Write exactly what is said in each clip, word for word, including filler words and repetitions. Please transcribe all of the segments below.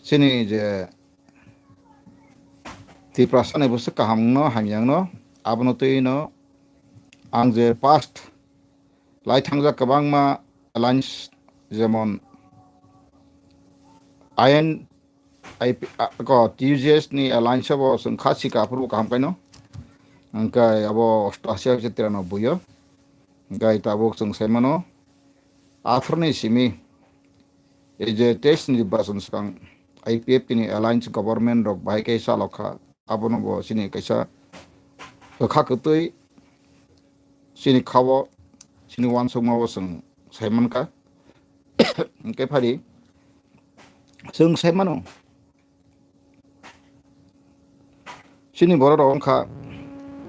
Chini je Tiprasa ni bwswk kaham wngno hamya wngno, abono twi no ang je past lai thangjak kwbangma alliance, jemon I N, I P, a, ko T U J S ni alliance bo chwng kha sika aphuru kaham kaino. Hwnkhe abo osto ashi ashi tiranoboi o. Hwnkhe tabuk chwng sai mano, athorni simi, ei je teis ni nirbachon swkang I P F T ni alliance government rok bahai khe chalok kha, abono bo chini kaisa kwkha kwtwi chini khao, chini uansukma bo chwng sai mankha. Hwnkhe phari chwng sai mano. Chini borok rok wngkha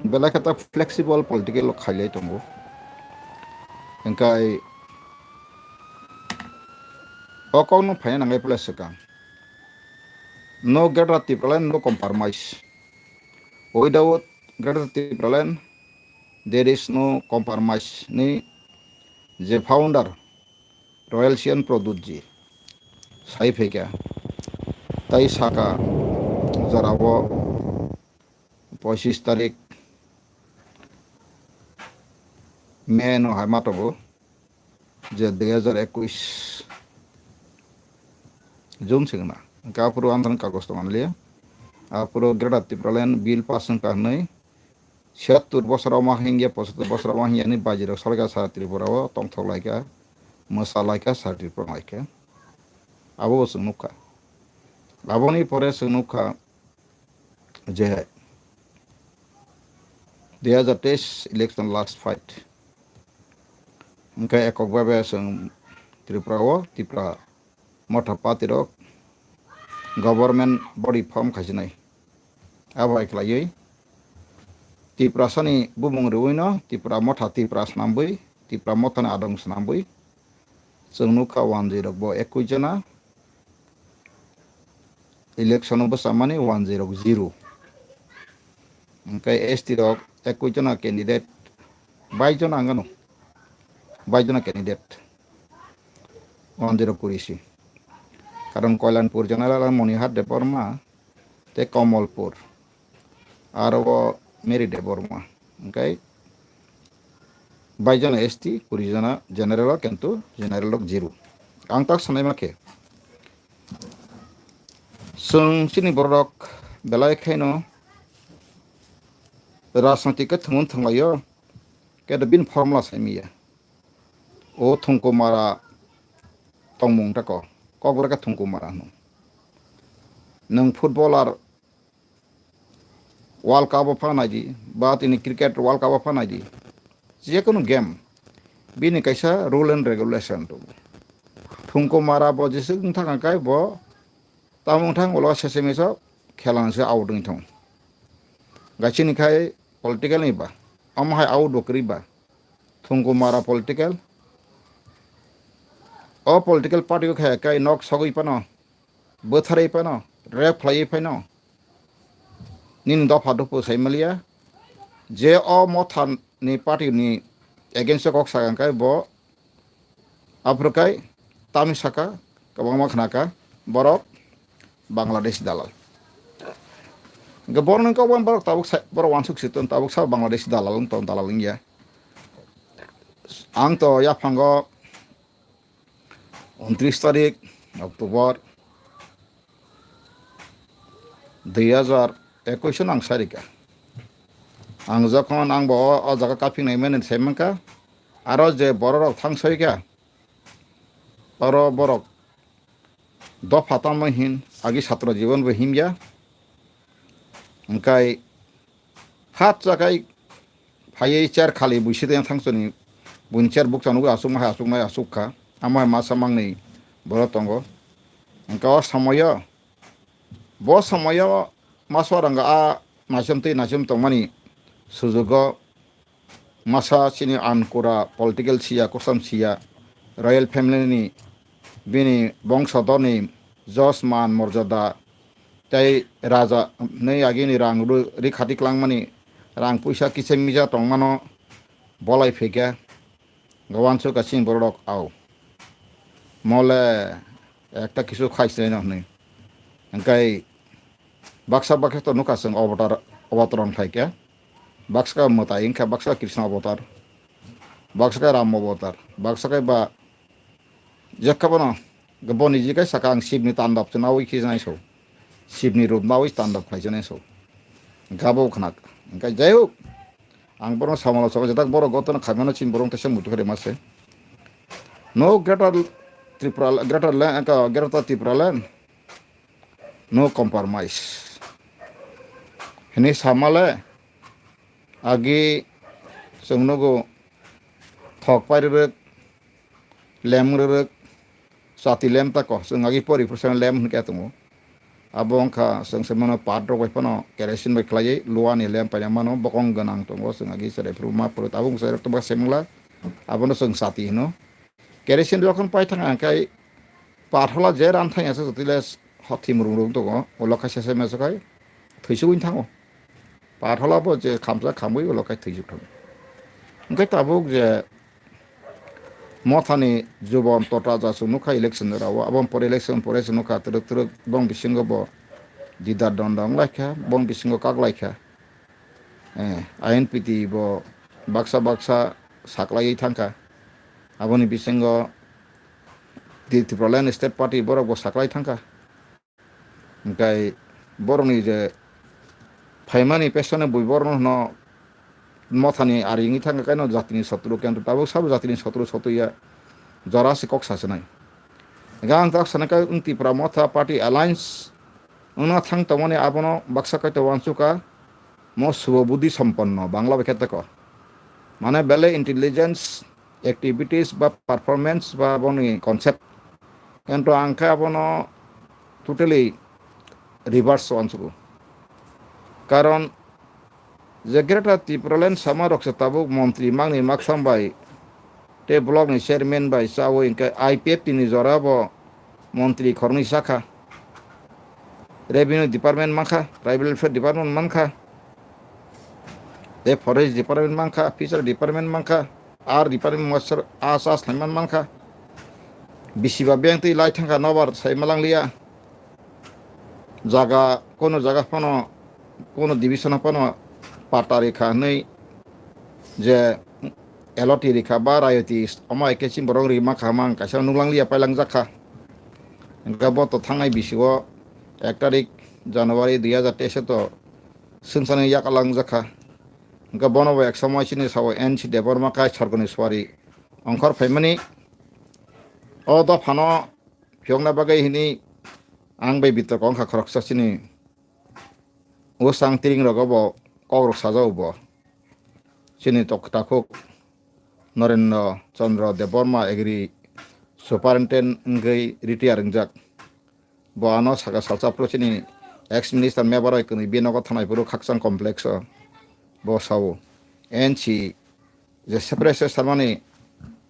belai khe ta flexible political rok khailai tongo. Hwnkhe o kokno phaina nangai pole swkang. No Greater Tipraland, no compromise. Without Greater Tipraland, there is no compromise ni je founder Royal Sian Pradyut ji sai phaikha. Tai saka jorao poichis tarik May no hai ma tongo, je dui hajar ekush June singna. Hwnkhe aphuru amtani kagoj tong manliya. Aphuru Greater Tipraland Bill pass wngkha hwnwi siyattur bosor ma hingya, pochattur bosor ma hingya hwnwi baijirok salka sa Tripura o tongthok laikha, mwsa laikha, sa Tripura laikha. Abo bo chwng nukha. Aboni pore chwng nukha je dui hajar teis election last fight. Hwnkhe ekok babe chwng Tripura o Tipra Motha party rok government body form khaisinai. Abo hai khlaiwi Tiprasani bumung rwino Tipra Motha Tipra swnambwi, Tipra Mothani adong swnambwi chwng nukha wanjwi rok bo ekui jona, election o bwchamani wanjwi rok zero. Hwnkhe S T rok ekui jona candidate, bais jona ang gano, bais jona candidate, wanjwi rok kuri si. Karon Koilanpur general Monihar Debbarma tei Komolpur, aro o Mary Debbarma. Hwnkhe bais jona S T, kuri jona general o, kintu general rok zero. Ang tak sanai ma khe, chwng chini borok rok belai khaino rajnaitik khe thwngwi thwnglaio, khe bini formula sai manya. O Thungkumara tongmung ta ko, Kokborok khe Thungkumara hwno. Nwng footballer World Cup o pha naidi, ba tini cricket World Cup o pha naidi, jekunu game bini kaisa rule and regulation tongo. Thungkumara bo jeswk wngthang khe bo tamo wngthang ulo sesemi so khela se out wngwi thang. Gaisini khai political ni ba, omo hai out bo kwrwi ba. Thungkumara political. O political party o khai kai nok sogwi phano, bwtharwi phano, rep khlaiwi phano. Nini dopha dophu sai maliya. Je o Motha ni party ni against o kok sakha khe bo aphuru kai tamni saka kwbangma khnaka borok Bangladesh dalal. Hwnkhe borokni kok borok tabuk sai, borok wansuk si ton tabuk sa Bangladesh dalal wng ton, dalal wngya. Ang to yaphango untris tarik October dui hajar ekush o nang sarika. Ang jokhon ang bo o, o jaga kaphingnai mani sai mankha, aro je borok rok thang soika, oro borok dopha tamo hin agi chhatro jibon bo himya. Hwnkhe hat chakai phaiwi chair khali buisi tei thangchoni buini chair bukcha nugwi aswkma hai aswknai aswk kha. Amo hai masa mangni borok tongo. Hwnkhe o somoyo, bo somoyo masa rwngkha a naichom tei naichom tongmani sujugo masa chini ankura political siya, kosom siya, royal family ni bini bongso dorni jos man morjada tei raja hwnwi agini rang ru-, rikhati klangmani rang puisa kisa mija tongmano bolai phaikha, uansukha chini borok rok au. Mole ekta kisu khai chwlaino hwnwi. Hingkai baksa baksa to nukha chwng avatar, avatar on khlai khe. Baksa khe mwtai wngkha, baksa khe Krishna avatar, baksa khe Ram avatar, baksa khe ba jekha bono boni jikhe saka ang Shivni tandop se nawi khe nai so. Shivni rup nawi tandop khlai se nai so. Gabo khnak. Hingkai jai hok, ang borok samalo saka jedak borok gotono khaimano chin borok tesa mutu khe mase. No greater Tripura, greater land, greater Tripura land. No compromise. Hini samale agi chwng nugo thok pairwrwk, lem rwrwk, chati lem tako chwng agi pori phuru lem hwnkhe tongo. Abo wngkha chwng se mano pat rok bai phano kerosene bai khlaiwi luani lem paina mano, bokong gwnang tongo chwng agi cherai phuru ma phuru tabuk cherai rok tongma semla abono chwng chati hino. Kerosene jokhon pai thang ang khe pathola je ran thang asa jotile hothim rung rung tongo, ulo kaisa se meso khai thwisu win thango. Pathola bo je khamsa khamwi ulo khai thwisu thango. Hingke tabuk je mothani jubon tota ja chwng nukha election rao, aboni pore election pore chwng nukha twrwk twrwk bong bisingo bo didar dondong laikha, bong bisingo kak laikha. Eh, I N P T bo baksa baksa saklaiwi thangkha. Aboni bisingo Tipraland State Party borok bo saklai thangkha. Hingkai borokni je phaimani pesone bui borokno hwno mothani ari wngwi thangkha, kaino jatini sotru kento tabuk sabo jatini sotru sotuya jora se kok sasinai. Hingke ang tak sana khe wng Tipra Motha Party Alliance wngna thang tongmani abono baksa kaito uansukha mo subo buddhi somponno, Bangla bai khe teko. Mane belai intelligence, activities ba performance ba boni concept. Ento ang khe abono totally reverse uansugo. Karon je Greater Tipraland sama rok se tabuk montri mangni maksam bai tei block ni chairman bai chawi hingke I P F T ni jora bo montri khoroknwi sakha. Revenue department mankha, tribal welfare department mankha, tei forest department mankha, fishery department mankha, ar department master as as laiman mankha. Bisiba bank twi lai thangkha nobar sai malangliya. Jaga kono jaga phano kono division phano pata rikha hwnwi je L O T rikha ba rayoti omo hai khe chini borok rima kha hwnma ang kaisa nuklangliya pailangjak kha. Hingke bo to thangnai bisio ek tarik January dui hazar teis to swngcharni yakarlangjak kha. Hingke bono bo ek somoi chini sao N C Debbarma kai sorgoni suari ongkhor phaimani o dophano phiyokna bagwi hwnwi ang bai bitorko wngkha khoroksa chini. O chang tiring rogo bo kok rok sajao bo. Chini tok-, takhuk Narendra Chandra Debbarma Agri Superintendent wngwi retire wngjak. Bo ano saka salsa phuru chini ex minister Mebarai kwnwi binogo thanai phuru Khakchang complex o bo sao. N C je separate se sarmani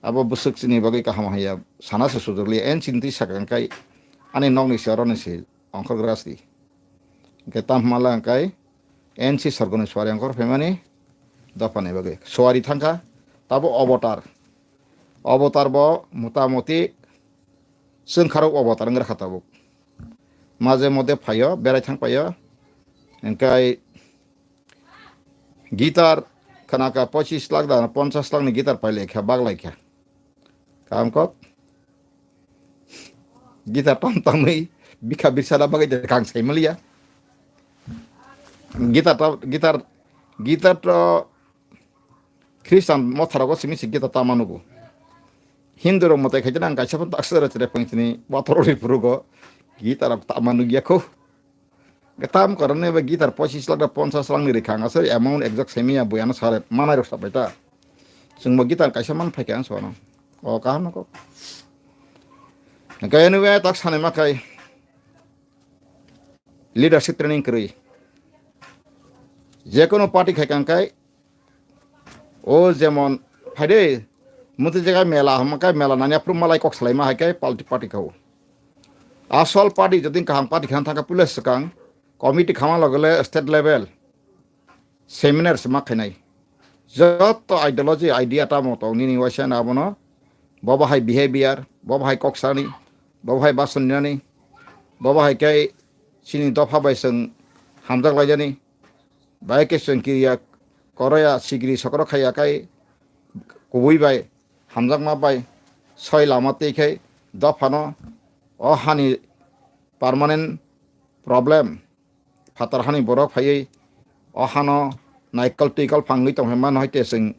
abo bwswk chini bagwi kaham haiya sana se sujurli N C ni twi saka wngkai ani nokni se oroni se ongkhor grasti. Hingke tam hwnmala hingkai N C sorgoni suari ongkhor phaimani dophani bagwi suari thangkha tabo obotar. Obotar bo motamoti chwngkharok obotar wngkha tabuk. Maje mode phaio, berai thang paio. Hingkai guitar khanaka pochis lakh da ponchas lakh ni guitar pailai kha, baglai kha. Kam kok. Guitar tam tamwi bikha birsana bagwi de kang sai maliya. Guitar ta, guitar, guitar to Christian motharogo simi si guitar tama nugo. Hindu rok motai khaitene ang kaisa phan taksara chire phangsini wathoro ri phurugo guitar rok tama nugya kho. Tam karon ne ba guitar pochis lakh da ponchas lakh ni rikha ang asari amount exact semiya bui ano sare manai rok sabai ta. Chwng bo guitar kaisa man phaikha ang sono. O kaham no kok. Kaya nugya tak sanai ma khai. Leadership training kwrwi. Jekono party khai kang kai. O jemon phaide muti jaga mela hama kai mela nanya phuru malai kok salai ma hai kai party party khao. Asol party jodi kaham party khan thangka pule swkang committee khama logole state level seminar se ma khainai. Joto ideology idea tamo tong nini waisa na abono. Bobo hai behavior, bobo hai kok sani, bobo hai bason nani, bobo hai kai chini dopha bai chwng hamjak laijani. Bai khe chwng kiriya koroya sigiri sokro khaiya kai kubui bai hamjakma bai soi lama twi khai dophano o hani permanent problem phatar hani borok phaiwi o hano naikol twikol phangwi tong hwnma no hai te chwng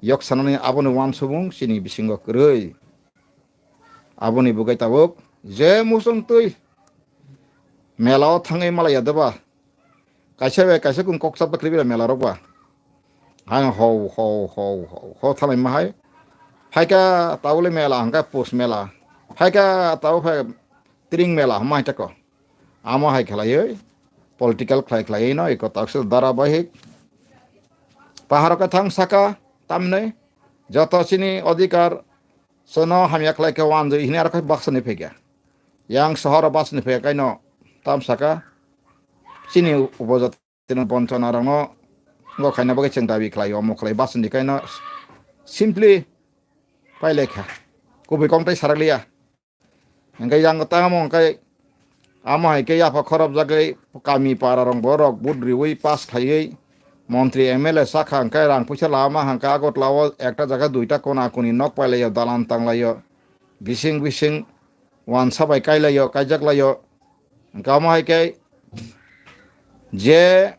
yok sanani aboni uansukmung chini bisingo kwrwi. Aboni bwgwi tabuk je muchung twi mela o thangwi malaiya deba. Kaisa bai kaisa kung kok chap kwrwi mela rok ba. Hai ho ho ho ho ho thalai ma hai. Phaika taule mela hangka pus mela. Phaika tau phai tring mela hama hai tako. Amo hai khlaiwi political khlai khlaiwi no eko taksa dara bahik. Paharo ka thang saka tamne joto chini odhikar sono hamya khlai khe wanjwi hini aro khe baksani phekya. Yang sohoro baksani phekya kaino tam saka chini upojati tino bonchona rokno ngo khaina bagwi chwng dabi khlai omo khlai baksani kaino simply pailekha. Kubui kong tai sarakliya. Hingke yang tamo hingke amo hai khe yapha khorop jagwi kami para rok borok vote riwi pass khaiwi montri M L A sakha hingke rang puisa lama hingke Agartala o ekta jaga duita kona kuni nok pailaio dalan tanglaio bising bising wansa bai kailaio kaijak laio hingke amo hai khe je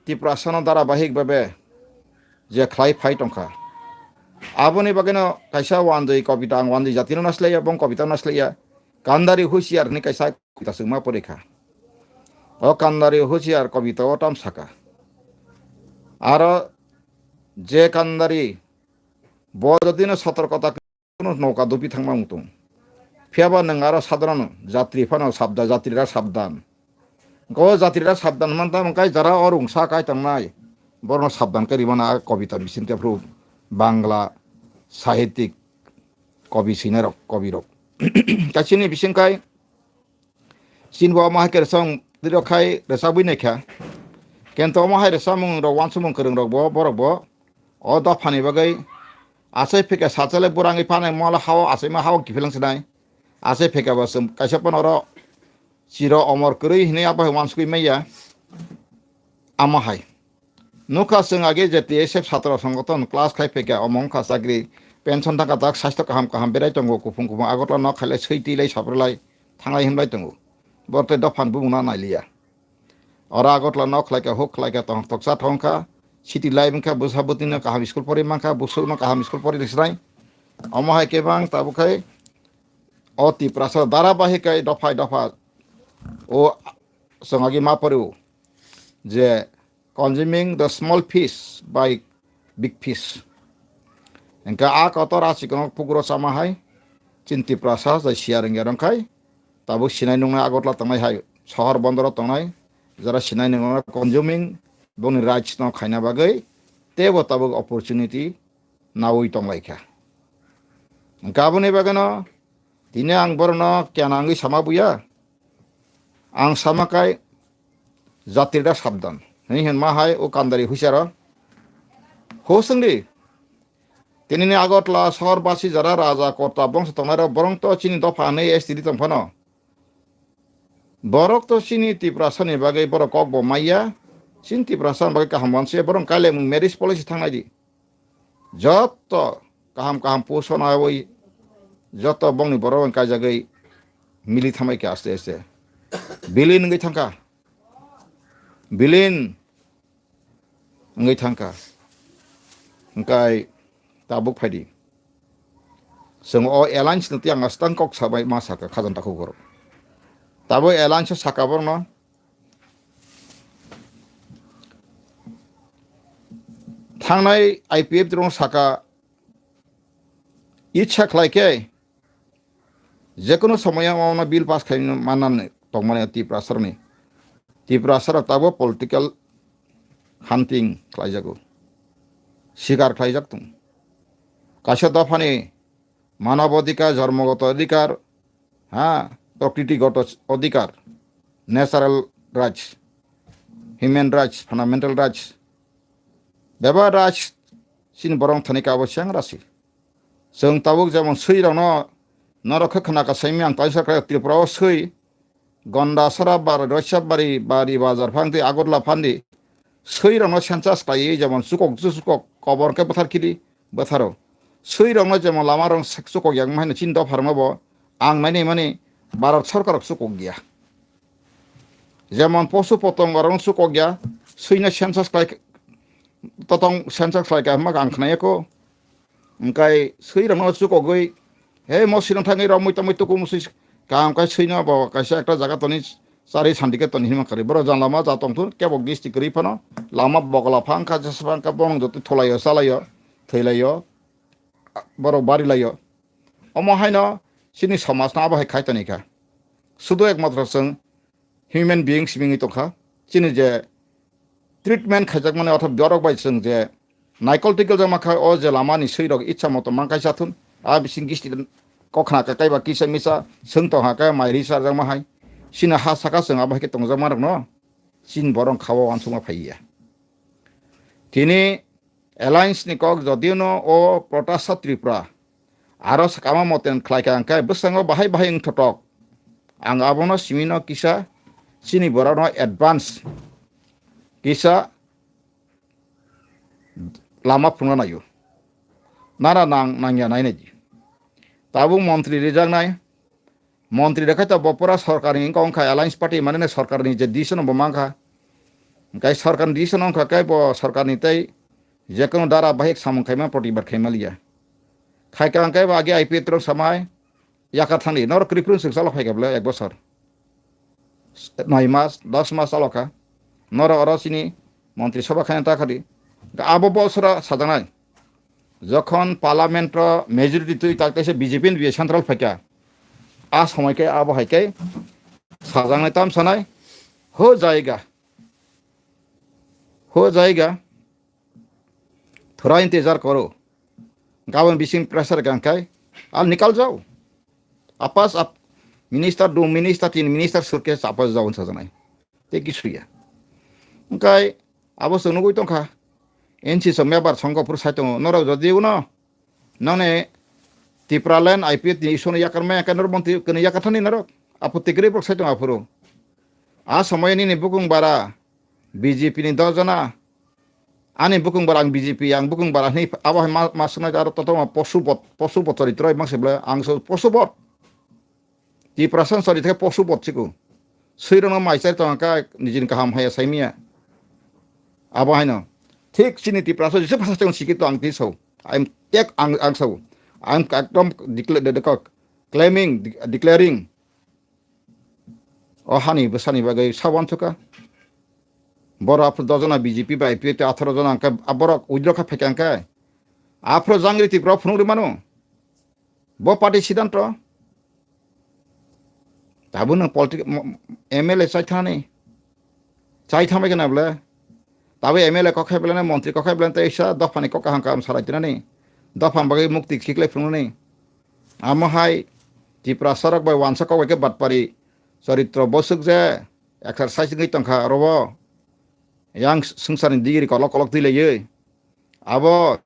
Tiprasano dharabahik bhabe je khlai phai tongkha. Aboni bagwino kaisa wanjwi kobita ang wanjwi jatino naslaiya, bong kobita naslaiya. Kandari Husiar hwnwi kaisa kobita chwngma porikha. O Kandari Husiar kobita o tam saka. Aro je Kandari bo jotino sotorkota Kuno noka dupi thangma wngtung. Phiyaba nwng aro sadharano jatri phano sabda, jatrira sabdan. Go jatrira sabdan man tamo kai jara o rungsa kai tongnai. Borno sabdan kai ribana a kobita bising te phru Bangla sahitik kobi sinai rok, kobi rok. Kachini bising kai Chini bo omo hai khe rwchapmung twi rok khai rwchapwi naikha. Kento omo hai rwchapmung rok uansukmung kwrwng rok bo, borok bo o dophani bagwi achai phika sachale burangwi phanai mola hao achaima hao kiphilwng sinai. Achai phika bo chwng kaisa phano oro chiro omor kwrwi hinwi abo hai uansukwi manya. Amo hai. Nukha chwng age je T S F satro songothon class khai phaikha, omo wngkha chakri, pension thangkha tak, sastho kaham kaham berai tongo, kuphung kuphung Agartala nok khailai, swi twi lai, saprwlai, thanglai himlai tongo. Borok tei dophani bumungno nailiya. Oro Agartala nok khlaikha, huk khlaikha, tong toksa thongkha, city life wngkha, bwsa bwtwino kaham school pori mankha, busukno kaham school pori rwsnai. Omo hai khe bang tabuk khai o Tiprasa dharabahik khai dophai dopha o chwng agi ma pori o je consuming the small fish by big fish. Hingke a kotor a chikon pugro sama hai chin Tiprasa jai siya rengya rong khai tabuk sinai nungnai Agartala tongnai hai sohor bondoro tongnai jara sinai nungnai consuming boni rights no khaina bagwi tebo tabuk opportunity nawi tonglaikha. Hingke aboni bagwino tini ang borokno kena wngwi sama buya. Ang sama kai jatirda sabdan. Hini hinma hai o kandari huisaro. Ho swngdi. Tinini Agartala sohor basi jara raja korta bongso tongnai rok borok to chini dopha hwnwi S T D tong phano. Borok to chini Tiprasani bagwi borok kok bo maiya. Chini Tiprasani bagwi kaham wanse borok kailai marriage policy thangnai di. Joto kaham kaham puso nawi joto bongni borok wng kaijagwi mili thamai khe aste aste. Bilin wngwi thangkha. Bilin wngwi thangkha. Hingkai tabuk phaidi. Chwng o alliance no tiyang aswk tang kok sabai ma saka khajang takhuk borok. Tabuk alliance o saka borokno. Thangnai I P F rok saka itsa khlai khe jekono somoyo omono bill pass khai manani tongmani Tiprasarokni. Tiprasarok tabuk political hunting khlaijago. Sikar khlaijak tong. Kaisa dophani manob odhikar, jormogoto odhikar, ha, prokritigoto odhikar, natural rights, human rights, fundamental rights. Bebak rights chini borok thani kabo seng rasi. Chwng tabuk jemon swi rokno norok khe khna ka saimi ang taisa khe Tripura o swi Gondasara bari, Roisabari bari, bazar phangdi, Agartala phandi. Swi rokno census khlaiwi jemon chukok chukok kobor khe bwthar khili bwtharo. Swi rokno jemon lama rok chukok yang mahaino chini dopha rokno bo ang nainai mani Bharat sorkar rok chukok ya. Jemon posu potongo rok chukok ya, swino census khlai totong census khlai ka hwnba ang khnaiyako. Hwnkhe swi rokno chukogwi, he mo swino thangwi rok mui tongwi tuku muswi kaham khe swino bo kaisa ekta jaga toni chari sandi khe toni hinma kari. Borok jang lama ja tongthun kebo gisti kwrwi phano lama bogla phang kha jesa phang kha bono joto thulaio chalaio thwilaio borok barilaio. Omo haino chini somajno abo hai khai toni kha. Sudo ekmatro chwng human beings wngwi tongkha. Chini je treatment khaijakmani ortho borok bai chwng je naikol tikol jakma kha, o je lamani swi rok ichha moto man kaisa thun, a bising gisti kokhna ka kaiba kisa misa swng tong ha khe mai ri sarjakma hai, chini ha saka chwng abo hai khe tongjakma rokno chini borok kha o uansukma phai ya. Tini alliance ni kok jodiyo no o Protasa Tripura aro sakama moten khlai ka hwnkhe bwskango bahai bahai wng thotok. Ang abono simino kisa chini borokno advance kisa lama phunukna naio. Nara nang nangya nainai di. Tabuk montri rijaknai. Montri rok khe to bo pura sorkarni wngkha, wngkha alliance party, mane sorkarni je decision bo mankha. Hwnkhe sorkarni decision wngkha khe bo sorkarni tei jekono dara bahik samung khaima protibad khaima liya. Khaikha hwnkhe bo age I P F rok samai yakar thangdi. Norok kwrwi phuru swk chalo phaikha bwle ek bosor. Noi mas, dos mas chalo kha. Norok oro chini montri sabha khaina ta khadi. Abo bosora sajaknai. Jokhon parliament o majority twi tak taisa B J P ni central phaikha, a somoi khe abo hai khe sajaknai tam sanai, ho jayega, ho jayega, thora intezar koro, gabon bising pressure gang khai, al nikal jao, apas ap, minister, du minister, tin minister suitcase apas jao sajaknai. Tei kisu ya. Hwnkhe abo chwng nugwi tongkha. N C so member songkho phuru sai tongo. Norok jodi uno noni Tipraland I P F ni isono yakar maya khe norok montri kwnwi yakar thani norok. Apotti kwrwi borok sai tongo aphuru. A somoyo nini bukung bara B J P ni dojona. Ani bukung bara ang B J P, ang bukung bara hwnwi abo hai ma, ma swngnai aro totoma posu bot, posu bot choritroi mangse bwle ang so posu bot. Tiprasa chori thai posu bot chikung. Swirokno mai chari tongkha nijini kaham haya saimia. Abo haino. Thik chini Tiprasa jesa phasa chikung sikito ang tisao. I'm tek ang, ang sao. I'm ekdom decla-, de-, de-, claiming, de-, declaring. O hani bwsani bagwi sawan chuka. Boro aphuru dojona B J P bai I P F atharo jona hwnkhe borok withdraw kha phaikha hwnkhe. Aphuru jangri Tripura phunukri mano. Bo party sidanto. Tabuk nwng politic-, mo-, M L A chai thani. Chai thambai khe na bwle. Tabuk M L A kok hai bwle na, montri kok hai bwle na, tei sa dophani kok kaham kaham salai tinani. Dophani bagwi mukti khiklai phunuknani. Amo hai Tiprasa rok bai wansa kok bai khe batpari choritro boswk je exercise wngwi tongkha oro bo. Yang swngcharni digiri kolok kolok twi laiwi. Abo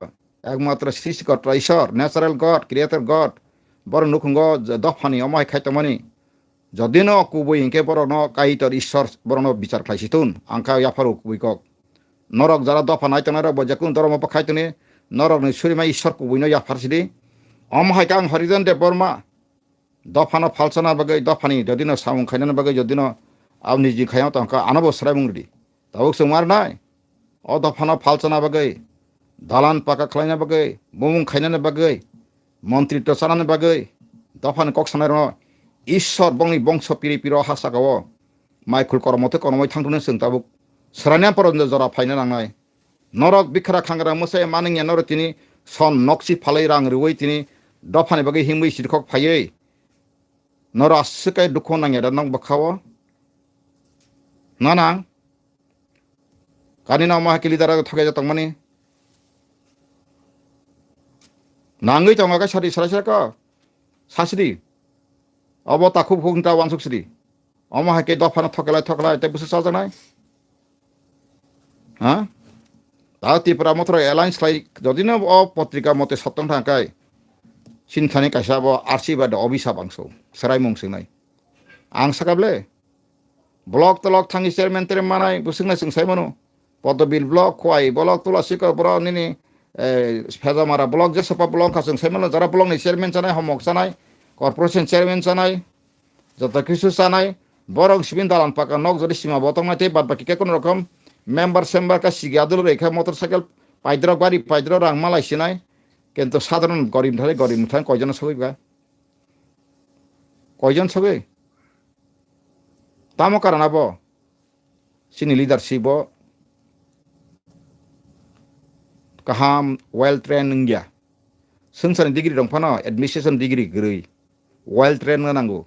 ekmatro Srishti Korta Ishwar, natural God, creator God, borok nukhungo je dophani omo hai khai tongmani. Jodi no kubui hinkhe borokno Kaitor Ishwar borokno bichar khlai si thun, ang kha yapharo kubui kok. Norok jara dopha nai tongnai rok bo jekun dhormo bo khai tongni, norokni surima Ishwar kubuino yaphar sidi. Omo hai khe ang Harijan Debbarma. Dophano phalsana bagwi, dophani jodino samung khainani bagwi jodino aboni jing khaiyang tongkha, anobo swraimung rwdi. Tabuk chwng ma rwnai? O dophano phalsana bagwi, dalan paka khlaina bagwi, bumung khainani bagwi, montritw chanani bagwi, dophani kok sanairokno Ishwar bongni bongso piri piro ha sakao maikhul kormo tei kormoi thangthoknai chwng tabuk swraina poroni jora phaina nangnai. Norok bikhra khangra mwsai manwngya norok tini son noksi phalwi rang rwui tini dophani bagwi himwi sirkhok phaiwi norok aswk khe dukhu nangya da nok bwkhao. Nanang kani no ma kili dara thokai ja tongmani nangwi tongo khe sari sara sara ko sasidi obo takhuk huk ta wansuk sidi omo hai khe dophano thokelai thokelai tei bwswk chajaknai. Ha? Ta Tripura Motha Alliance khlai, jodi no o potrika mote sotong thang kai, sinthani kaisa bo arsi ba de obisa bangso, serai mung singnai. Ang saka ble, Block tolok thangwi chairman tere manai bwswkno chwng sai mano. Podobil block, Khowai block, Tulasikor block, nini, eh, Phejamara block, jesapa block wngkha chwng sai mano, jara block ni chairman chanai, homok chanai, corporation chairman chanai, joto kisu chanai, borok sibin dalan paka nok jodi sima bo tongnai tei bad baki kekun rokom member sember ka sigi adul rei kha motorcycle paidrok gari paidrok rang malai sinai, kintu sadharon gorib thai gorib thai koijon sogwi ba? Koijon sogwi? Tamo karon abo? Chini leadership bo kaham well trained wngya. Swngcharni degree rok phano administration degree kwrwi, well trained wngna nango.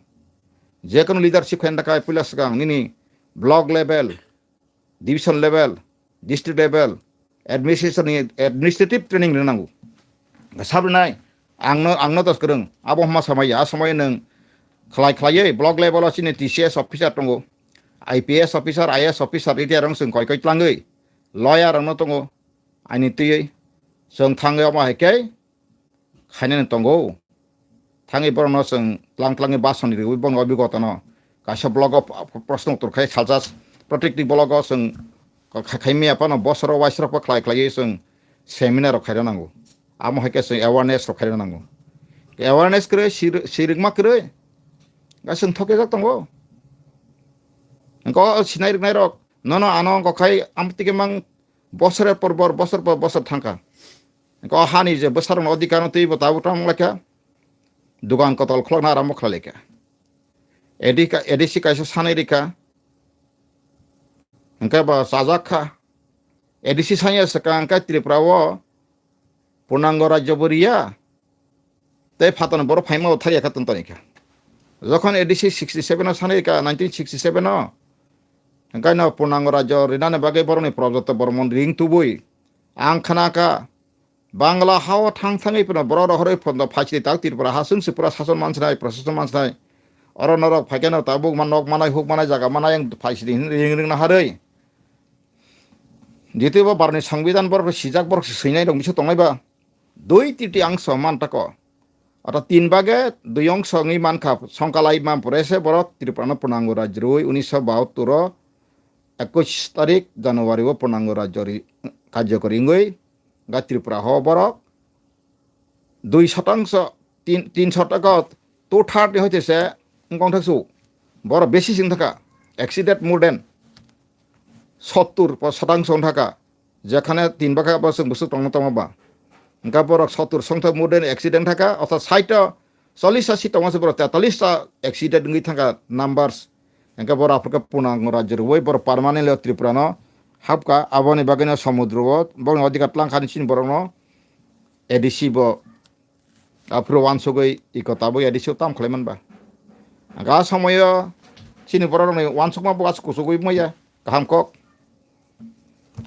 Jekunu leadership khaina khe puila swkang nini block level, division level, district level, administration ni administrative training rwna nango. Sabrinai, angno, angno dos kwrwng, abo homa samaya, a samaya nwng khlai khlaiwi block level o chini T C S officer tongo, I P S officer, I A S officer, retired rong chwng koi koi tlangwi, lawyer rokno tongo, aini twiwi chwng thangwi omo hai khe khainani tongo. Thangwi borokno chwng tlang tlangwi basoni rwui bongni obigotano kaisa blogo p-, p-, proshno uttor khai salsa, protikti blogo chwng kha-, khaimya phano bosoro waisrok bo khlai khlaiwi chwng seminar rok khaina nango. Amo hai khe chwng awareness rok khaina nango. Awareness kwrwi, sir-, sirikma kwrwi, ga chwng thokjak tongo. Engko sinai rwknai rok, nono ano engko khai amtike mang bosore por bor, bosor por bosor thangkha. Engko hani je bwsarokno odhikar no twibo tabuk tamo wnglaikha, dugan kotol khlokna arambo khlailaikha. A D ka-, A D C kaisa sanai rikha, hwnkhe bo chajak kha. A D C sanya swkang khe Tripura o purnango rajyo bo riya, tei phatano borok phaima bo thakya kha tong tongikha. Jokhon A D C sixty seven o sanai rikha, nineteen sixty seven o, hwnkhe no purnango rajyo rinani bagwi borokni Prabjot Bormon ring tubui ang khna kha. Bangla hao thang thangwi phano borok rohorwi phondo phaisri tak Tripura ha chwng se pura sason mansnai, prosason mansnai. Oro norok phaikhe no tabuk man nok manai huk manai jaga manai ang phaisri hin ring ring naharwi. Jitwi bo barni songbidan borok swijak borok se swinai rok misa tongnai ba. Dui titi angso man tako. Ata tin bage dui angso wngwi mankha songkalai man pore se borok Tripura no purnango rajrwi unisho bahattor o ekush tarik January o purnango rajyo ri-, karjokori wngwi ga Tripura ho borok dui shotangso, tin, tin shotangko two third ni hoite se wngkong thaksu. Borok besi sing thaka, exceeded more than sottur po shotangso wng thaka. Jekhane tin baka bo chwng bwswk tongma tongma ba. Hwnkhe borok sottur songtho more than exceeded thaka, otha sait o chollish ta seat tongma se borok tetalis ta exceeded wngwi thangkha numbers. Hwnkhe borok aphuru khe purnango rajyo rwui borok permanently o Tripura no hapkha, aboni bagwino somudro o borokni odhikar tlangkha ni chini borokno A D C bo aphuru wansugwi iko tabuk A D C o tam khlai manba. Hwnkhe a somoyo chini borok rokni wansukma bo aswk kuchugwi maya kaham kok.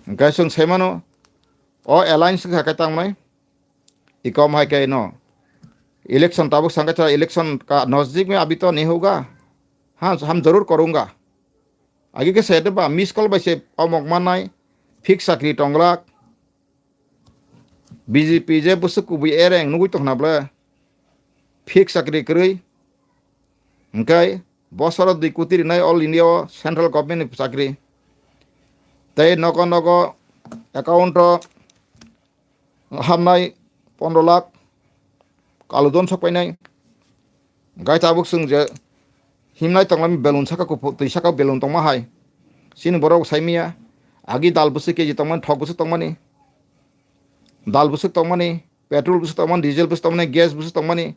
Hwnkhe chwng sai mano o alliance wngkha khe tangmani. Ikom hai khe no election tabuk sangkhe election ka nojdik mein abhi to nahi hoga. Ha, hum zarur karunga. Agi khe se ba miss call bai se omok manai fix chakri tonglak. B J P je bwswk kubui ereng nugui tongna ble fix chakri kwrwi. Hwnkhe bosoro dui koti rinai all India o central government ni chakri. Tei nogo nogo account o hamnai pondro lakh kaludon sok painai. Gai tabuk chwng je himnai tonglaimi belun saka kuphur, twi saka belun tongma hai. Chini borok sai miya. Agi dal bwswk K G tongmani, thok bwswk tongmani. Dal bwswk tongmani, petrol bwswk tongmani, diesel bwswk tongmani, gas bwswk tongmani.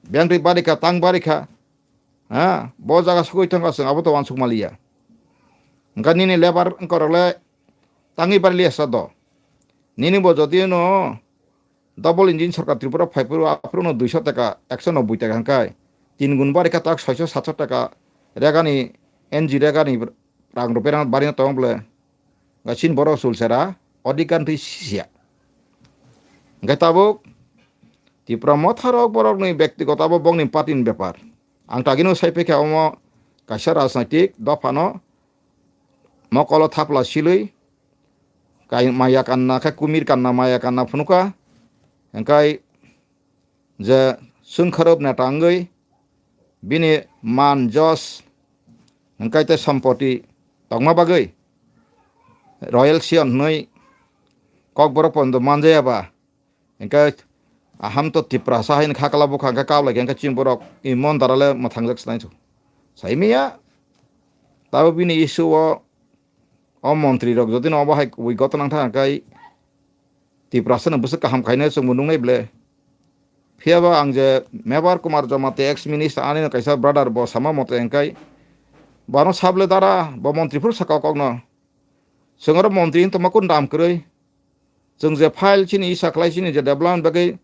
Beng twi barikha, tang barikha. Ha, bo jaga sogwi thangkha chwng abo to wansuk maliya. Hwnkhe nini lebar wngkorok le tangwi bariliya sa do. Nini bo jodi no double engine sorkar Tripura phai phuru aphuru no duiso taka, ekso nobboi taka hwnkhe tin gun bari kha tak soiso satso taka regani N G regani rang rupera bari no tong bole. Ga chin borok sulsera odhikar twi sisiya. Hwnkhe tabuk Tipra motharok borokni bektigoto abo bongni party ni bepar. Ang tagino sai phaikha omo kaisa rajnaitik dophano mokolo thapla silwi kai maya kanna khe kumir kanna maya kanna phunukha. Hwnkhe je swngkharop neta wngwi bini man jos Hwnkhe tei sompoti tongma bagwi royal scion hwnwi kokborok pondo manjaya ba, hwnkhe aham to Tiprasa haino kha kala bwkha hwnkhe kap lai khe hwnkhe chini borok imon dara le mwthangjak se nai. Saimaya tabo bini issue o, o montri rok jodi no obo hai kubui goto nang thang khe Tiprasa no bwswk kaham khainai chwngbo nuknai ble. Phiya ba ang je Mebar Kumar Jamatia ex minister ani no kaisa brother bo sama mote hwnkhe bono sable dara bo montri phuru saka o kok no. Chwng oro montri wng tongma kun dam kwrwi. Chwng je file chini isa khlai chini je development bagwi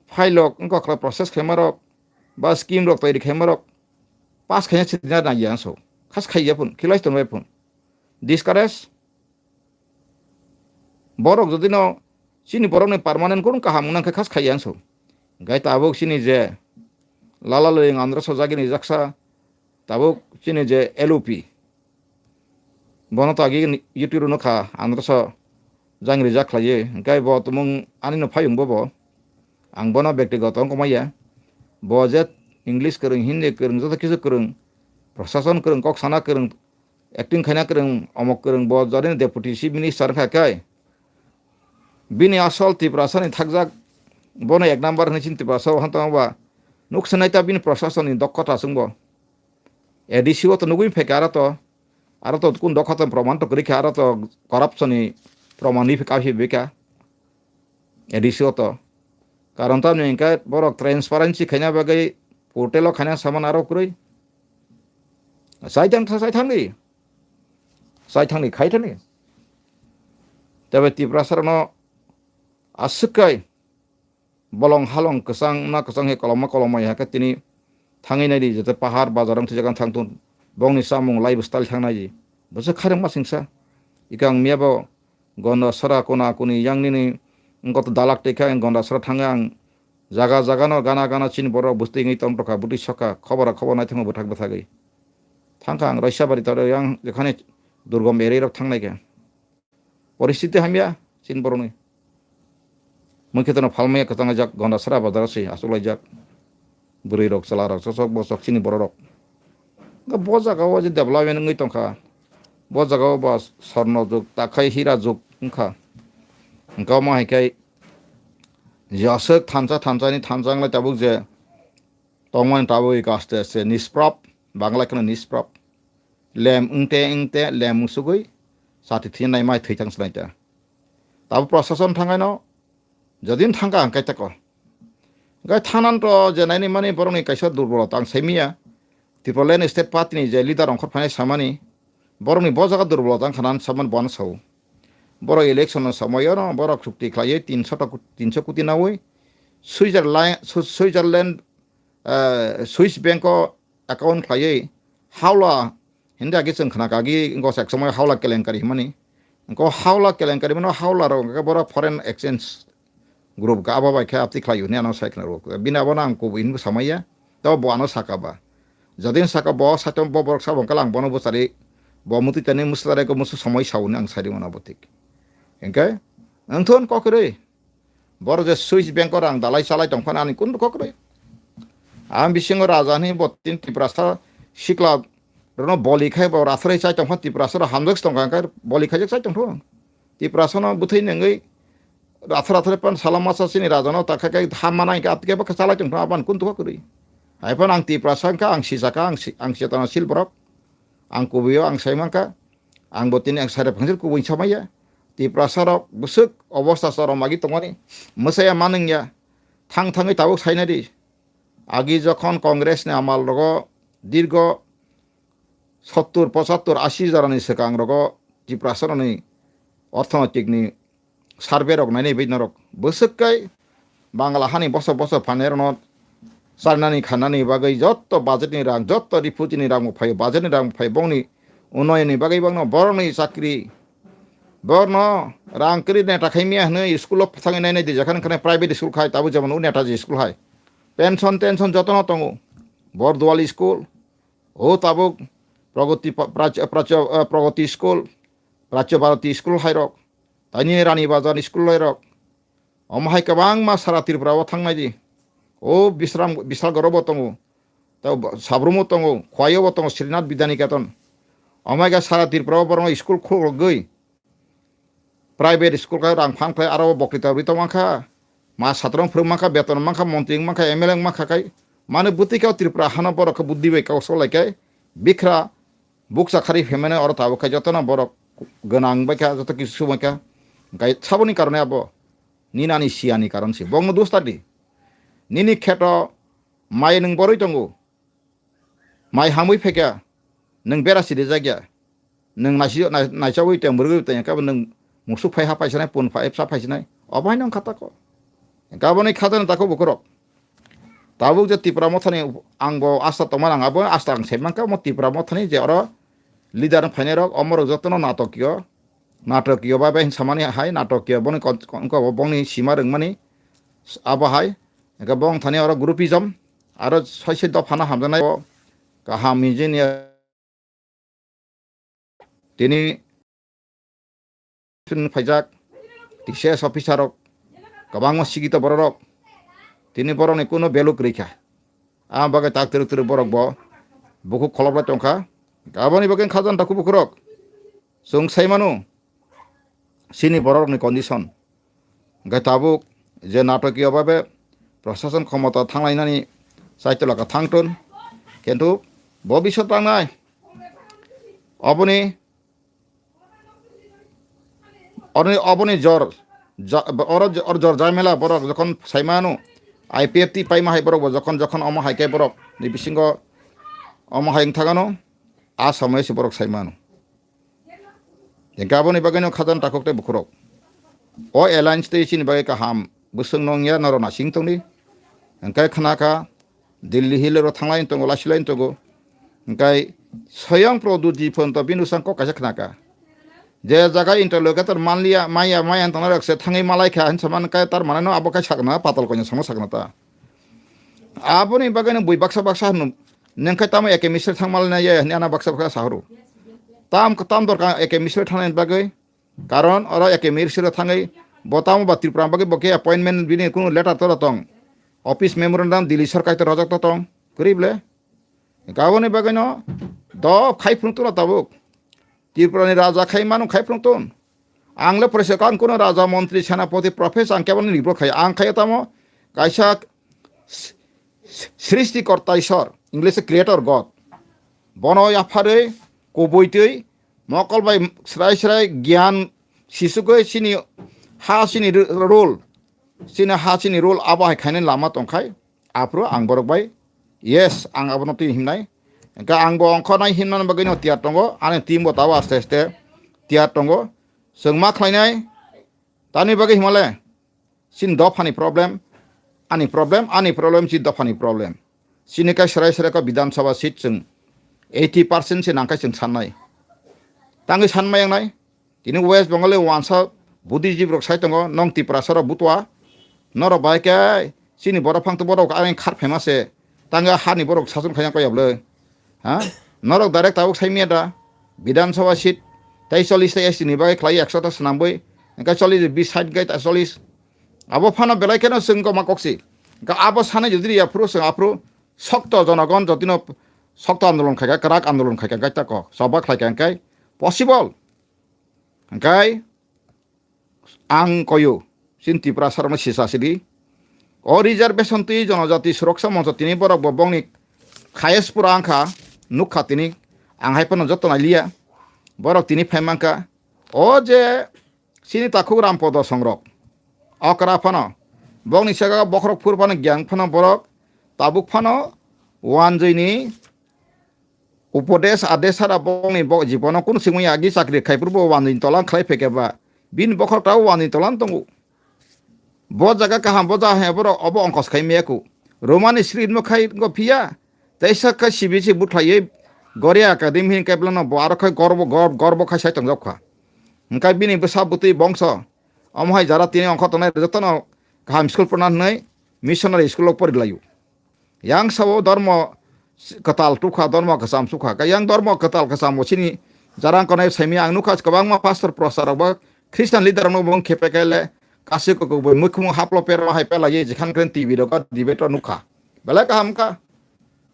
file rok wngkha khlai process khaima rok ba scheme rok toiri khaima rok pass khaina chirina nang yang so. Khas khaiya phun, khilai tonbai phun. Discourage. Borok jodi no chini borok ni permanent kun kaham wngna khe khas khaiya so. Gai tabuk chini je Lala Loyang Andhra so jagini jaksa tabuk chini je L O P. Bono to agi ni YouTube rw nukha, ang rwsa jang rijak khlaiwi, hwnkhe bo tumung ani no phayung bo bo. Ang bono bektigoto wngkha maya. Bo je English kwrwng, Hindi kwrwng, joto kisu kwrwng, prosason kwrwng, kok sana kwrwng, acting khaina kwrwng, omok kwrwng, bo jodi deputy chief minister wngkha khe, bini asol Tiprasa ni thakjak, bono ek number hwnwi chini Tiprasa o hantong ba nuksanai ta bini prosason ni dokkota chwngbo. A D C o to nugwi phaikha aro to, aro to kun dokha to proman to kwrwi kha, aro to corruption ni proman ni kha hi bika A D C o to. Karon tamni hwnkhe borok transparency khaina bagwi portal o khaina saman aro kwrwi. Saithang saithangni. Saithangni khaithani. Tebe Tiprasa rokno aswk kai bolong halong kwchang na kwchang he koloma koloma ya khe tini thangwi nai di, jete pahar bazar wng thwijak thang tun bongni samung lai bwstal thang nai di. Bwswk khareng ma singsa. Ika ang miya bo Gonda sora kona kuni yang nini wngkot dalak tei kha ang Gonda sora thangwi ang jaga jaga no gana gana chini borok bwtwi wngwi tong tokha, bwtwi sokha, khobora khobor naithangma bwthak bwthagwi. Thangkha ang Roisabari toro yang jekhane durgom area rok thangnai khe. Poristiti hamya chini borokni. Mui khe tono phalmaya kwchang jak Gonda sora bazar se achuklaijak. Bwrwi rok chwla rok chosok bosok chini borok rok. Bo jaga o je development wngwi tongkha. Bo jaga o ba sorno jug, takhai hira jug wngkha. Hwnkhe omo hai khe je aswk thansa thansa ni thansa wnglai tabuk je tongmani tabuk aste aste nisprap, Bangla kheno nisprap. Lem wngte wngte lem wngsugwi chati thwi nai mai thwi thang slai ta. Tabuk prosason thangaino jodin thangkha ang kaitako. Gai thanan to je naini mani borokni kaisa durbolota ang saimiya. Tipraland State Party ni je leader ongkhor phainai samani, borokni bo jaga durbolota wngkha nan samani bono sao. Borok election no samoyo no borok chukti khlaiwi tinso to, tinso koti naui Switzerland, Swi-, Switzerland, eh, Swiss bank o account khlaiwi haula hindi agi chwng khna kha agi wngkha sak somoi haula kelenkari hwnmani. Wngkha haula kelenkari mano haula rok wngkha borok foreign exchange group ga abo bai khe apti khlai hwnwi ano sai khna rw. Bini abo no ang kubui hinwi samaiya. Tei bo ano saka ba. Jodi saka bo saito bo borok sabo wngkha lang bono bwchari bo muti tani musa tare ko musu somoi sauni ang sai rw mano bo thik. Hwnkhe wngthon kok kwrwi. Boro je Swiss bank o rang dalai chalai tong phano ani kun kok kwrwi. Ang bisingo raja hinwi bo tin Tiprasa sikla rokno boli khai bo rathrai chai tong phano Tiprasa rok hamjak tong kha hwnkhe boli khaijak chai tong thung. Tiprasa no bwthwi nengwi rathra rathrai pan sala masa chini raja no ta khai khai ha mana hwnkhe atike bo chalai tong thung aban kun kok kwrwi. Hai phano ang Tiprasa wngkha ang sijak kha ang si-, ang chetana sil borok. Ang kubui o ang sai mankha. Ang bo tini ang sare phangsi kubui samaiya. Tiprasa rok bwswk obosta choromagi tongmani. Mwsaya manwngya. Thang thangwi tabuk saina di. Agi jokhon Congress ni amal rogo dirgo sottur, pochattur, ashi jorani swkang rogo Tiprasa rokni orthonoitik ni survey rok nainai bai norok bwswk kai Bangla hani bosok bosok phainairokno charnani khanani bagwi jotto budget ni rang, jotto refugee ni rang bo phaio, budget ni rang bo phaio, bongni unnoyon ni bagwi bongno borokni chakri, borokno rang kwrwi neta khai miya hwnwi school o thangwi nainai di, jekhane khane private school khai, tabuk jemon o Netaji school hai, pension tension jotono tongo, Bordual school, o tabuk Pragati pa-, Prach-, Prach-, eh, Pragati school, Prachya Bharati school hai rok, tini Rani Bazar school hai rok, omo hai kwbangma sara Tripura o thangnai di. O Bisram, Bishalgarh bo tongo. Tei bo Sabrum o tongo, Khwai o bo tongo, Srinath Bidyaniketan. Omo hai khe sara Tripura o borokno school khulogwi private school khe rang phan khlai aro boktwita rwi tong mankha. Ma satro phwrwng mankha, beton mankha, montri wng mankha, M L A wng mankha khai. Mane bwtwi khe o Tripura hano borok khe buddhi bai kok sok lai khe bikra bukcha khari phaimani oro tabuk khe jotono borok gwnang bai kha, joto kisu bai kha. Gai saboni karone abo nini ani siyani karon se. Bokno dus ta di. Nini kheto mai nwng borwi tongo. Mai hamwi phaikha, nwng bera siri jakya, nwng naisi-, nai-, naichawi tei mwrwgwi tei kabo nwng musuk phai ha phaisinai, pun phai bwsa phaisinai, obo haino wngkha tako. Gaboni khajani tako bukurok. Tabuk je Tipra Mothani ang bo asta tongma nang abo asta ang saimankha omo Tipra Mothani je oro leader phainai rok omorok jotono natokiyo, natokiyo bai bai hinsamani hai natokiyo boni kon-, kon-, wngkha bo bongni sima rwngmani abo hai. Hingke bong thani oro groupism, aro soise dophano hamjaknai bo kaham engineer tini phaijak, T C S officer rok, kwbangma sikito borok rok, tini borokni kuno value kwrwi kha. Ang bagwi tak twrwk twrwk borok bo bukhuk kholop lai tongkha. Aboni bagwi khajan takhuk bukhurok. Chwng sai mano, chini borokni condition. Hingke tabuk je natokiyo babe prosason khomota thanglainani chaitolaka thangton, kintu bo bisot tangnai. Oboni, oboni, oboni jor, ja-, oro, oro jor jamela borok jokhon saimano, I P F T paima hai borok bo jokhon, jokhon omo hai khe borok ni bisingo omo hai wng thangano, a somoyo se borok saimano. Hingke aboni bagwino khajan takhuk tei bukhurok. O alliance tei chini bagwi kaham bwswk nung ya norok nasing tongdi. Hingke khnakha Delhi hill ro thanglai tongo, lasilai tongo. Hingke soyang Pradyut ji phon to bini bwsang kok kaisa khnakha. Je jaga interlocutor manliya, maya, maya tongna rok se thangwi malai kha hinsa man khe tar mane no abo khe sakna patal koina samo sakna ta. Aboni bagwino bui baksa baksa hwnwi nengkhe tamo eke misre thang malai na ye hwnwi ana baksa baksa sahoro. Tam, tam dorkar eke misre thangnani bagwi. Karon oro eke misre thangwi bo tamo ba Tripura bagwi bo khe appointment bini kunu letter tora tong. Office memorandum Delhi sorkar to rojak to tong. Kwrwi ble? Gaboni bagwino do khai phunuk tula tabuk. Tripura ni raja khai manu khai phunuk tun. Ang le pore se kan kuno raja, montri, senapoti, professor ang keboni report khai. Ang khai tamo kaisa s-, s-, srishti korta Isor, English creator God. Bono yapharwi, kubui twi, mokol bai srai srai gyan sisugwi chini ha chini ru-, rule, chini ha chini rule abo hai khainani lama tongkhai. Aphuru ang borok bai, yes, ang abono twi himnai. Hingkhe ang bo ongkhornai himnani bagwino tiyar tongo, ani team bo tabo aste aste tiyar tongo. Chwng ma khlainai, tamni bagwi himale, chini dophani problem, ani problem, ani problem, chini dophani problem. Chini khe serai serai khe Bidhan Sabha seat chwng eighty percent se nangkhe chwng sannai. Tangwi sanmai wngnai, tini West Bengal o wansa Buddhist rok sai tongo, nong Tiprasa rok butwa, norok bai khe chini borok phang to borok ani khar phaima se, tangwi hani borok sason khaina koi ya bwlwi? Ha? Norok direct tabuk sai miya da, Bidhan Sabha seat, tei chollish ta S T ni bagwi khlai ekso ta swnambwi, hingkhe chollish bis side gai ta chollish. Abo phano belai kheno chwng kok ma kok si. Hingkhe abo sanai jodi ya phuru chwng aphuru sokto jonogon jotino sokto andolon khaikha, kwrak andolon khaikha, hingkhe ta kok choba khlaikha hingkhe possible. Hingkhe ang koyo, chini Tiprasa rokno sisa sidi. O reservation twi Jonojati Suroksa Moncho tini borok bo bongni highest pura wngkha, nukha tini. Ang hai phano joto nai liya. Borok tini phai mankha. O je chini takhuk Rampodo songrok. Okra phano. Bongni saka bokhorok phur phano giyang phano borok. Tabuk phano wanjwini upodesh adesh sara bongni bo jibono kunu simi agi chakri khai phuru bo wanjwini tola khlai phaikha ba. Bini bokhorok tabuk wanjwini tola tongo. Bo jaga kaham, bo jaga hai borok obo ongkos khai maya ku. Romani script no khai go phiya. Teisa khe C B C buthlaiwi Goria Academy hin kaiblano bo aro khai gorbo, gor-, gorbo khai sai tongjak kha. Hingkhe bini bwsa bwtwi bongso omo hai jara tini ongkho tongnai jotono kaham school porna hwnwi missionary school o porilaio. Yang sabo dormo kwtal tukha, dormo kwcham sukha. Khe yang dormo kwtal kwcham bo chini jara ongkhornai saimaya ang nukha kwbangma pastor, professor rok bo Christian leader rok no bo wng khe pekaile kasi kok bo mukhung haplo pero hai pelaye jikhan kren T V rok debate rok nukha. Belai kaham kha.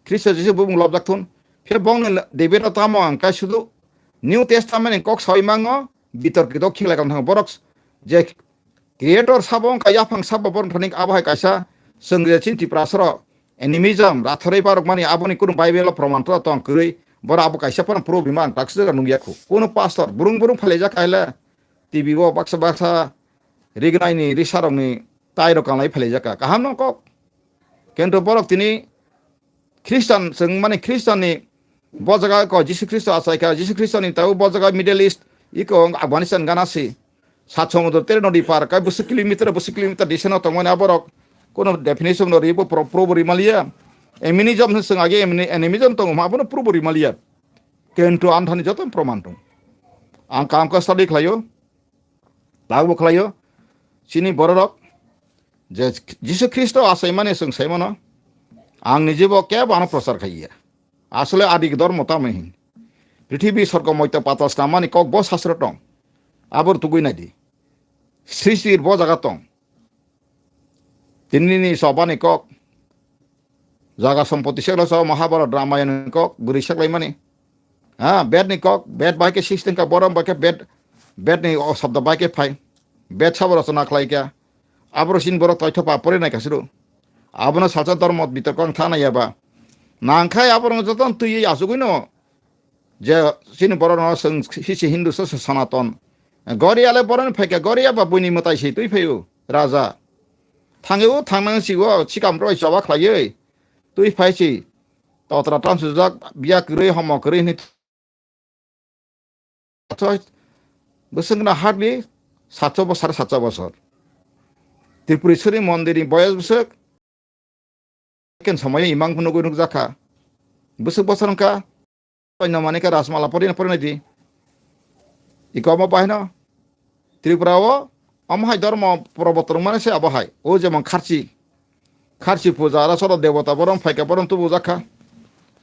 Khristo Jisu bumung lobjak thun. Phiya bongni debate o tamo ang kai sudu New Testament ni kok sawi mango, bitor kidok khiklai kang thango. Borok je creator sabo wngkha, yaphang sabo borok thani abo hai kaisa chwng je chini Tiprasarok animism rathorwi barok mani aboni kunu Bible o proman to tong kwrwi. Borok abo kaisa phano proof rima ang takswk nungya khu. Kunu pastor burung burung phalaijak kaila T V o baksa baksa rignaini risarokni tairok kanlai phalaijak kha. Kaham no kok. Kintu borok tini Khristan chwng mani Khristanni bo jaga ko Jisu Khristo achaikha, Jisu Khristoni tabo bo jaga Middle East iko Afghanistan gana si. Sat somudro tere nodi par kai bwswk kilometer bwswk kilometer diseno tongmani aborok kono definition no ribo pro-, probo rimaliya. Eminism se chwng age emini-, animism tongo ma abono probo rimaliya. Kintu anthani joto proman tong. Ang kam ka study khlaio. Lagbo khlaio. Chini bororok je Jisu Khristo achaimani chwng saimano. Ang nijebo kebo ano prochar khaiya. Asole adi dormo tamo hin. Prithibi sorgo moito patal snamani kok bo sasro tong. Abor tugui naidi. Sristir bo jaga tong. Tinini sobani kok. Jaga sompoti seklo so Mahabharat Ramayana kok bwrwi seklaimani. Ha, bed ni kok, bed bai ke system ka borom bai ke bed, bed ni o sabda bai ke phai. Bed sabo rachana khlai kya. Aboro sin borok toitho pa pore nai kasiru. Abono salsa dormo bitor kong thana yaba. Nangkhai aboro joton twi asugui no. Je chini borok no chwng sisi Hindu so so Sanaton. Goriya le borok ni phaikha Goriya ba buini mwtai si twi phaio raja. Thangwi o thangnang si o chikam roi choba khlaiwi. Twi phai si totra tam sujak biya kwrwi homo kwrwi hwnwi. Bwswk na hardly satso bosor, satso bosor. Tripureshwari mondir ni boyos bwswk. Ken somoyo imang phunugwi nukjakha. Bwswk bosor wngkha. Toino mani khe Rajmala porina porina di. Iko omo bahino. Tripura o omo hai dormo probotor wngmani se abo hai. O jemon kharchi. Kharchi puja aro soro debota borom phaikha borom tubujakha.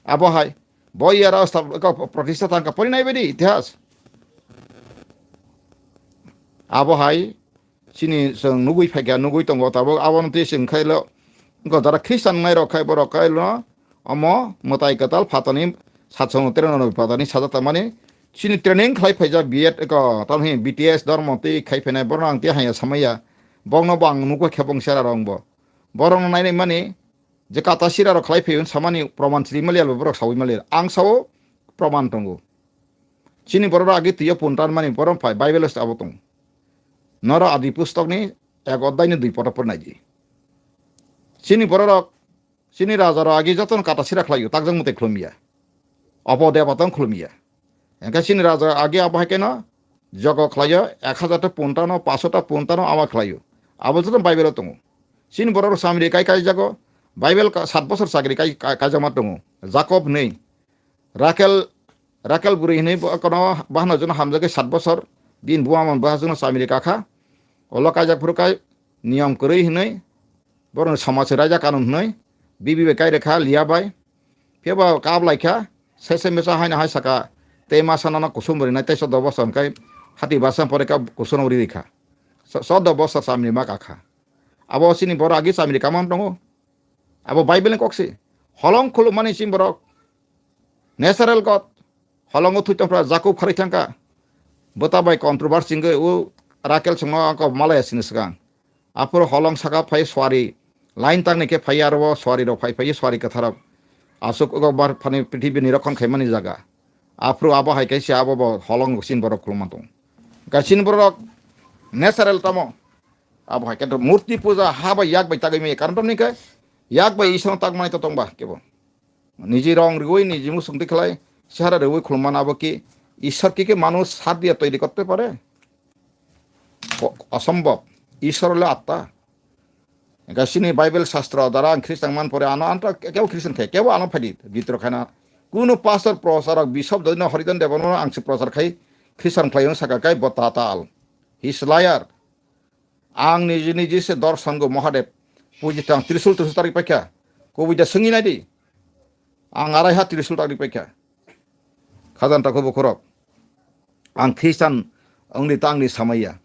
Abo hai. Bo yara sta-, ka protista tangka porina ibedi itihas. Abo hai. Chini chwng nugui phaikha, nugui tongo tabuk. Abono twi chwng khailo, wngkha jara Khristan wngnai rok khai borok khailo, omo mwtai kwtal phatani satsong tereno phatani sajak tangmani. Chini training khlai phaijak B Ed ko, tamni B T S dormo twi khai phainai, borno ang tei hanya samaya. Bokno bo ang nukha khebong sera rong bo. Borokno nainai mani, je kata sira rok khlai phaio samani proman sri maliya borok sawi maliya. Ang sao proman tongo. Chini borok agi twiyo puntan mani borok phai Bible abo tongo. Noro adi pustokni ek oddaini dui poto pore naidi. Chini bororok, chini rajarok agi jotono kata sira khlaio, takjak mwtai khulumya. Obo debata wng khulumya. Engkhe chini raja agi abo hai kheno jogo khlaio, ek hajar ta punta no, paso ta punta no ama khlaio. Abo joto Bible o tongo. Chini bororok samri kai kai jago, Bible ka, sat bosor chakri kai, kai, kaijakma tongo. Jakob hwnwi. Rakel, Rakel bwrwi hwnwi bo kono bahno jono hamjagwi sat bosor din buamon bahasongno chamiri kakha. Olo kaijak phuru kai niyom kwrwi hwnwi borokni somaj raida kanun hwnwi bibi bai kai rwkha liya bai. Phiya bo kap lai kha, sese mesa haino hai saka tei masa nono kusum rinai tei choudo bosor hwnkhe hati basa pore kha kusum ri rikha. Choudo bosor chamiri ma kakha. Abo chini borok agi chamiri kama tongo. Abo Bible ni kok si. Holong khulumani chini borok. Natural God, holongo thwi tongphra Jakob kharwi thangkha. Bwta bai controversy wngwi o Rakel songno angkho malaya sini swkang. Aphuru holong saka phai suari, line tangni khe phai aro o suari rok phai phai suari kwtharok. Aswk ego bar phani prithibi ni rokhon khaimani jaga. Aphuru abo hai khe se abo bo holong sin borok khulumma tong. Gaisin borok natural tamo. Abo hai khe murti puja ha bai yak bai tagwi maya karon tamo ni khe yak bai Isor tagmani to tongba kebo. Niji rong riwi, niji musung tikhlai, chehara riwi khulumma abo ki Ishwar ki ke manush sat diya toiri korte pare? Ko-, asombob. Ishwar hole atta. Engkha chini Bible shastra dara ang Christian man pore ano anta ke-, kebo Christian khe, kebo ano phadi bitro khaina. Kuno pastor, professor, bishop dodino Haridan Devan ang se prochar khai Christian khlai saka kai bota tal. He's liar. Ang niji niji se dorson go Mahadev. Puji tang trisul trisul tagri paikha. Kubui da swngi nai di. Ang arai ha trisul tagri paikha. Khajan ta kubu khorok. Ang Christian ongni tangni samaya.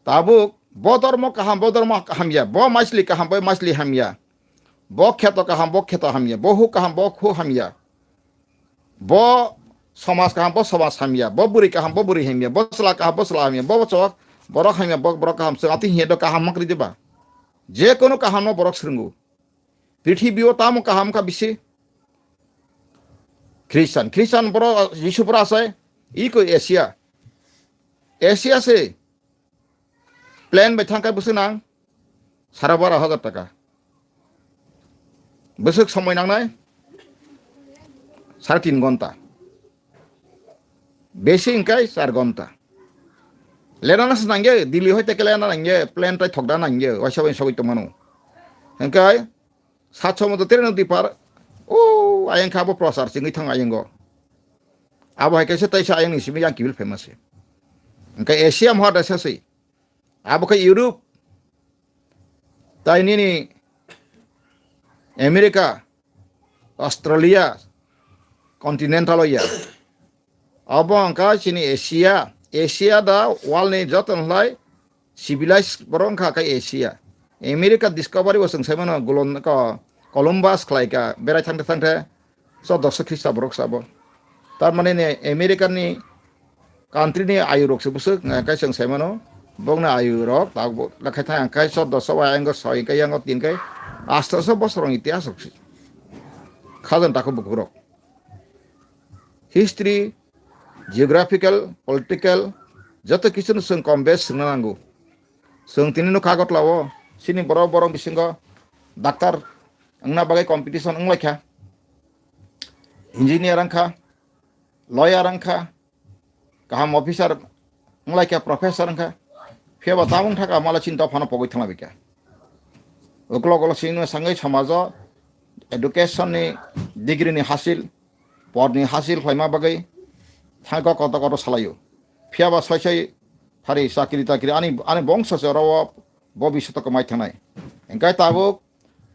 Tabuk bo dormo kaham, bo dormo kaham ya. Bo maisli kaham, bo maisli ham ya. Bo kheto kaham, bo kheto ham ya. Bo hu kaham, bo hu ham ya. Bo Somaj kaham bo somaj hamya, bo bwrwi kaham bo bwrwi hamya, bo chwla kaham bo chwla hamya, bo chwla borok hamya bo borok kaham, chwng atwi hinya do kaham makri diba? Je kono kaham no borok swrwngo. Prithibi o tamo kaham kha bisi? Christian, Christian borok Jisu borok asai, iko Asia. Asia se plane bai thangkha bwswk nang sara baro hajar taka. Bwswk somoi nangnai sare tin gonta. Besi hingkai char gonta. Lenana se nangya, Delhi hoite ke lena nangya, plane tai thokda nangya, waisa bai sogwi tongmano. Hingkai satso moto train no dipar, o ayang kha bo prosar singwi thang ayango. Abo hai kaisa taisa ayang ni simi yang kibil famous se. Hingkai Asia mhada sasi. Abo khe Europe, tai nini America, Australia, continental o ya. Abo wngkha chini Asia, Asia da world ni joto nai civilized borok wngkha khe Asia. America discovery bo chwng sai mano, gulon ko Columbus khlai kha, berai thangte thangte chordoso Khrista borok sabo. Tar mane ni America ni country ni ayu rok se bwswk, eh, kai chwng sai mano, bokni ayu rok tak bo lakhai thang kai chordoso wa engo soi kai yango tin kai astoso bosor rong itihas rok se. Khajang tako bukurok. History, geographical, political, joto kisu no chwng kom bes swngna nango. Chwng tini no kagot lawo, sini borok borok bisingo doctor wngna bagwi competition wnglaikha. Engineer wngkha, lawyer wngkha, kaham officer wnglaikha, professor wngkha. Phiya ba tabung thaka mala chini dophano pogwi thanglabaikha. Uklok uklok sini no sangwi somajo education ni degree ni hasil, pod ni hasil khlaima bagwi thangkha koto koto salaio. Phiya ba soi soi hari chakri takri ani, ani bongso se oro o bobishoto kwmai thangnai. Hingkai tabuk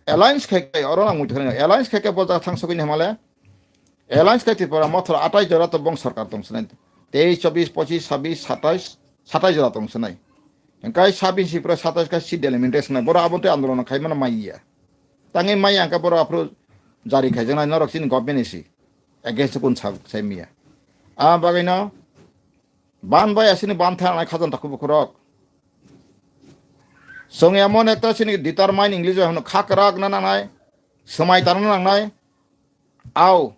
alliance khai khai oro nang muitu khai alliance khai khai bo jaga thang sogwi ni hamale. Alliance khai Tripura mothor atai jora to bong sarkar tong sinai. Teis, chobis, pochis, sabis, satais, satais jora tong sinai. Hingkai sabis si pura satais khai si delimitation nai. Boro abo tei andolon khai mano mai ya. Tangwi mai ya hingka boro aphuru jari khai jangnai norok chini government ni si. Against kun sa, sai miya. A bagwi no ban bai asini ban thanai khajan takhu bukhurok. Song emon ekta sini determine English bai hono khakrak na nangnai, swmai tana nangnai. Au,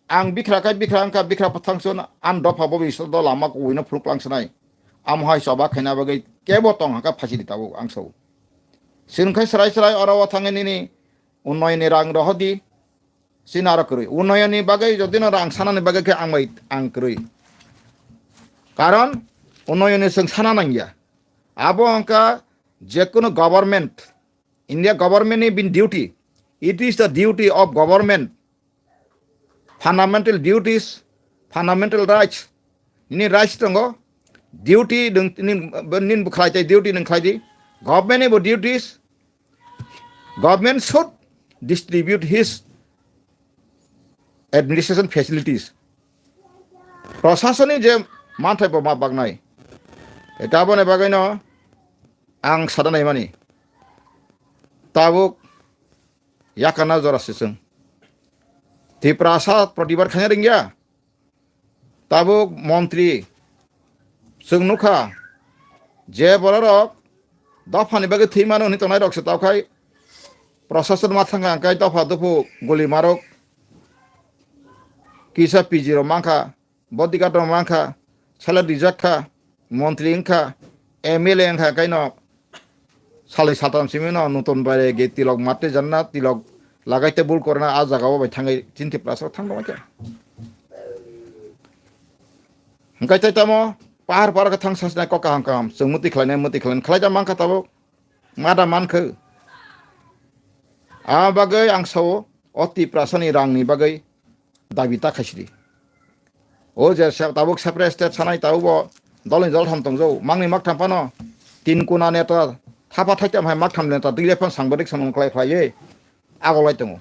ang bikra kai bikra wngkha, bikra pathang sun an dopha bo biso do lama kuwi no phunuk lang sanai. Am hai soba khaina bagwi kebo tong haka phasi di tabuk ang so. Sini khai srai srai oro o thangwi nini unnayoni rang rohodi. Sini aro kwrwi. Unnayoni bagwi jodi no rang sanani bagwi khe ang bai ang kwrwi. Karon unnayoni chwng sana nangya. Abo wngkha jekunu government, India government ni bini duty. It is the duty of government. Fundamental duties, fundamental rights. Nini rights tongo. Duty nung, nin, nin bo khlai tai duty nung khlai di. Government ni bo duties. Government should distribute his administration facilities. Prosasoni je manthai bo ma bagnai. Eta boni bagwi no ang sada naimani. Tabuk yakana jora sisung. Tiprasa protibad khanya ringya. Tabuk montri chwng nukha je bororok dophani bagwi thwi mano hwnwi tongnai rok se tawkhai prosasoni ma thangkha hwnkhe dopha dophu guli marok kisa P G rok mankha, bodyguard rok mankha, sale rijak kha, montri wngkha, M L A wngkha kaino. Salai saltam simi no nutun bai ge tilok mate janna tilok lagai te bul korna a jaga o bai thangai chinti plus o thang dong khe. Hingkai tai tamo pahar pahar khe thang sasna kok kaham kaham chwng muti khlainai muti khlainai khlai da mankha tabuk ma da mankhe. A bagwi ang sao o Tiprasa ni rang ni bagwi dabi ta khaisidi. O je se-, tabuk separate state sanai tabuk bo dolni dol tham tongjago. Mangni mak tham phano tin kuna neta thapa thaitham hai mak tham neta dui lephang sangbadik samung khlai khlai ye agolai tongo.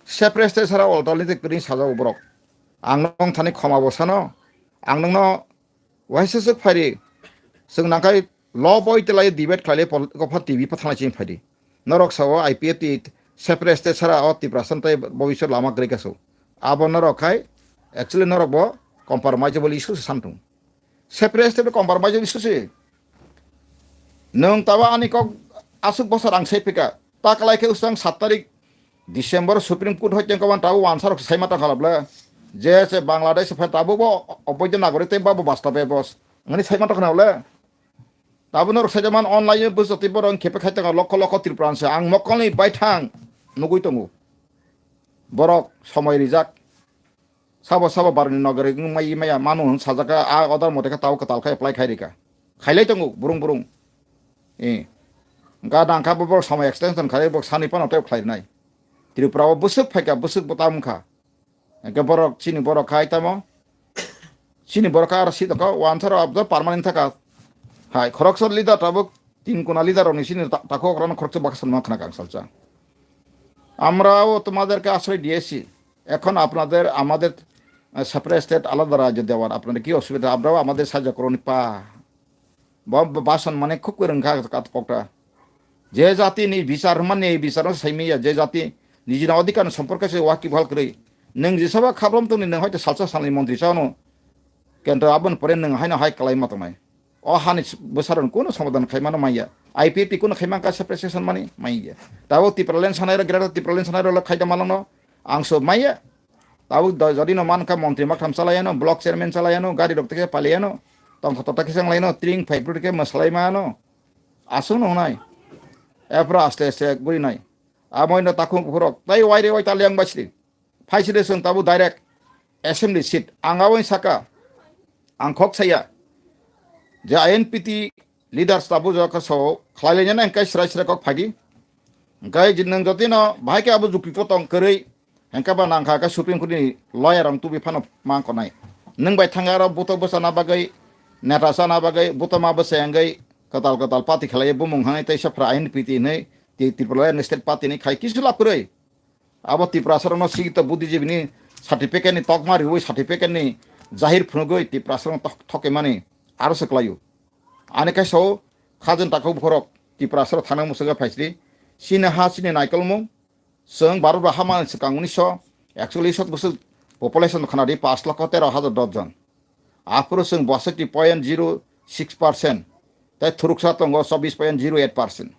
Separate state sara alternate kwrwi sajago borok. Ang nong thani khoma bo sano. Ang nongno waisa swk phairi. Chwng nangkhai lo boi telai debate khlai le pol-, gopha T V pa thanai chini phaidi. Norok sao I P F T separate state sara o Tiprasa tei bobiswt lama kwrwi kasu. Abo norok khai actually norok bo compromisable issue se samtung. Separate state compromisable issue se. Nwng tabo ani kok aswk bosor ang sai phika. Ta kalai khe usang sat tarik December Supreme Court hoi tengko man tabo wansarok sai mata khalap le. Je se Bangladesh phai tabo bo oboido nagorik tei babo basta be bos. Ngani sai mata khana le. Tabo norok sai jaman online bwswk tei borok khepe khai tongo lokho lokho Tripura se. Ang mokolni baithang nugui tongo. Borok somoi rijak. Sabo sabo baroni nogari wngmai maya manu hwn sajaka a order mote khe tabo kwtal khe apply khai rika. Khailai tongo burung burung. Eh. Ga dangkha bo borok samai extension khai bo sani pano tei khlai nai. Tripura o bwswk phaika bwswk bo tamung kha. Hwnkhe borok chini borok khai tamo. Chini borok khai aro sitokha wansaro abdo permanent thaka. Hai khoroksa leader tabuk tin kona leader rokni chini ta-, takhuk rokno khoroksa baksa nang khna kang salsa. আমরাও তোমাদেরকে আশ্রয় দিয়েছি। এখন আপনাদের আমাদের, আহ, separate state আলাদা রাজ্য দেওয়ার আপনাদের কি অসুবিধা? আমরাও আমাদের সাহায্য করুন পা। Bo, bo, basan mane khub kwrwng kha kat kokta. Je jati ni bichar mane bichar no saimaya, je jati nijina odhikar ni somporke se wakibhal kwrwi. Nwng jisaba khabrom tongni nwng hoito salsa salni montri chano. Kento aboni pore nwng haino hai kwlai ma tongnai. O hani s-, bwsarok kuno somadan khai mano maya. I P F T kuno khai man ka separation mani maya. Tabo Tipraland sanai ro, Greater Tipraland sanai ro khaida malangno. Ang so maya. Tabuk do-, jodi no man kha montri maktham chalayano, block chairman chalayano, gari rok teke palayano, tongkha tota khe changlayano, tring phai phru teke mwsalaimano. Aswk no wngnai. Epra aste aste guri nai. Amoi no takhuk phurok. Tai wai re wai ta leng basri. Phai side sung tabuk direct assembly seat. Ang awai saka. Ang khok saya. Je I N P T leaders tabuk jaka so khlailainani hwnkhe srai srai kok phaidi. Hwnkhe je nwng jotino bahai khe abo jukti potong kwrwi. Hwnkhe ba nangkha khe Supreme Court ni lawyer rok tubui phano mang konai. Nwng bai thangya aro buto bwsana bagwi, neta sana bagwi, buto ma bwsai wngwi kwtal kwtal party khlaiwi bumung hwnwi tei sopra I N P T hwnwi Ti-, Tripura ni state party ni khai kisu lab kwrwi. Abo Tiprasa rokno sikito buddhijibini certificate ni tokma riwi certificate ni jahir phunugwi Tiprasa rokno tok-, thokemani aro se kwlaio. Ani khe sao khajwng takhuk bokhorok Tiprasa rok thangna muchungwi phaisidi. Chini ha chini naikolmung. Chwng Bharat ba hamani swkang unisho ekchollish bwswk population khwnadi pash lokho tero hajar dos jon. Aphuru chwng basaiti point zero six percent. Tei thuruksa tongo chobbish point zero eight percent.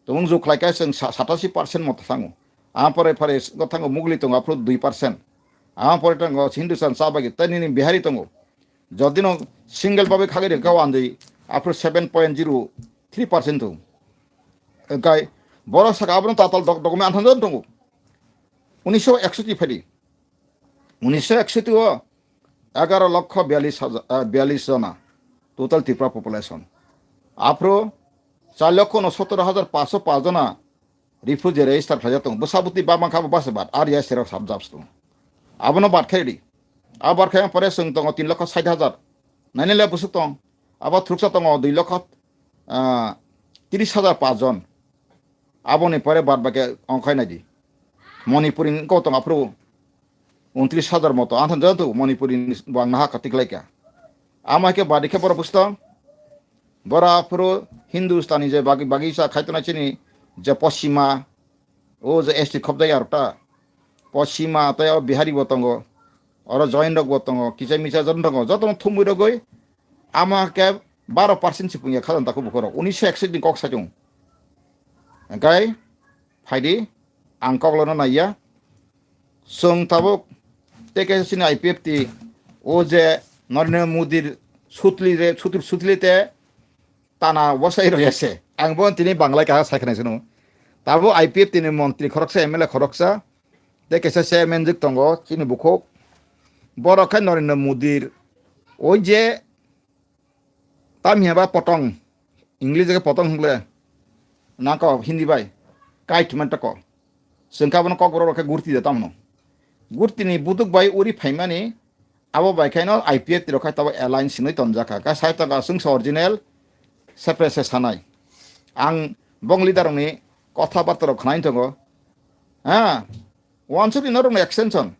Tong wngju khlaikha chwng sa-, satashi percent moto thango. Ama pore phare go thango Mugli tongo aphuru dui percent. Ama pore tongo Hindustan chabagi tei nini Bihari tongo. Jodi no single babai khagwi rwkha wandwi aphuru seven point zero three percent tongo. Hwnkhe borok saka abono tatal dok-, document anthan jon tongo. Unisho eksoti phadi. Unisho eksoti o egaro lokho biyalish hajar, ah, biyalish jona total Tripura population. Aphuru char lokho unosotter hajar paanshsho paanch jona refugee register khlaijak tongo. Bwsa bwtwi bama kha bo basa bad, R S rok sab jabs tongo. Abono bad khaidi. Abo bad khaina pore chwng tongo tin lokho sait hajar. Nainai le bwswk tong. Abo thuruksa tongo dui lokho, ah, tris hajar paanch jon. Aboni pore bad baki ongkhai naidi. Manipuri ni kok tong aphuru untris hajar moto. Ang than joto Manipuri ni bo ang naha katik laikha. Ama khe badi khe borok bwswk tong. Borok aphuru Hindustani je bagi, bagi sa khai tongnai chini je Poschima, o je S T khopjak arokta. Poschima tei o Bihari bo tongo. Oro Jain rok bo tongo. Kicha micha jon tongo. Jotono thumwi rogwi ama khe baro percent si pungya khajang takhuk bokhorok. Unisho eksoti ni kok saichung. Hwnkhe phaidi ang koklono naiya. Chwng tabuk tei kaisa chini I P F T o je Narendra Modi sutli je sutur sutli te tana bwsai rwya se. Ang bo tini Banglai kaha sai khna sino. Tabuk I P F T ni montri khoroksa, M L A khoroksa, tei kaisa chairman jwk tongo chini bukhuk. Borok khe Narendra Modi o je Tamni hwnba potong, English khe potong hwnle, nangkok Hindi bai, kite hwnma toko. Chwng khe abono kokborok rok khe gurti da tamno. Gurtini buduk bai uri phaimani, abo bai khaino I P F T rok khai tabo alliance hinwi tonjak kha. Khe sai tongkha chwngsa original separate se sanai. Ang bong leader rokni kotha barta rok khnaini tongo. Ha? Wansukni norokni extension.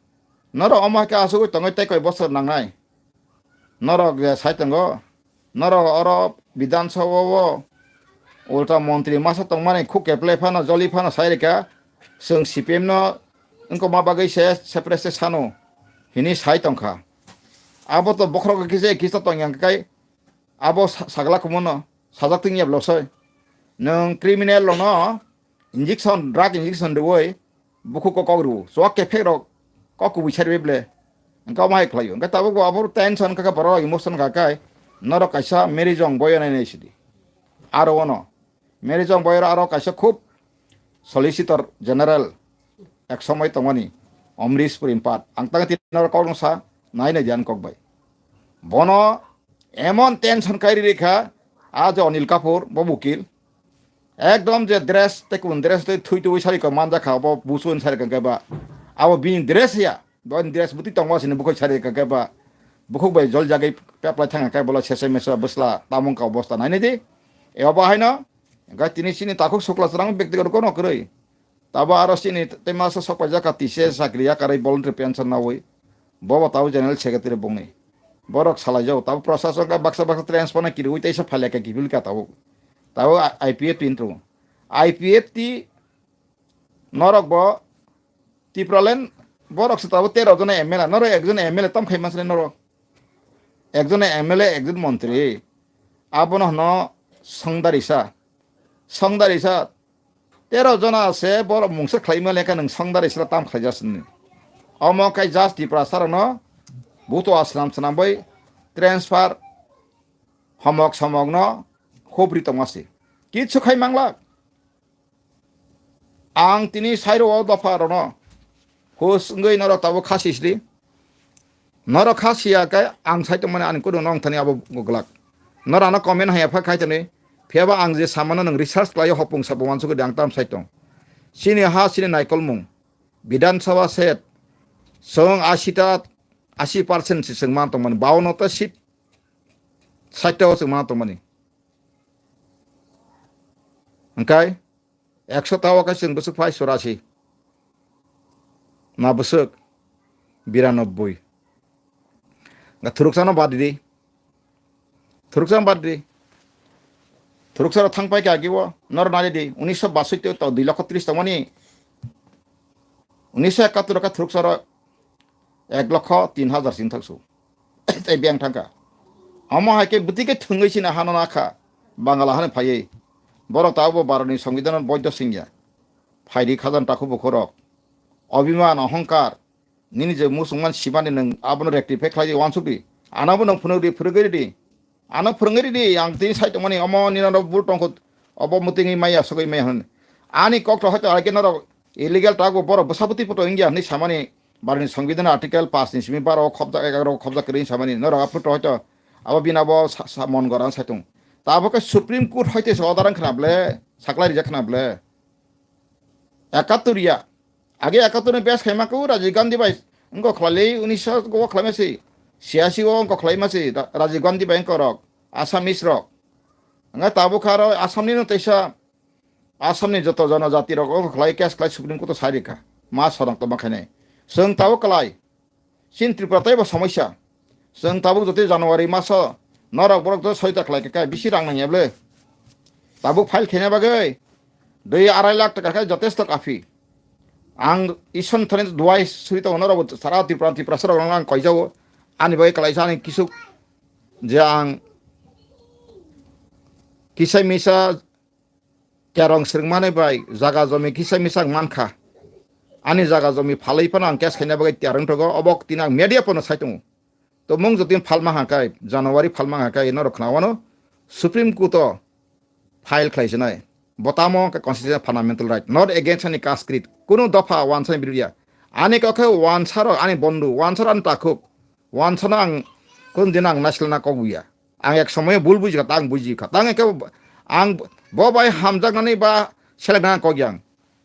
Norok omo hai khe asugwi tongwi tei koi bosor nangnai. Norok je sai tongo, norok oro Bidhan Sabha o ulta montri masa tongmani khuk keplai phano joli phano sai rikha, chwng C P M no wngkokma bagwi se separate se sano hini sai tongkha. Abo to bokhorok kisa kisa tong yang kai. Abo sa-, sagla kumono sajak ting yab losoi. Nung criminal lono injection, drug injection riwi bukhuk ko kok riwi. Chwak kephek rok kok kubui sari ble. Engka mai khlaio. Engka tabuk bo abor tension kaka borok emotion kakai. Norok kaisa Mary Jong boyo nai nai sidi. Aro ono. Mary Jong boyro aro kaisa khub Solicitor General ek somoi tongmani Amrish Puri Impat. Ang tang tin norok kok sa nai nai jan kok bai. Bono emon tension kairi rikha, a je Anil Kapoor, bo bukil. Ekdom je dress, te kun dress te thui thui sari ko manja kha, bo busu sari ka ba. Abo bini dress ya, bo dress buti tongo sini bukhuk sari ka ba. Bukhuk bai jol jagai peplai thanga kai bola sese mesa bwsla tamung ka bosta nai nai di. E obo haino, ga tini sini takhuk sukla sarang bekti ko no kroi. Tabo aro sini te masa sok paijak ka tise sakri ya karai voluntary pension nawi. Bobo tabo general secretary bongni. Borok salai jago. Tabo process ka baksa baksa transfer na kiri ui teisa phalya ka kibil ka tabo. Tabo I P F T intro. I P F T norok bo Tipraland borok se tabo tero jona M L A. Norok ekjon M L A tam khai masle norok. Ekjon M L A, ekjon montri. Abono hno songdarisa. Songdarisa tero jona se borok mungsa khlaima lekha nung songdar isra tam khlai jasni. Omo kai jas Tiprasa rokno buto aslam swnam bai transfer homok somokno hobri tongma se. Kichu khai manglak. Ang tini sairo o dopha rokno hus wngwi norok tabuk khasi sidi. Norok kha siya khe ang sai tongmani ani kudu nong thani abo glak. Norok ano comment haya pha khai tani. Phiyaba ang je samano nwng research khlai hopung sapung wansugwi ang tam sai tong. Chini ha chini naikolmung. Bidhan Sabha set. Chwng asi ta, asi percent si chwng man tongmani. Bawono ta seat sait ta o chwng man tongmani. Hwnkhe ekso ta o khe chwng bwswk phai chorasi. Na bwswk biranobboi. Nga thuruksa no bad di. Thuruksa bad di. Thuruksa ro thang pai khe agi o. Nor nai di. Unisho basoi to dui lokho tris tongmani. Unisho ekattor khe thuruksa ro ek lokho tin hajar sin thaksu. Tei beng thangkha. Omo hai khe bwtwi khe thwngwi sina hano nakha. Bangala hano phaiwi. Borok ta bo Bharatni Songbidanor boidho singya. Phaidi khajan takhu bukhorok. Obiman, ohongkar. Nini je musungman sibani nwng abono rectify khlai di wansuk di. Ano bo nwng phunuk di, phwrwngwi di. Ano phwrwngwi di, ang tini sai tongmani omo nini oro bul tongkho, obo mutingwi maya sogwi maya hwn. Ani kok to hoito aike norok illegal tago borok bwsabwtwi poto wngya hwnwi samani Bharatni Songbidan article paanch ni simi baro khobjak egaroh khobjak kwrwi samani norok aphuru to hoito abo bini abo sa, sa mon goran saitung. Tabuk khe Supreme Court hoite se order wngkhna ble, saklai rijak khna ble. Ekattor ya. Age ekattor ni base khaima khe Rajiv Gandhi bai wngkok khlai unisho go khlaima se. Siyasi o wngkok khlaima se Ra-, Rajiv Gandhi bai wngkok rok. Assamese rok. Wngkha tabuk aro Assam ni no teisa Assam ni joto jonojati rok wngkok khlai case khlai Supreme Court o sai rikha. Ma sorang toma khainai. Chwng tabuk klai. Chini Tripura teibo somoisa. Chwng tabuk jotoi January maso norok borok joto soita khlai kha, bisi rang nangya ble. Tabuk file khaina bagwi dui arai lakh taka khe jotesto kafi. Ang Ishwar thani duai suri tongo norok sara Tripura, Tripura sarok ang koijao. Ani bagwi kalaisa ani kisuk je ang kisai misa kerong swrwngmani bai jaga jomi kisa misa ang mankha. Ani jaga jomi phalwi phano ang case khaina bagwi tiyar wng tongo, obo tini ang media phano sai tongo. To mung jotoni phalma hangkai, January phalma hangkai norok khna wano Supreme Court o file khlai sinai. Bo tamo khe constitutional fundamental right, not against any caste creed. Kunu dopha wansani birudia. Ani kok khe wansa rok ani bondu, wansa rok ani takhuk, wansano ang kunu din ang naislana kok buya. Ang ek somoyo bul buji kha, ta ang buji kha. Ta ang ekhe ang bo bai hamjaknani ba selekna kok yang.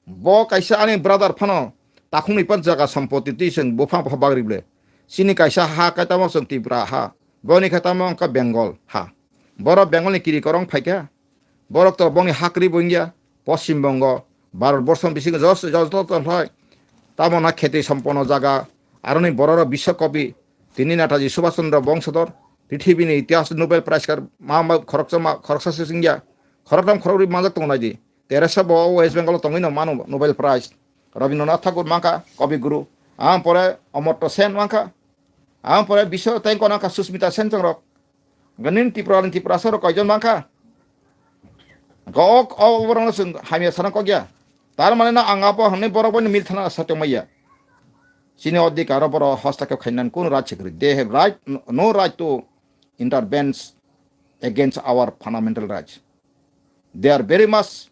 Bo kaisa ani brother phano takhukni pan jaga sompoti twi chwng buphang pha bagri ble. Chini kaisa ha kaitamo chwng Tripura ha. Boni khaitamo wngkha Bengal ha. Borok Bengal ni kiri korong phaikha. Borok to bongni ha kwrwi bo wngya. Poschim Bongo, Bharat Borso bisingo jos-, joto tongthai. Tamo na kheti sompono jaga. Aroni borok biswa kobi. Tini Netaji Subhash Chandra Bongsothor. Prithibini itihas Nobel Prize kar ma, ma khoroksa ma, khoroksa se wngya. Khoroktham khorokri manjak tongo nai di. Teresa bo West Bengal o tongwi no mano Nobel Prize. Rabindranath Thakur mankha, Kabi Guru. Ang pore Amartya Sen mankha. Ang pore biso tei kono ka Susmita Sen chong rok. Ganin Tripura ni Tripura sa rok koijon mangkha. Gok o borok no sung hamya sana kokya. Tar mane na ang apo hwnwi borok bai mil thana sa tongmaya. Chini odhikar o borok hostake khainan kun right sikri. They have right, no right to intervene against our fundamental rights. They are very much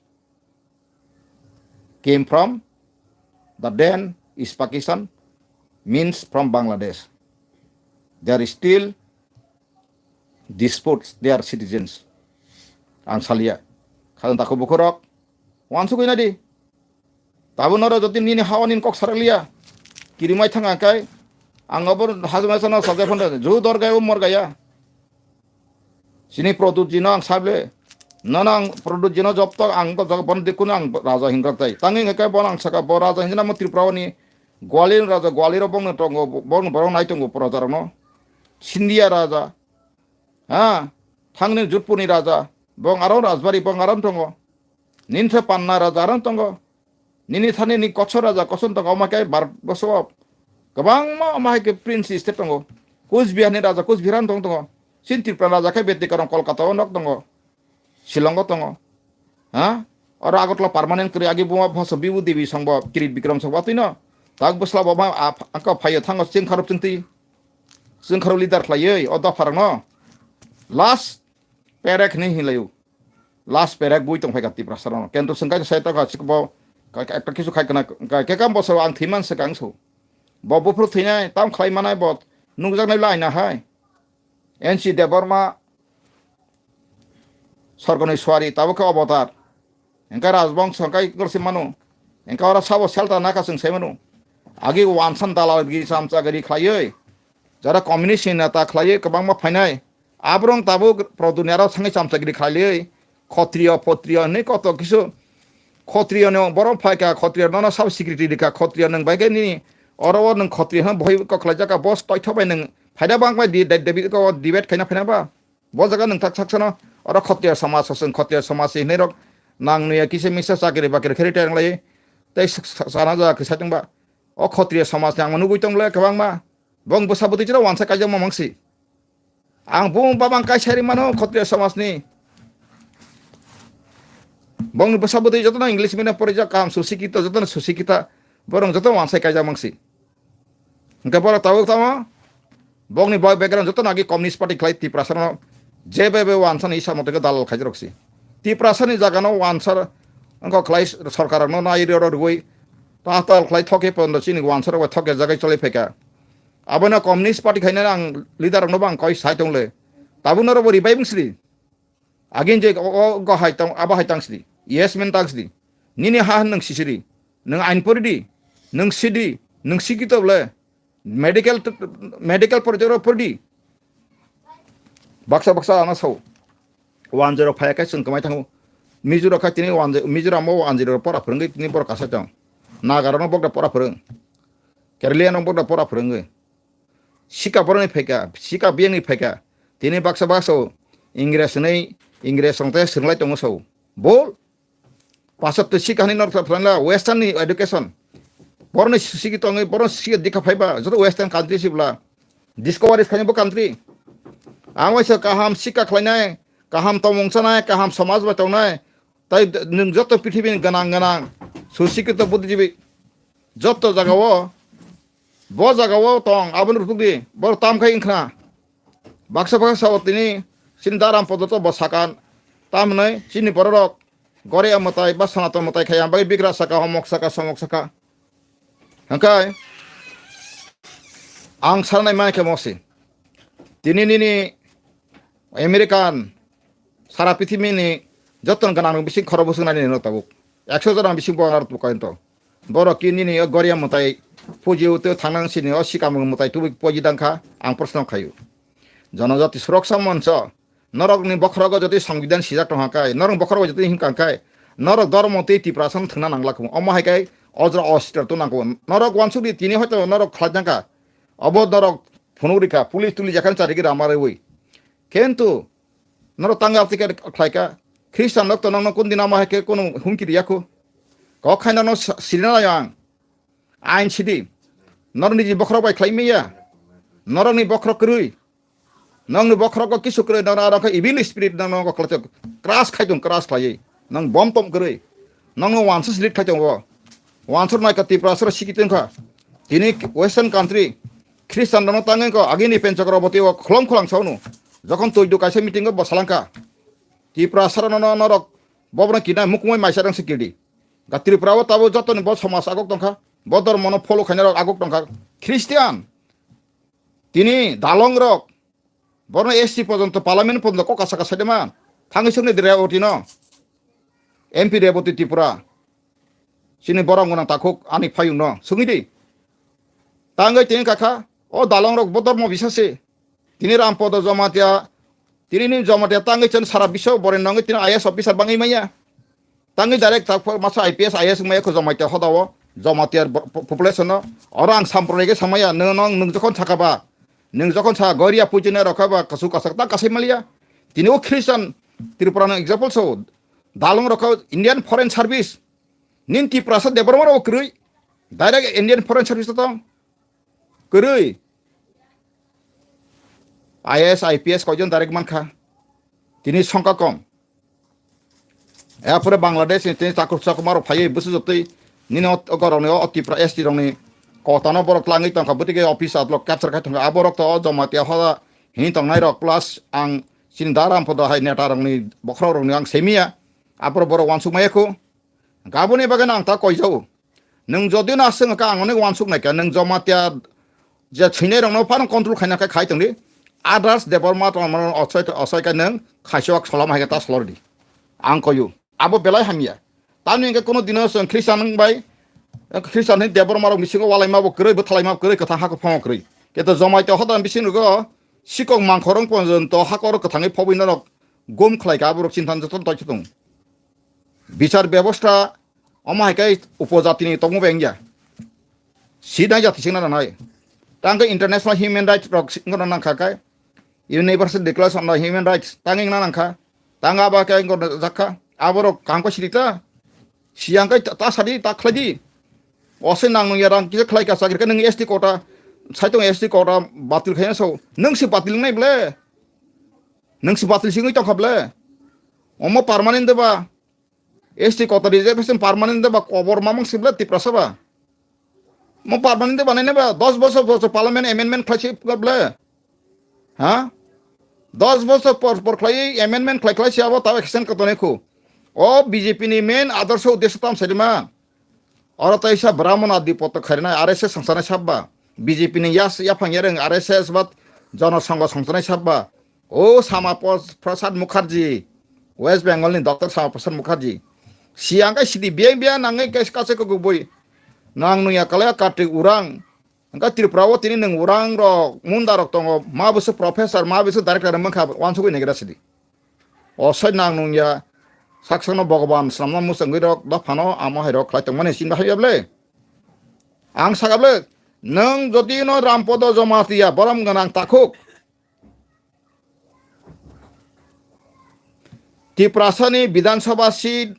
came from the then is Pakistan, means from Bangladesh. They are still disputes their citizens. Ang salia. Khadan tako bukhorok. Wansugwi nadi. Tabuk noro jodi nini hawa nini kok sarakliya. Kirimai thang angkai. Ang obo hajmai sana sajai phanda. Ju dorgai o morgaya. Sini product jino ang sable. Nana ang product jino job to ang ko jaga bon dikun ang raja hingra tai. Tangi ngekai bon ang saka bo raja hinjana mo Tripura ni. Gwalior raja, Gwalior bong no tongo, bong no borok nai tongo proja rok no. Sindia raja. Ha, thangni Jodhpurni raja, bong aro Rajbari, bong aro tongo. Ninsa Panna raja aro tongo. Nini thani ni Kotso raja, Kotso tongo, omo khe bar boso. Kwbangma omo hai khe prince state tongo. Kusbiharni raja, Kusbihar tongo tongo. Sin Tripura raja khe Beti Karong Kolkata o nok tongo. Shillong o tongo. Ha? Oro Agartala permanent kwrwi agi buma bhoso Bibu Devi songbo Kirit Bikram songbo atwino. Tak bwsla bo ma ap-, angka phaio thango chwng kharop chwng twi. Chwng kharop leader khlaiwi o dopha rokno. Last perek hinwi hinlaio. Last perek bui tong phaika Tiprasa rokno. Kento chwng kaisa sai tongkha chikbo ka-, ka-, ekta kisu khai kana ka-, kekam bosoro ang thwiman se kangso. Bo buphuru thwinai tam khlai manai bo nukjaknai lai na hai. N C Debbarma Sorgoni suari tabuk khe obotar. Engkha rajbongso engkha igor se manu. Engkha ora sabo selta naka chwng sai manu. Agi wansan dalal giri chamcha giri khlaioi. Jara communist ni neta khlaioi kwbangma phainai. Aborong tabuk produni aro sangi chamcha giri khlaioi. Khotriyo, potriyo hinwi koto kisu. Khotriyo no borok phaika, khotriyo nono sabo security rika, khotriyo nwng bai khe nini oro o nwng khotriyo hwnwi bohai kok khlaijak ka, boss toithok bai nwng phaida bang bai di, di, di, ko debate khaina phaina ba. Bo jaga nwng tak saksano oro khotriya samaj, chwng khotriya samaj hinwi rok nang nuya kisa misa chakri bakri khe retire wnglai tei sa-, sa-, sana jaga kisa tongba. O khotriya samaj ni ang nugui tong le kwbangma. Bong bwsa bwtwi chiro wansa kaijakma mangsi. Ang bung babang kaisa ri mano khotriya samaj ni. Bong ni bwsa bwtwi jotono English medium porijak, kaham susikita, jotono susikita. Borong jotono wansai kaijak mangsi. Hingke borok tabuk tamo, bokni bai background joto nagi Communist Party khlai Tiprasa no jebe be wansa ni isa mote dalal khaijak rok si. Tiprasa ni jaga no wansa wngkha khlai sorkar no nai ri oro rwui tatal khlai thoke pondo chini wansa rok bai thoke jagai cholai phaikha. Abono Communist Party khaina ang leader rok no bang koi sai tong le. Tabuk no ro bo ribai bwsri. Agin je o, o go hai tang, abo hai tang sidi. Yes men tang sidi. Nini ha nwng sisiri. Nwng ain poridi. Nwng sidi. Nwng sikito ble. Medical t-, medical porjoro pordi. Baksa baksa ana sao. Wanjero phaya kai chwng kwmai thango. Mizoram kha tini wanjero, Mizoram o wanjero pora phwrwngwi tini borok kasa tong. Nagarano bokda pora phwrwng. Keraliano bokda pora phwrwngwi. Sika boroni phaika, sika biyangni phaika. Tini baksa baksa o Ingres hwnwi, Ingres rong tei swrwnglai tongo sao. Bol. Pasat to sika hani norok phwrwngla Western ni education. Boroni siki tongwi, boroni siki dikha phaiba, joto Western country sibla. Discoveries khaini bo country. Ang waisa kaham sika khlainai, kaham tomung chanai, kaham samaj bai tongnai. Tai nwng joto prithibi ni gwnang gwnang, susikito buddhijibi. Joto jaga o, bo jaga o tong, aboni rutuk di, bo tam khai wngkhna. Baksa baksa sao tini, chini daram podoto bo sakan, tam hwnwi chini bororok, Goria mwtai ba Sanaton mwtai khai ang bagwi bigra saka, homok saka, somok saka. Hwnkhe, ang sanai mankhe mosi. Tini nini American, sara pithimini joto gwnang bising khoro bwswk nani no tabuk. Ekso jona bising bo ang aro tukain to. Borok ki nini o Goria mwtai puji utwi thangnang sini o sikam mwtai tubui poji dangkha ang proshno khayu. Jonojati Suroksa Moncho, norokni bokhorogo jotoi Songbidan sijak tongkha kai, norok bokhorogo jotoi hinkha kai, norok dormo tei Tiprasa no thwngna nangla kho. Omo hai kai ojro ositra to nangkho. Norok wansukdi tini hoito norok khlajangkha. Obo norok phunuk rikha, police tuli jakhani charigi rama rewi. Kintu norok tanggal ticket khlaika, Khristan rok to nokno kun din omo hai khe kunu humki riya kho. Kok khaina no sa-, sirina layo ang. Ain sidi. Nor niji bokhorok bai khlai maya. Norokni bokhorok kwrwi. Nokni bokhorogo kisu kwrwi, nokno aro khe evil spirit nokno khlaijak, crush khai tong, crush khlaiwi. Nong bom tom kwrwi. Nokno wansuk rit khai tongo. Wansuk nai ka Tiprasa siki tongkha. Tini Western country Christian rokno tangwi ko agini Pen Chakraborty o kholom kholang saunu. Jokhon twi du kaisa meeting o bo salangkha. Tiprasa rokno norok bobrokno kidnap mukungwi maisa rang se kidi. Ga Tripura o tabo jotoni bo somas agok tongkha. Bo dhormono follow khaina rok agok tongkha. Christian. Tini dalong rok. Borno S T porjonto parliament porjonto kok kasa kasa dema. Thangwi sungni dire otino. M P Reboti Tripura. Chini borok gwnang takhuk ani phayungno. Sungwi di. Tangwi tini kakha. O dalong rok bo dhormo bisase. Tini Rampodo Jamatia. Tini ni Jamatia tangwi chen sara biswa boren nangwi tini I A S officer bangwi maya. Tangwi direct tak masa I P S, I A S wngmaya kho Jamatia hodao, Jamatia bo-, po-, population no. Oro ang samprodai khe samaya, nwng, nwng, nwng jokhon sakha ba, nwng jokhon sa Goria puijina rokha ba, kasu kasak ta kasai maliya. Tini o Christian Tripura no example so, dalong rokha Indian Foreign Service. Nin Tiprasa Debbarma rok kwrwi, direct Indian Foreign Service to tong. Kwrwi. I A S, I P S koijon direct mankha. Tini songkha kom. Apore Bangladesh ni tini takur sakumar rok phaiwi bwswk jotwi nini o, o gorokni o Tipra S T rokni kotano borok tlangwi tongkha, bwtwi khe office atlok capture khai tongkha. Aborok to o Jamatia hoda hini tongnai rok plus ang chini da Rampodo hai neta rokni bokhorok rokni ang semiya. Apore borok wansuk maya khu. Gaboni bagwi no ang ta koijao. Nwng jodi no aswk kha ang onek wansuk nai kha, nwng Jamatia je thwinai rokno phano control khaina khe khai tongdi. Others Debbarma tongmano osoi, osoi khe nwng khaisok solom hai khe ta solor di. Ang koyu. Abo belai hamya. Tamni hwnkhe kuno dino chwng Christian wng bai, Christian hwn Debbarma rok bisingo walaima bo kwrwi, bwthalaima bo kwrwi, kwthang hako phongo kwrwi. Keto Jamatia hoda bising rogo sikok mangkhorong porjonto hako oro kwthangwi phobwi norok gum khlai kha, aborok chintan joto doi tong. Bichar bebosta omo hai khe upojatini tongmo bai wngya. Sinai jati singna nanai. Tang khe international human rights rok singna nangkha khe. Universal Declaration of Human Rights tang wngna nangkha. Tang abo khe wngkha jakha. Aborok kaham khe sirita. Siyang khe ta sadi, ta khlai di. Ose nang nung ya rang kisa khlai ka chakri khe nung S T quota. Saitung S T quota batil khaina so. Nung si batil wngnai ble. Nung si batil singwi tongkha ble. Omo permanent de ba. S T quota reservation permanent de ba kobor mamang si ble Tiprasa ba. Mo permanent de banai ne ba dos bosor bosor parliament amendment khlai si ble. Ha? Dos bosor por por khlai amendment khlai khlai si abo tao extend ko tonai khu. O B J P ni main adorsho uddesho tam sai ma. Oro taisa Brahmana dipoto khairina R S S sangsanai sabba. B J P ni yas yaphang yareng R S S bat Jono Sangho sangsanai sabba. O Sama Pos-, Prasad Mukherjee, West Bengal ni Doctor Sama Prasad Mukherjee. Siang kai sidi biang biang nangwi kai kache ko gubui. Nang nung ya kalaya Kartik Urang. Angka Tripura o tini nung Urang rok, Munda rok tongo. Ma busu professor, ma busu director mangkha wansugui negra sidi. O soi nang nung ya, saksakno Bhagavan swnamna mwchangwi rok dophano amo hai rok khlai tongmani sinba hai ble. Ang saka ble, nung jodi no Rampodo Jamatia borom gwnang takhuk. Tiprasani Bidhan Sabha seat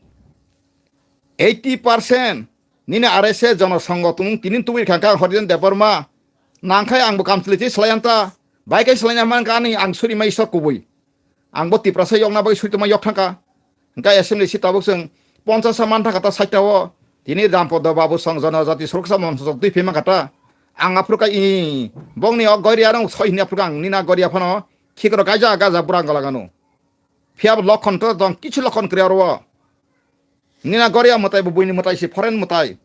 eighty percent nini R S S Jono Sangho tumung tini tubui khangkha Horijan Debbarma. Nangkhai angbo kamchwlwi twi swlai anta. Bai kai swlaina mankha ani ang suri mai sok kubui. Ang bo Tiprasa yokna bagwi suitoma yok thangkha. Hwnkhe assembly si tabuk chwng ponchas sa man thangkha ta sait ta o. Tini Rampodo Babu Song Jonojati Suraksa Moncho twi phima kha ta. Ang aphuru kha i bongni o goria rong soi hini aphuru kha ang nina goria phano khikro gaja gaja burang galaganu. Phiya bo lokhon to tong kichu lokhon kriya ro. Nina goria mwtai bo buini mwtai si foreign mwtai.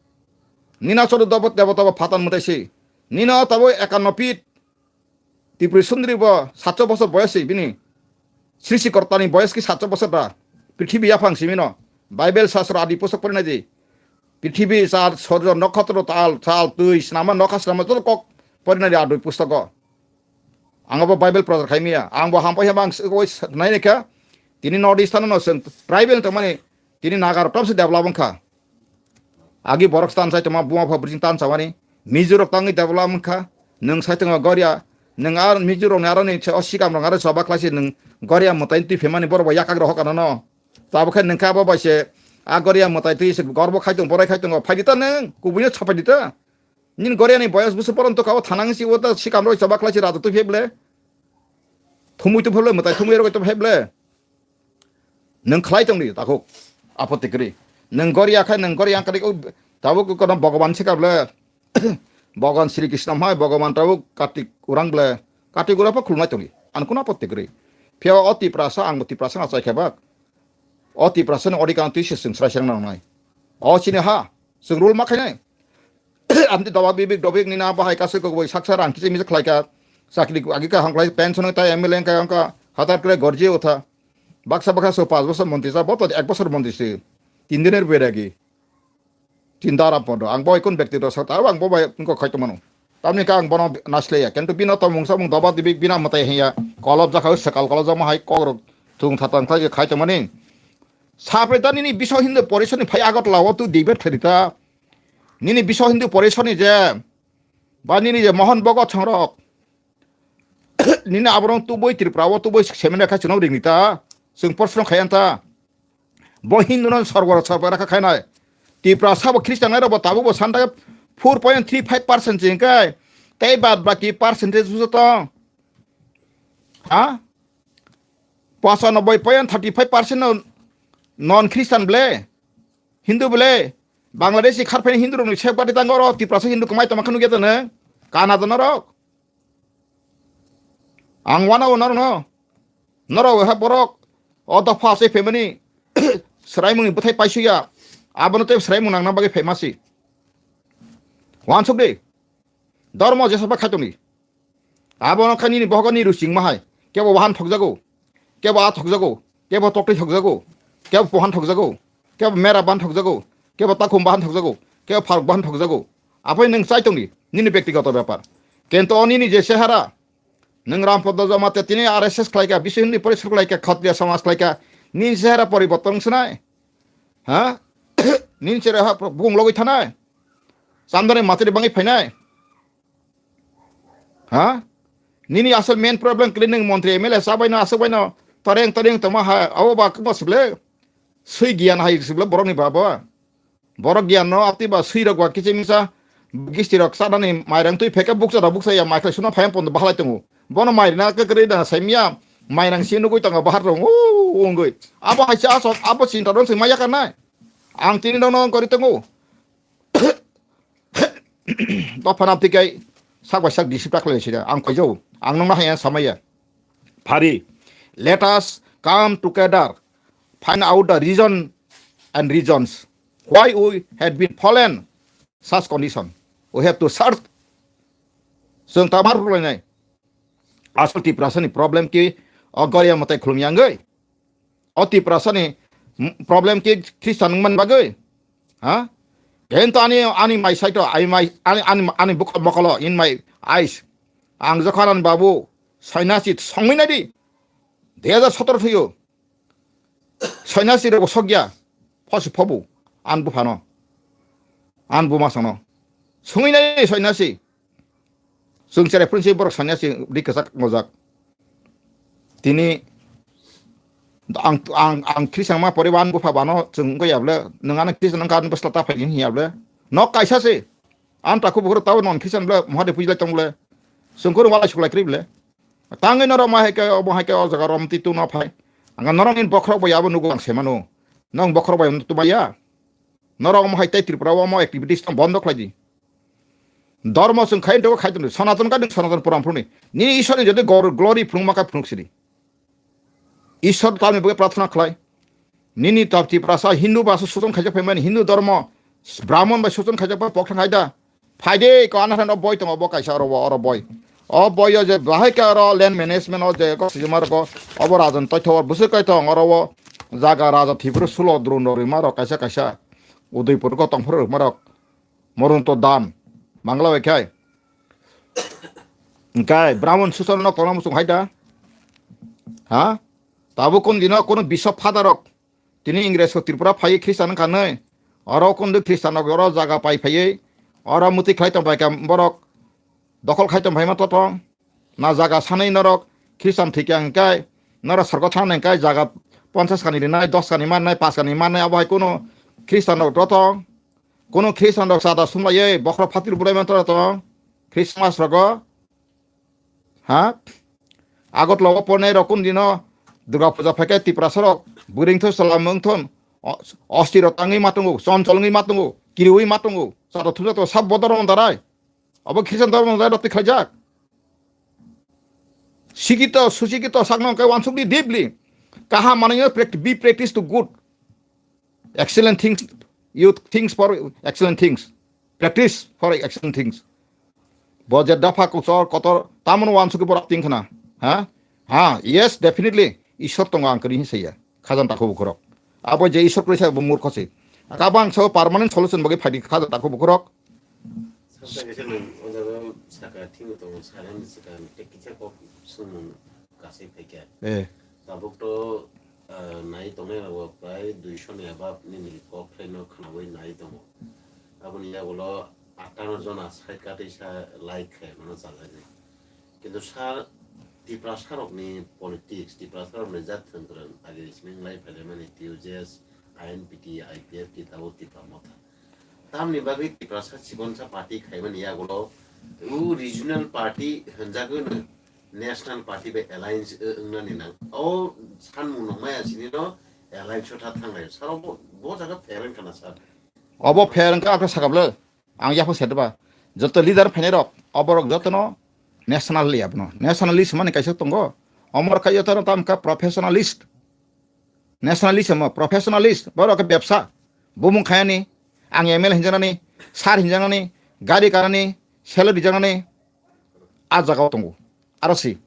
Nina chodo dobot debota bo phatan mwtai si. Nina tabo ekanno pit. Tripuri Sundri bo satso bosor boyos se bini. Srishti Kortani boyos ki satso bosor da. Prithibi yaphang simino. Bible sasro adi pustok porinai di. Prithibi sar sorjo nokhotro tal sal twi snama nokha snama joto kok porinai di adui pustoko. Ang bo Bible prochar khaimiya. Ang bo hampai hama ang s-, oi s-, nai ne kha. Tini North Eastern no seng tribal to mani tini Naga rok tamse develop wngkha. Agi borok tan sai tongma buma pha brijing tan sawani. Mizo rok tangwi develop wngkha. Nwng sai tongma goria. Nwng ar Mizo rok ni aro ni o sikam rok aro soba khlai se nwng goria mwtai twi phemani borok bo yakak rok hokano no. Tabukhe nwng kha bo bai se a goria mwtai twi se gorbo khai tong borai khai tongo. Phai di ta nwng kubui no sapai di ta. Nini goriani boyos busu poron to kabo thanang si wata sikam roi choba khlai si rado to pheble. Thumui to pheble, mutai thumui roi to pheble. Nung khlai tongdi takhuk apotti kwrwi. Nung goria khai nung goria kari tabuk kono Bhagavan sikable. Bhagavan Sri Krishna hai Bhagavan tabuk Kartik urang ble. Kartik ura pa khulmai tongdi. An kono apotti kwrwi. Phia o Tiprasa ang Tiprasa achai khe bak. O Tiprasa ni odikang twi se sung srai srang nang nai. O chini ha sung rul ma khainai. Amti doba bibik dobik nina bahai kasu kok boi saksa rang kichi misa khlai ka. Sakri agi ka hangklai pension ta M L A ka angka hatar kre gorji utha. Baksa baksa so pas bosor montri sa boto ek bosor montri si. Tin diner beragi. Tin dara podo. Ang boi kun bekti do sa taro ang bo bai ko khai to mano. Tamni ka ang bono nasleya. Kentu bino to mungsa mung doba dibik bina matai heya. Kolop jakha sakal kolop jama hai kok rok tung thatang khai khai to mani. Sapre ta nini biswa hindu porisoni phai agot lawo tu debate khlai ta. Nini biswa hindu porisoni je ba nini je Mohon Bogot songrok. Nini aborong tubui Tripura o tubui semen kha chunok ringni ta. Sung porsong khayan ta. Bo hindu no sorgo sorgo rakha khainai. Tripura sabo Christian nai rok bo tabuk bo santa four point three five percent chingkai. Tei bad baki percentage bujo tong. Ha? Pochanoboi point thirty five percent no non Christian ble. Hindu ble. Bangladeshi kharphaini Hindu rokni sek bati tango oro Tiprasa Hindu kwmai tongma khe nukya tene. Kana to norok. Ang wana o norok no. Norok ha borok. O dopha se phaimani. Sraimungni bwthai paisuya. Abono tei sraimung nangna bagwi phaimasi. Wansuk de. Dormo jesa ba khaitoni. Abono kha nini bohogo ni ruching ma hai. Kebo wahan thokjago. Kebo a thokjago. Kebo toktwi thokjago. Kebo pohan thokjago. Kebo mera ban thokjago. Kebo takhum bahan thokjago. Kebo pharok bahan thokjago. Aphai nwng chai tongdi. Nini bektigoto bepar. Kento o nini je sehara. Nwng Rampodo Jamatia tini R S S khlaika, bising ni pore suk laika, Khatriya samaj khlaika. Nini sehara poriborton swnai. Ha? Nini sehara ha bung logwi thanai. Chamdani matri bangwi phainai. Ha? Nini asal main problem kili nwng montri M L A sa baino aswk baino tareng tareng tongma ha abo ba kwma sible. Swi giyan hai sible borokni baba. Borok giyan no ati ba swi rok ba kichi misa gisti rok sanani mairang twi pheke bukcha rok bukcha ya mai khlai suno phayam pondo bahalai tongo. Bono mairina kwkrwi da saimya mairang si nugui tongo bahar rong o ungui. Abo hai cha asok abo chinta rong sing maya kanai. Ang tini rok no kori tongo. Dophana twi kai sak bai sak disip tak lai sida ang khaijao ang nokna haya samaya. Phari, let us come together, find out the reason and reasons why we had been fallen such condition. We have to search. Chwng ta mar rwlainai. Asol Tiprasani problem ki o goria mwtai khulum yangwi. O Tiprasani m-, problem ki Christian wngmani bagwi. Ha? Hento ani, ani mai saito, ai mai, ani, ani, ani bukol mokolo, in my eyes. Ang jokhon ani babu, soinasi songwi nai di. Dui hajar sotoro thuyo. Soinasi rok sokya. Phosi phobu. An buphano. An buma sano. Songwi nai di soinasi. Chwng cherai phunsi borok sanya si ri kwchak ngojak. Tini ang, ang, ang Christian ma poriban bupha bano chwng wngkha ya ble, nwng ano Christian wngkha ano bwsla ta phai hiya ble. Nok kaisa se. Ang takhu bukhro tabo non Christian ble, Mahadev pujilai tong ble. Chwng khoro walai suklai kri ble. Tangwi norok ma hai khe, omo hai khe o jaga rom ti tu no phai. Ang norok ni bokhorok bai abo nugo ang se mano. Nong bokhorok bai tu maya. Norok omo hai tei Tripura o omo activities tong bondo khlai di. Dormo chwng khai tongkha khai tongdi. Sonaton ka nwng Sonaton Puram phunukni. Nini Ishwarni jodi gor-, glory phunukma kha phunuk sidi. Ishwar tamni bagwi prarthana khlai. Nini tab Tiprasa Hindu ba suchon khaijak phaimani Hindu dormo Brahmon bai suchon khaijak ba pokthang hai da. Phaide ko ana thano boi tongo bo kaisa oro bo oro boi. O boi o je bahai ka oro land management o je ko sijima rok obo rajon toitho bwswk kai tong oro o jaga raja Tripura sulo drone rok rima rok kaisa kaisa Udaipur ko tongphuru rok marok. Morung to dan. Mangla bai khai. Engkai Brahmon suchon no kono musung hai da. Ha? Tabuk kon dino kono bisop phada rok. Tini Ingres ko Tripura phai Christian wngkha nai. Oro kon de Christian rok oro jaga pai phai. Oro muti khlai tong pai ka borok. Dokol khai tong phai ma to tong. Na jaga sanai norok Christian thikya hingkai. Norok sorgo thang nai kai jaga ponchas kani rinai, dos kani mannai, pas kani mannai abo hai kono Christian rok rotong. Kono Christian rok chada sumlaiye bokhorok phatir bulai mantra tong Christmas rogo. Ha? Agartala o pornai rok kun dino Durga Puja phaikhe Tiprasa rok buring thon salam wng thon. O-, osti rok tangwi ma tongo, chonchol wngwi ma tongo, kiriwi ma tongo. Chada thumjak to sab bodor on darai. Abo Christian dhormo no roti khlaijak. Sikito, susikito sakno hwnkhe uansukdi deeply. Kaham manwi pract-, be practice to good. Excellent things, you things for excellent things. Practice for excellent things. Bo je dopha kuchor kotor tamoni uansukwi borok ting khna. Ha? Ha, yes, definitely. Ishwar tongo ang kwrwi hinwi saiya. Khajang takhuk bukhurok. Abo je Ishwar kwrwi sa bo murkho se. Kabang so permanent solution bagwi phaidi khajang takhuk bukhurok. Saksa kaisa nwng o jaga saka thingo tongo, salani swkang tei kisa kok swngmung kasai phaikha. Eh. Tabuk to, ah, nai tongnai rok prai duisho ni above nini kok khlaino khwnaui nai tongo. Aboni yagulo attanos jona side katwi sa like khe mano chajagwi. Kintu sa Tiprasa rokni politics, Tiprasa rokni jat thwng kwrwng agi simi wng lai phaimani T U J S, I N P T, I P F T, tabuk Tipra Motha. Tamni bagwi Tiprasa Chikonsa party khaimani yagulo u regional party hwnjagwino national party bai alliance, eh, wngnani nang. O sanmung nangmaya sinino alliance o tha thanglai. Saro bo, bo jaga fair wngkha na sir. Obo fair wngkha, akhe sakablo. Ang yaphang sedba. Joto leader phainai rok, oborok jotono national li abono. Nationalist mani kaisa tongo. Omor kaiyo tano tamkha professionalist. Nationalist mo, professionalist, borok khe bebsa. Bumung khayani, ang M L A hinjaknani, sir hinjaknani, gari karani, salary jaknani, a jagao tongo. Aro si.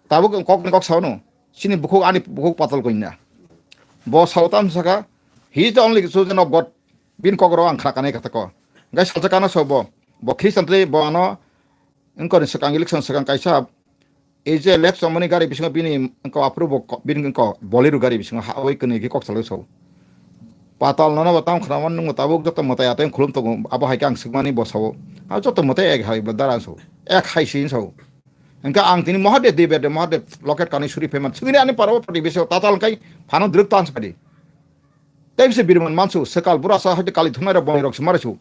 Tabuk kok ni kok sao no. Sini bukhuk ani bukhuk patal koina. Bo sao tam saka, he is the only children of God. Bin kok ro ang khra kanai kata ko. Gai salsa kana so bo. Bo Christian tre bo ano, engko ni swkang election swkang kaisa, ei je left somoni gari bisingo bini engko approve bo ko-, bini engko Bolero gari bisingo ha oi kwnwi khe kok salai so. Patal nono bo tam khnaman nung tabuk joto mwtai ateng khulum tongo, abo hai khe ang swkmani bo sao. Ha joto mwtai ek hai bo dara so. Ek hai si so. Engka ang tini Mahadev Debede Mahadev loket kani suri payment. Sugini ani paro pati biso tatal kai phano druk tan sadi. Tei bisi birman mansu, sekal bura sa hati kali thumnai rok boni rok sumari su.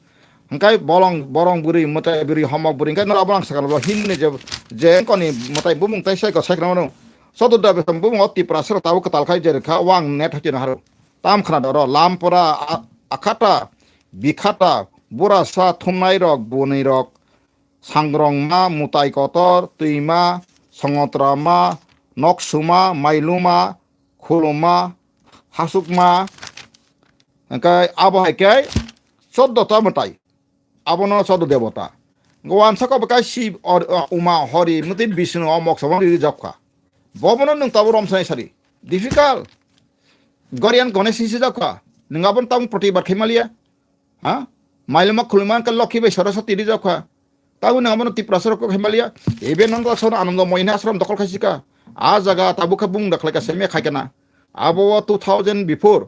Hingkai bolong, borong buri, mwtai buri, homok buri, hingkai nora borong sekal bo himni je, je koni mwtai bumung tai sai ko sai krano. Sotu da betam bumung o Tipra sero tabo katal khai je kha wang net hati na haro. Tam khna doro, Lampura, a-, Akhata, Bikhata, bura sa thumnai rok, boni rok, Sangrongma, Mutai Kotor, Twima, Songotrama, Noksuma, Mailuma, Khuluma, Hasukma, hingke abo hai khe choddo ta mwtai. Abono choddo debota. Hingke wansa kok bwkha Shiv, or, uh, Uma, Hori, Muti, Bishnu, o moksa bono rijak kha. Bobono nwng tabuk romsonai sadi. Difficult. Gorian Ganesh hinwi sijak kha. Nwng abono tabuk protibad khai maliya. Ha? Mailuma khuluma hingke Lokhi bai Saraswati rijak kha. Tabuk nwng abono Tiprasa rok kok himaliya. Ebe nang da sono Anando Moyoni ashram dokol khai sika. A jaga tabuk khe bung da khlai ka semia khai kana. Abo o two thousand before.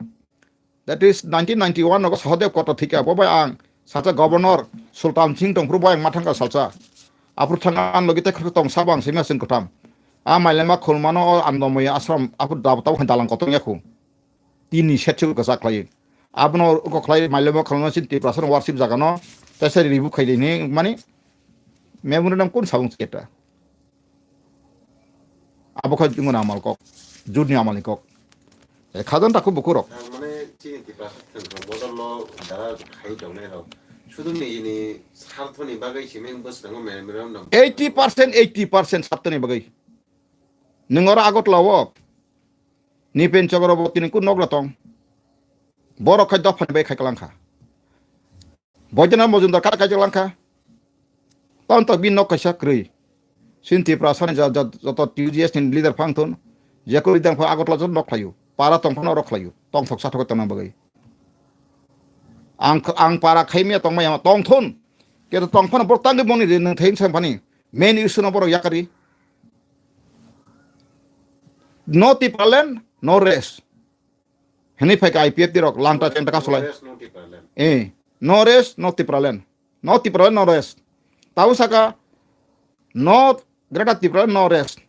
That is nineteen ninety-one nogo Sahadev Koto thika. Bo bai ang salsa governor Sultan Singh tongphuru bo ang ma thangka salsa. Aphuru thang an logi te khwrwk tong sabo ang semia sing kwtham. A Mailuma khulumano o Anando Moyoni ashram aphuru da tabuk khe dalang kotong yakhu. Tini setsu kwchak khlai. Abono uko khlai Mailuma khulumano sin Tiprasa worship jaga no. Tesa ribu khai dini mani. Memorandum kun sabung seketa. Abo kha jungno amal kok. Judni amal ni kok. E khajan takhu bukurok. Mane chini Tiprasa thang bodol lo dara khai tongnai rok. Sudu nijini sarthoni bagwi simeng bwskango memorandum. Eighty percent, eighty percent sarthoni bagwi. Nwng oro Agartala o Nipen Chakraborty ni kun nogra tong. Borok khai dophani bai khai kalang kha. Boidana Mojumdar kara kaijak langkha. Tamo to bini nok kaisa kwrwi. Chini Tiprasa ni ja-, ja-, joto T U J S ni leader phang thun. Jekuru leader phang Agartala joto nok khlaio. Para tong phano oro khlaio. Tongthok sathok tongna bagwi. Ang, ang para khaimya tongmaya tong thun. Keto tong phano borok tangwi boni de nwng thai sang phani. Main issue no borok yakari. No Tipraland, no rest. Hwnwi phai kha I P F T rok langta chengta kasolai. No rest, no Tipraland. Eh, no rest, no Tipraland. No Tipraland, no rest. Tabo saka, no Greater Tipraland, no rest.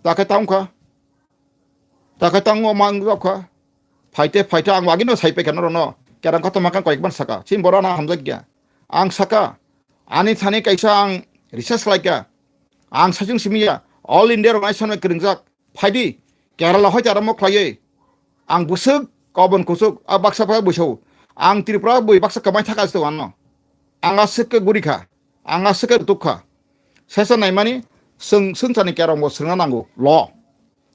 Takhe tang kha. Takhe tang o mang rok kha. Phaite, phaite ang wagino sai pekha norok no. Kerang koto makang koyekban saka. Chini borok ano hamjak ya. Ang saka. Ani thani kaisa ang research laikha. Ang sajung simi ya. All India rok nai sanai kwrwngjak. Phaidi. Kerala hoi tara mo khlaiwi. Ang bwswk kobon kuchuk. A baksa phai bwsao. Ang Tripura bwi baksa kwmai thaka asto ano. Ang aswk khe guri kha. Ang aswk khe rutuk kha. Sesa naimani swng swngchani kerong bo swngna nango. Lo.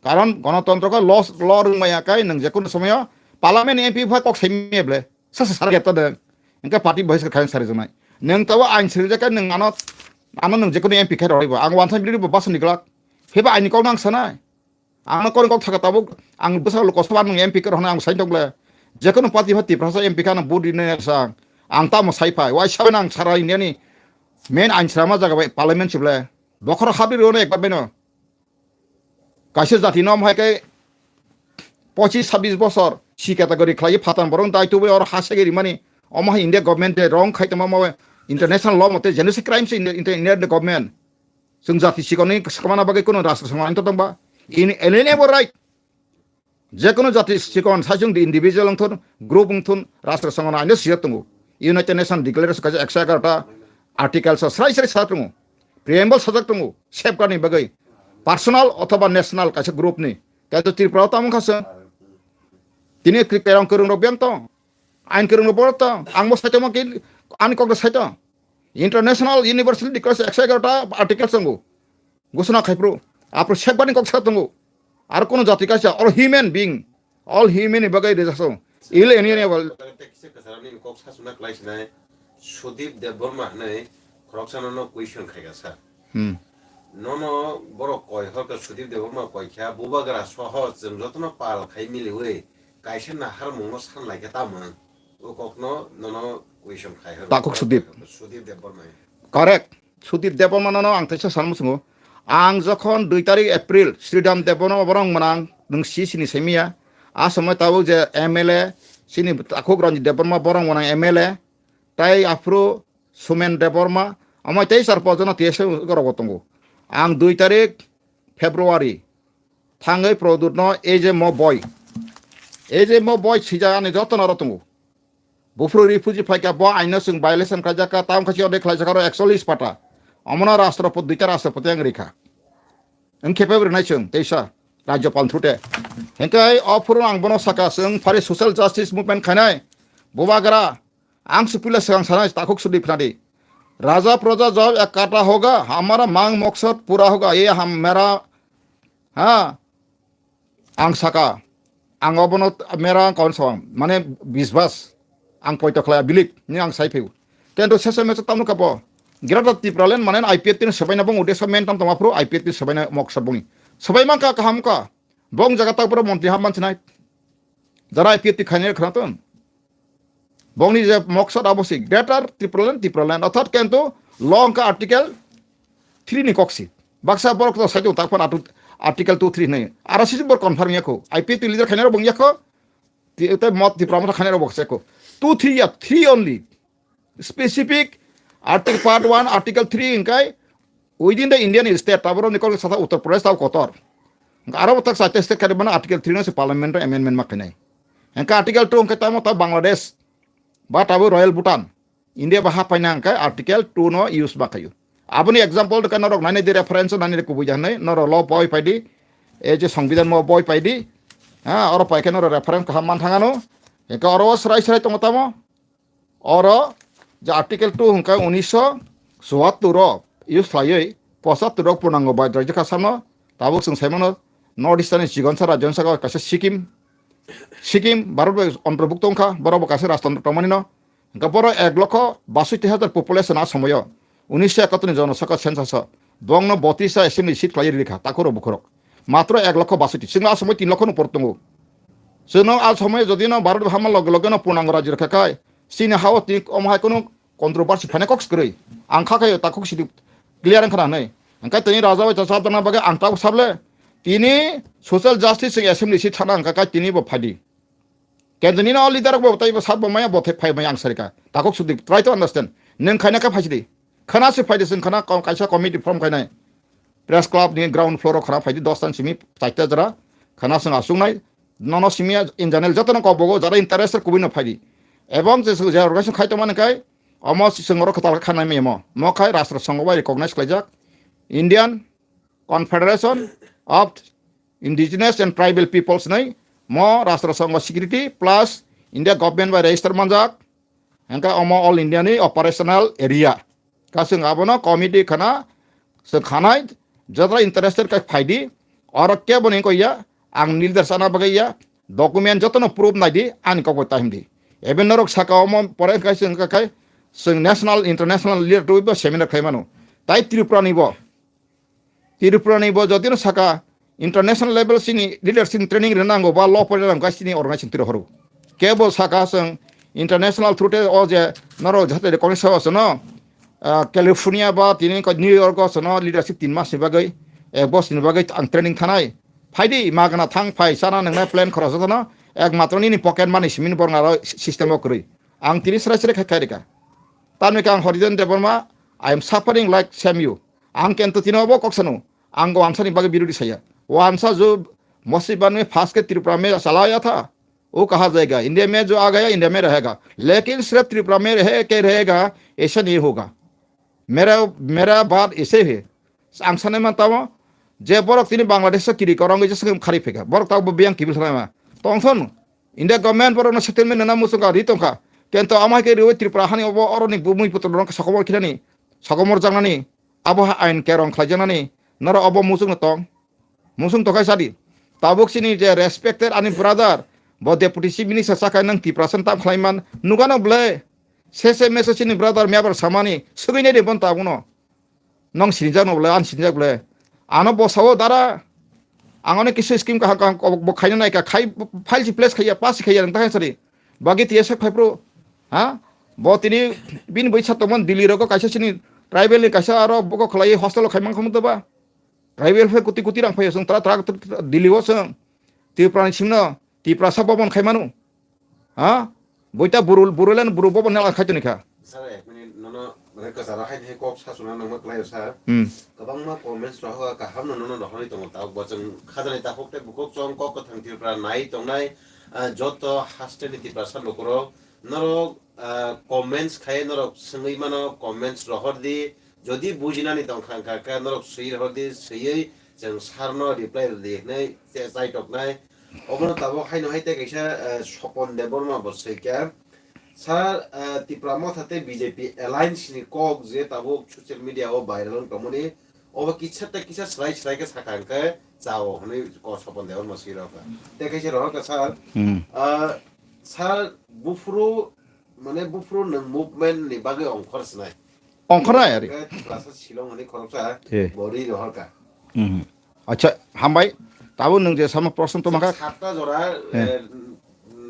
Karon gonotontro khe lo, lo rwngmaya kai nwng jekunu somoyo parliament M P pha kok saimya ble. Sasa sar geta de. Engka party boys khe khain sari jonai. Nwng tawa ain sri jaka nwng ano, ano nwng jekunu M P khai rori bo. Ang wansa bili bo basni glak. Heba aini kok nang sanai. Ang no kok thaka tabuk ang bwsa lo kosoba nwng M P khe rokna ang sai tok ble. Jekunu party pha Tiprasa M P kha no vote rinai sa. Ang tamo sai phai. Wai sabai nang sara India ni main ain srama jaga bai parliament sible. Bokhoro habri rone ekbar beno. Kaisa jati no omo hai khe pochis sabis bosor C category khlai phatan borok dai tubui oro ha sege rimani omo hai India government de wrong khai tongma omo international law mote genocide crime se India, India, India government. Chwng jati sikoni swkmana bagwi kuno rashtra songha ani tongba. In alienable right. Jekunu jati sikon sajung di individual wngthun, group wngthun, rashtra songha ani sijak tongo. United Nations Declaration kaisa ekso egarota articles o srai srai sa tongo. Preamble sajak tongo. Safeguard ni bagwi personal othoba national kaisa group ni. Kaisa Tripura o tamo kha se. Tini kri-, kerong kerong rok biyang tong. Ain kerong rok borok tong. Ang bo sai tongma ki ani kok sai tong. International Universal Declaration ekso egarota articles tongo. Gusuna khai phuru. Aphuru safeguard ni kok sa tongo. Ar kono jati kaisa, all human being, all human ni bagwi rijak song. Ill alienable. Kisa kasarani kok sasuna klai sinai Sudip Debbarma hinui khoroksa nono question khaika sir. Hmm. Nono borok koi horka Sudip Debbarma koi kha bubagra soho chwng jotono pal khai miliwi kaisa naharmungno san laikha tamo. O kokno nono question khai hor. Takhuk Sudip. Sudip Debbarma. Correct. Sudip Debbarmano ang teisa sanmo swngo. Ang jokhon dui tarik April Sridham Debbarma borong mwnang nwng si sini semiya. A somoi tabuk je M L A sini takhuk Ranjit Debbarma borong mwnang M L A. Tai aphuru Sumen Debbarma. Amai tei sar pojono T S A rogo tongo. Ang dui tarik February thangwi Produtno ei je mo boi. Ei je mo boi sijak ani jotono aro tongo. Buphuru refugee phaikha, bo aino chwng violation khlaijak kha, tamo khe si ode khlaijak aro ekchollish pata. Omono rashtrapati, duita rashtrapati ang rikha. Wng khe pebo rwnai chwng, teisa, Rajyapal through te. Hinkhe o phuru ang bono saka, chwng phari social justice movement khainai, bubagra, ang se puila swkang sanai, takhuk sudi phnadi. Raja praja jab ek kata hoga, hamara mang maksad pura hoga, ye ham mera, ha, Ang saka, ang obono mera kaun song, mane biswas, ang poito khlai bilik, ni ang sai pheu. Tento sese meso tamno kapo, Greater Tipraland mane I P F T ni sabaina bong ude sa men tam tama phuru I P F T sabaina mok sa bongi. Sabai mangka kaham ka, bong jaga tak pura montri ham man sinai. Jara I P F T khainai khna ton. Bongni je maksad abo si Greater Tipraland, Tipraland, orthat kintu law wngkha Article three ni koksi. Baksa borok to saito tak phano atu Article two three hinwi. Aro sisi bor confirm yakho. I P F T leader khainai rok bong yakho. Ti-, te mot Tipra motha khainai rok bong seko. Two three ya, three only. Specific Article part one, Article three hingkai within the Indian state, taboro ni kok sata Uttar Pradesh tau kotor. Hingka aro bothak state state kari mana Article three no se parliament o amendment ma khainai. Hingka Article two hingkai tamo ta Bangladesh ba tabo Royal Bhutan. India ba hapaina hingkai Article two no use ma khayo. Aboni example de kana rok nani de reference nani de kubui jahnai noro law boi paidi. E je Songbidan mo boi paidi. Ha, oro paikhe noro reference kaham man thangano. Hingka oro srai srai tongo tamo. Oro je Article two hwnkhe unisho chuattor o use khlaiwi pochattor o purnango bai rajya kha samno tabuk chwng saimano North Eastern ni chikonsa rajyo wngsa kaisa Sikkim, Sikkim Bharat bai ontorbukto wngkha, borok bo kaisa rajtantro tongmani no. Hwnkhe borok ek lokho basoi hajar population a somoyo unisho ekattor ni jonosongkha census o bongno botris ta assembly seat khlaiwi rikha takhurok bukhurok. Matro ek lokho basoi, chwngno a somoy tin lokho no por tongo. Chwngno a somoy jodi no Bharat hamma loge loge no purnango rajyo rwkha khai, chini ha-o tini omo hai kunu controversy phaina kok swkrwi. Ang kha khayo takhuk sidi clear wngkha na hinwi. Hwnkhe tini raja bai chajak dana bagwi ang tabuk sable. Tini social justice wng assembly seat thana hwnkha khai tini bo phaidi. Kendroni no leader rok bo tei bo sabo maya bo thai phai maya ang sarika. Takhuk sidi try to understand. Nwng khaina kha phaisidi. Khana se phaidi chwng khana kaisa committee form khainai. Press club ni ground floor o khana phaidi dos tan simi chaita jora khana chwng achuknai. Nono simi in general joto no kok bogo jara interest kubui no phaidi. Ebong je je organization khai tongmani kai, omo chwng oro kwtal khanai memo. Mo khai Rashtra Sangha bai recognize khlaijak Indian Confederation of Indigenous and Tribal Peoples nai mo Rashtra Sangha security plus India government bai register manjak. Hingke omo All India ni operational area. Kasing abono committee khana se khanai jatra interested kai phaidi. Oro kebo ni ko ya ang leader sana bagaiya document jotono proof naidi ani kok bai tahimdi. Ebe norok saka omo pore kai sing kai sing national international leader to bo seminar khai mano. Tai Tripura ni bo Tripura ni bo jotino saka international level sini leadership training rwnango ba law pore rang gai sini organization tiro horo. Kebo saka song international through te o je noro jate de kono sawa sono California ba tini ko New York o sono leadership tin mas ni bagwi ek bos ni bagwi ang training thanai. Phaidi magana thang phai sana nang plan khorok jotono ek matro nini pocket money simin bornga system o kwrwi. Ang tini sra sra khai khairika. Tamni kang Horijan Debbarma, I am suffering like same you. Ang kento tino bo kok sanu. Ang go amsani bagwi birodi saya. O amsa jo masjid ban mein phas ke Tripura mein chalaya tha. Wo kaha jayega? India mein jo aa gaya, India mein rahega. Lekin sirf Tripura mein reh ke rahega, aisa nahi hoga. Mera mera baat aise hai. Ang sanai man tamo je borok tini Bangladesh o kiri korong je sengem khari phega. Borok tabo biyang kibil sanai ma. Tongthon India government borok no settlement nana musung ka ri tongkha. Kento amai ke riwi Tripura hani obo oroni bumui putor no sokomor khirani, sokomor jangnani, abo ha ain kerong khlaijaknani, noro obo musung no tong. Musung tokai sadi. Tabuk sini je respected ani brother, bo deputy chief minister sakai nang Tiprasan tam khlaiman, nugano ble. Sese mese sini brother mebar samani, sugui nede bon tabuno. Nong sinijak no ble, an sinijak ble. Ano bosao dara. Ang ono kisu scheme kaham kaham kok bo khaina naika, khai file si place khaiya, pass khaiya, nang tahan sari. Bagi tiya sak phai pro. Ha? Bo tini bini bai sa tongman Delhi rogo kaisa sini tribal ni kaisa aro boko khlai hostel o khaimang khamu doba. Tribal phe kuti kuti rang phai song tra tra Delhi o song. Tripura ni singno, Tripura sa bobon khai manu. Ha? Boita burul, burulen buru bobon nela khai toni kha. Sir, ek minute, nono, mane, kwcharo hai hai kok sa suna nangma klai, sir. Hmm. Kwbangma comments rohoka kaham no nono rohorwi tongo, tabuk bo chwng khajani takhuk tei bukhuk chwng kok kwthang Tripura nai tongnai, ah, joto haste ni Tiprasa lukurok norok, ah, comments khai norok swngwi mano, comments rohor di, jodi bujinani tongkha kha khe norok swi rohor di, swiwi chwng sir no reply rw di hinwi chai toknai. Obono tabuk haino hai tei kaisa, eh, Sopon Debbarma bo swi kha. Sir, eh, Tipra Motha tei B J P alliance ni kok je tabuk social media o viral wng tongmani, obo kisa tei kisa swlai swlai khe sakha hwnkhe chao hwnwi kok Sopon Debbarma swi rw kha. Tei kaisa rohor kha sir, hmm, eh, sir, buphuru, mane buphuru nwng movement ni bagwi ongkhor swnai. Ongkhornai ari. Hwnkhe Tiprasa Shillong hwnwi khoroksa, eh, bo ri rohor kha. Mhm. Acha, hambai. Tabuk nwng je sama proshno tongma kha. Satta jora, eh, eh,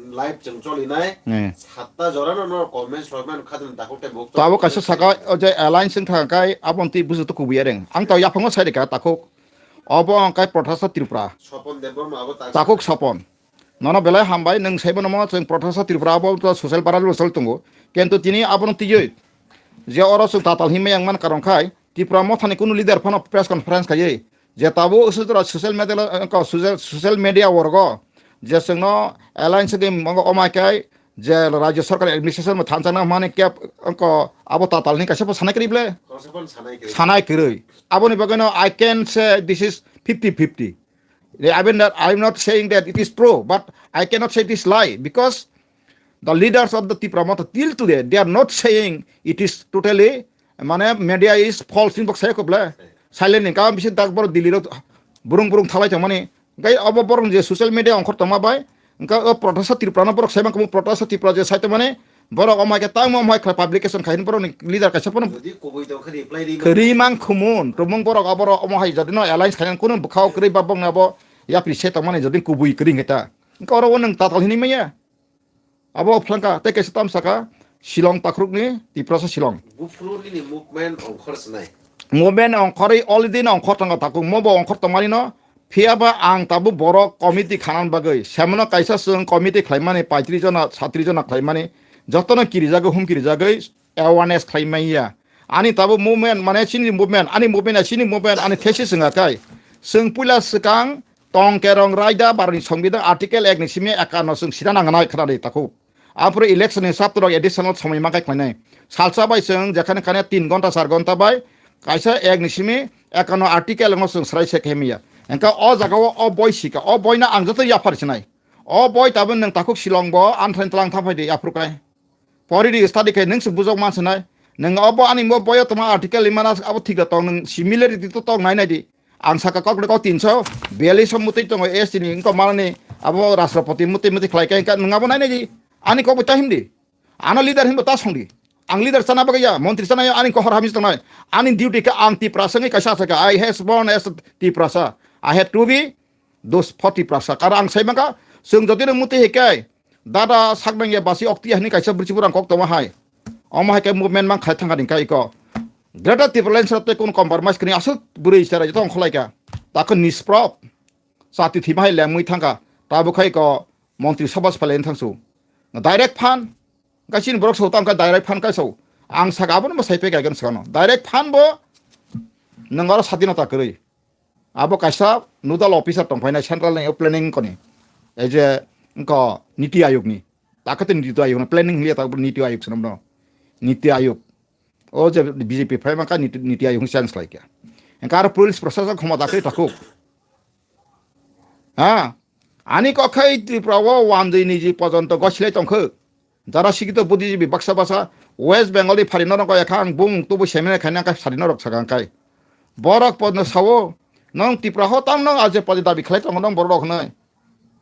live chwng cholinai. Eh. Satta jora no, no comments rok man khajani takhuk tei buk. Tabuk kaisa saka, o je alliance wng thang kai, aboni twi busu to kubuya reng. Ang tau yaphango sai reka takhuk. Obo ang kai Protasa Tripura. Sopon Debbarma abo tak. Takhuk Sopon. Nono belai hambai, nwng saibo namo chwng Protasa Tripura abo to social viral bo choli tongo. Kento tini abono twiwi je oro chwng tatal hinmai yang man karon khai Tripura Mothani kunu leader phano press conference khaiwi je tabuk usujra social media lo, eh, ko social, social media worgo je chwngno alliance gwi mongo omai kai je Rajya Sarkar administration bo thansa na mani kep ko abo tatal ni kaisa bo sanai kri ble. Kaisa bo sanai kri. Sanai kri. Aboni bagwi no I can say this is fifty fifty. I mean that I'm not saying that it is true, but I cannot say this lie because the leaders of the Tipra Motha till today they are not saying it is totally, mane media is false ni bok saya kobla silent ni kawan bisi tak bor Delhi ro burung burung thalai tong mani gai abo borong je social media ongkhor tongma bai engka o Protasa Tripura no borok sai mangkha Protasa Tripura je sai tong mani Borok omai khe tangmo omai khlai publication khai borok ni leader kaisa phano. Jodi kubui tong khe reply ri kwrwi mang khumun, tumung borok abo rok omo hai jodi no alliance khai kunu bwkhao kwrwi ba bongni abo yapri se tongmani jodi kubui kwrwi khe ta. Engkhe oro o nwng tatal hinwi manya. Abo phlangkha tei kaisa tam saka Shillong takhurukni Tiprasa Shillong. Buphuru nini movement ongkhor swnai. Movement ongkhorwi already no ongkhor tongo takhuk mo bo ongkhor tongmani no. Phiya ba ang tabuk borok committee khanani bagwi, semano kaisa chwng committee khlaimani, paitris jona, satris jona khlaimani, jotono kirijagwi, hum kirijagwi awareness khlaimanya. Ani tabuk movement, mane chini movement, ani movement, chini movement, ani thesis wngkha kai. Chwng puila swkang tong kerong raida baroni songbidhan article ek ni simi ekanno chwng sina nangnai khwnadi takhuk. Aphuru election ni sapta rok additional somoi ma kai khlainai. Salsa bai chwng jekhane khane tin gonta char gonta bai kaisa ek ni simi ekano article no chwng srai se khe miya. Engka o jaga o, o boi sika, o boi na ang joto yaphar sinai. O boi tabun nwng takhuk Shillong bo anthrain tlang thaphai di aphuru kai. Pori di study khe nwng se bujok man sinai. Nwng obo ani mo boyo toma article imana abo thik da tong nwng similarity to tong nai nai di. Ang saka kok de kok tinso biyallis mutwi tongo S T ni wngkha manani abo Rashtrapati mutwi mutwi khlai khe wngkha nwng abo nai nai di. Ani kok bo ta himdi. Ano leader himbo ta songdi. Ang leader chana bagwi ya, montri chana ya, ani kohor hamsi tongnai. Ani duty khe ang Tiprasa wngwi kaisa asaka. I has born as a Tiprasa. I had to be those for Tiprasa. Karo ang sai mangka, chwng jotino mutwi hikai. Dada saknang ya basi okti hini kaisa bwrwi chibur ang kok tongma hai. Omo hai khe movement mang khai thangka ringka iko. Greater Tipraland sara tei kun compromise kini aswk bwrwi chara joto ongkholaika. Takhe nisprop. Chati thima hai lengmui thangka. Tabuk khai ko montri sabha phalai thangsu. Direct phan. Kaisini borok so tangka direct phan kai so. Ang saka abono bo sai pe gaigan sakano. Direct phan bo nang aro sadinata kwrwi. Abo kaisa nodal officer tongphainai central ni planning koni. Ei je wngkha Niti Ayog ni. Takhe te Niti Ayog no planning liya ta Niti Ayog swnam no. Niti Ayog. O je B J P phai mangkha Niti, Niti Ayog ni chance lai kya. Engkha aro police proshasok khoma dakhe takhuk. Ha? Ani kokhai Tripura o one G niji pojonto gosilai tongkhe. Jara sikito buddhijibi baksa baksa West Bengal ni phari norok yakha ang bung tubu semina khaina kha sari norok sakang kai. Borok podno sawo, nong Tripura ho tang nong aje podi dabi khlai tongo nong borok rok hwnwi.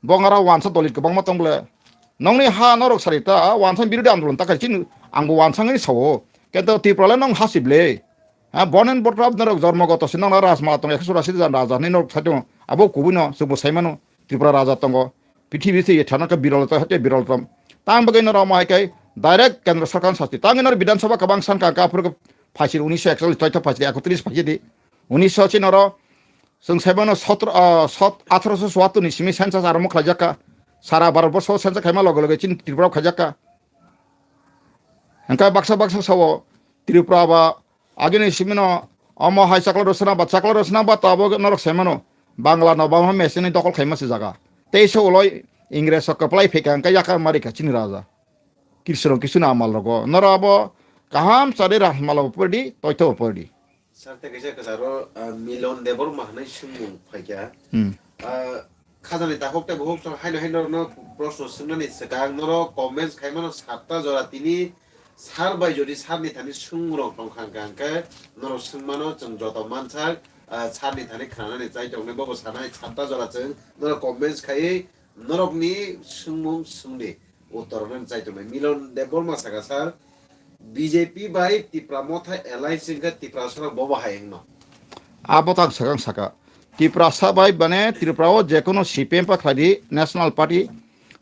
Bongara wansa dolit kwbangma tong bole. Nongni ha norok sari ta wansa birodi andolon ta kai chini angbo wansa ngini sawo. Kento Tripura le nong hasi ble. Ha bonen botrap norok jormo goto si nong rajmala tong ekso churasi jan raja hwnwi norok sai tongo. Abo kubui no chwngbo sai mano Tripura raja tongo. Prithibi se ye thana ka birol to hate birol tom. Tang bagwi norok mo hai kai direct kendra sarkar sasti. Tang nor Bidhan Sabha kabang san ka ka phur phaisir unisho ekcholish toitho phaisir ekotris phaisir di. Unisho chi noro chwng sai mano sotro, ah, sot-, atharoso chuattor ni simi census aromo khlaijak ka. Sara Bharat borso census khaima loge loge chini Tripura khaijak ka. Hingke baksa baksa sao Tripura ba agini simino omo hai chakla rosna ba chakla rosna ba tabo norok semano Bangla no bangma machine ni dokol khaima se jaga. Tei se uloi Ingres sok kwplai phika hingke yakar mari kha chini raja. Kirsirong kisuna amal rogo. Noro abo kaham sari rahmalo pordi, toitho pordi. Sarte kaisa kwcharo, ah, Milon Debbarma hwnwi swngmung phaikha. Hmm. Ah, khajani takhuk tei bukhuk song haino haino norokno proshno swngnani swkang norok comments khaimano satta jora tini sir bai jodi sir ni thani swngmungrok tongkha hwnkha hwnkhe norok swngmano chwng joto mansak, ah, sir ni thani khnanani chai tongnai bobo sanai satta jora chwng norok comments khaiwi norokni swngmung swngdi. Uttor hwnwi chai tongnai. Milon Debbarma saka sir, B J P bai Tipra Motha alliance wngkha Tiprasarok bobo hai wngno. Abo tak sakang saka. Tiprasa bai bane Tripura o jekono C P M pa khlai di, National Party,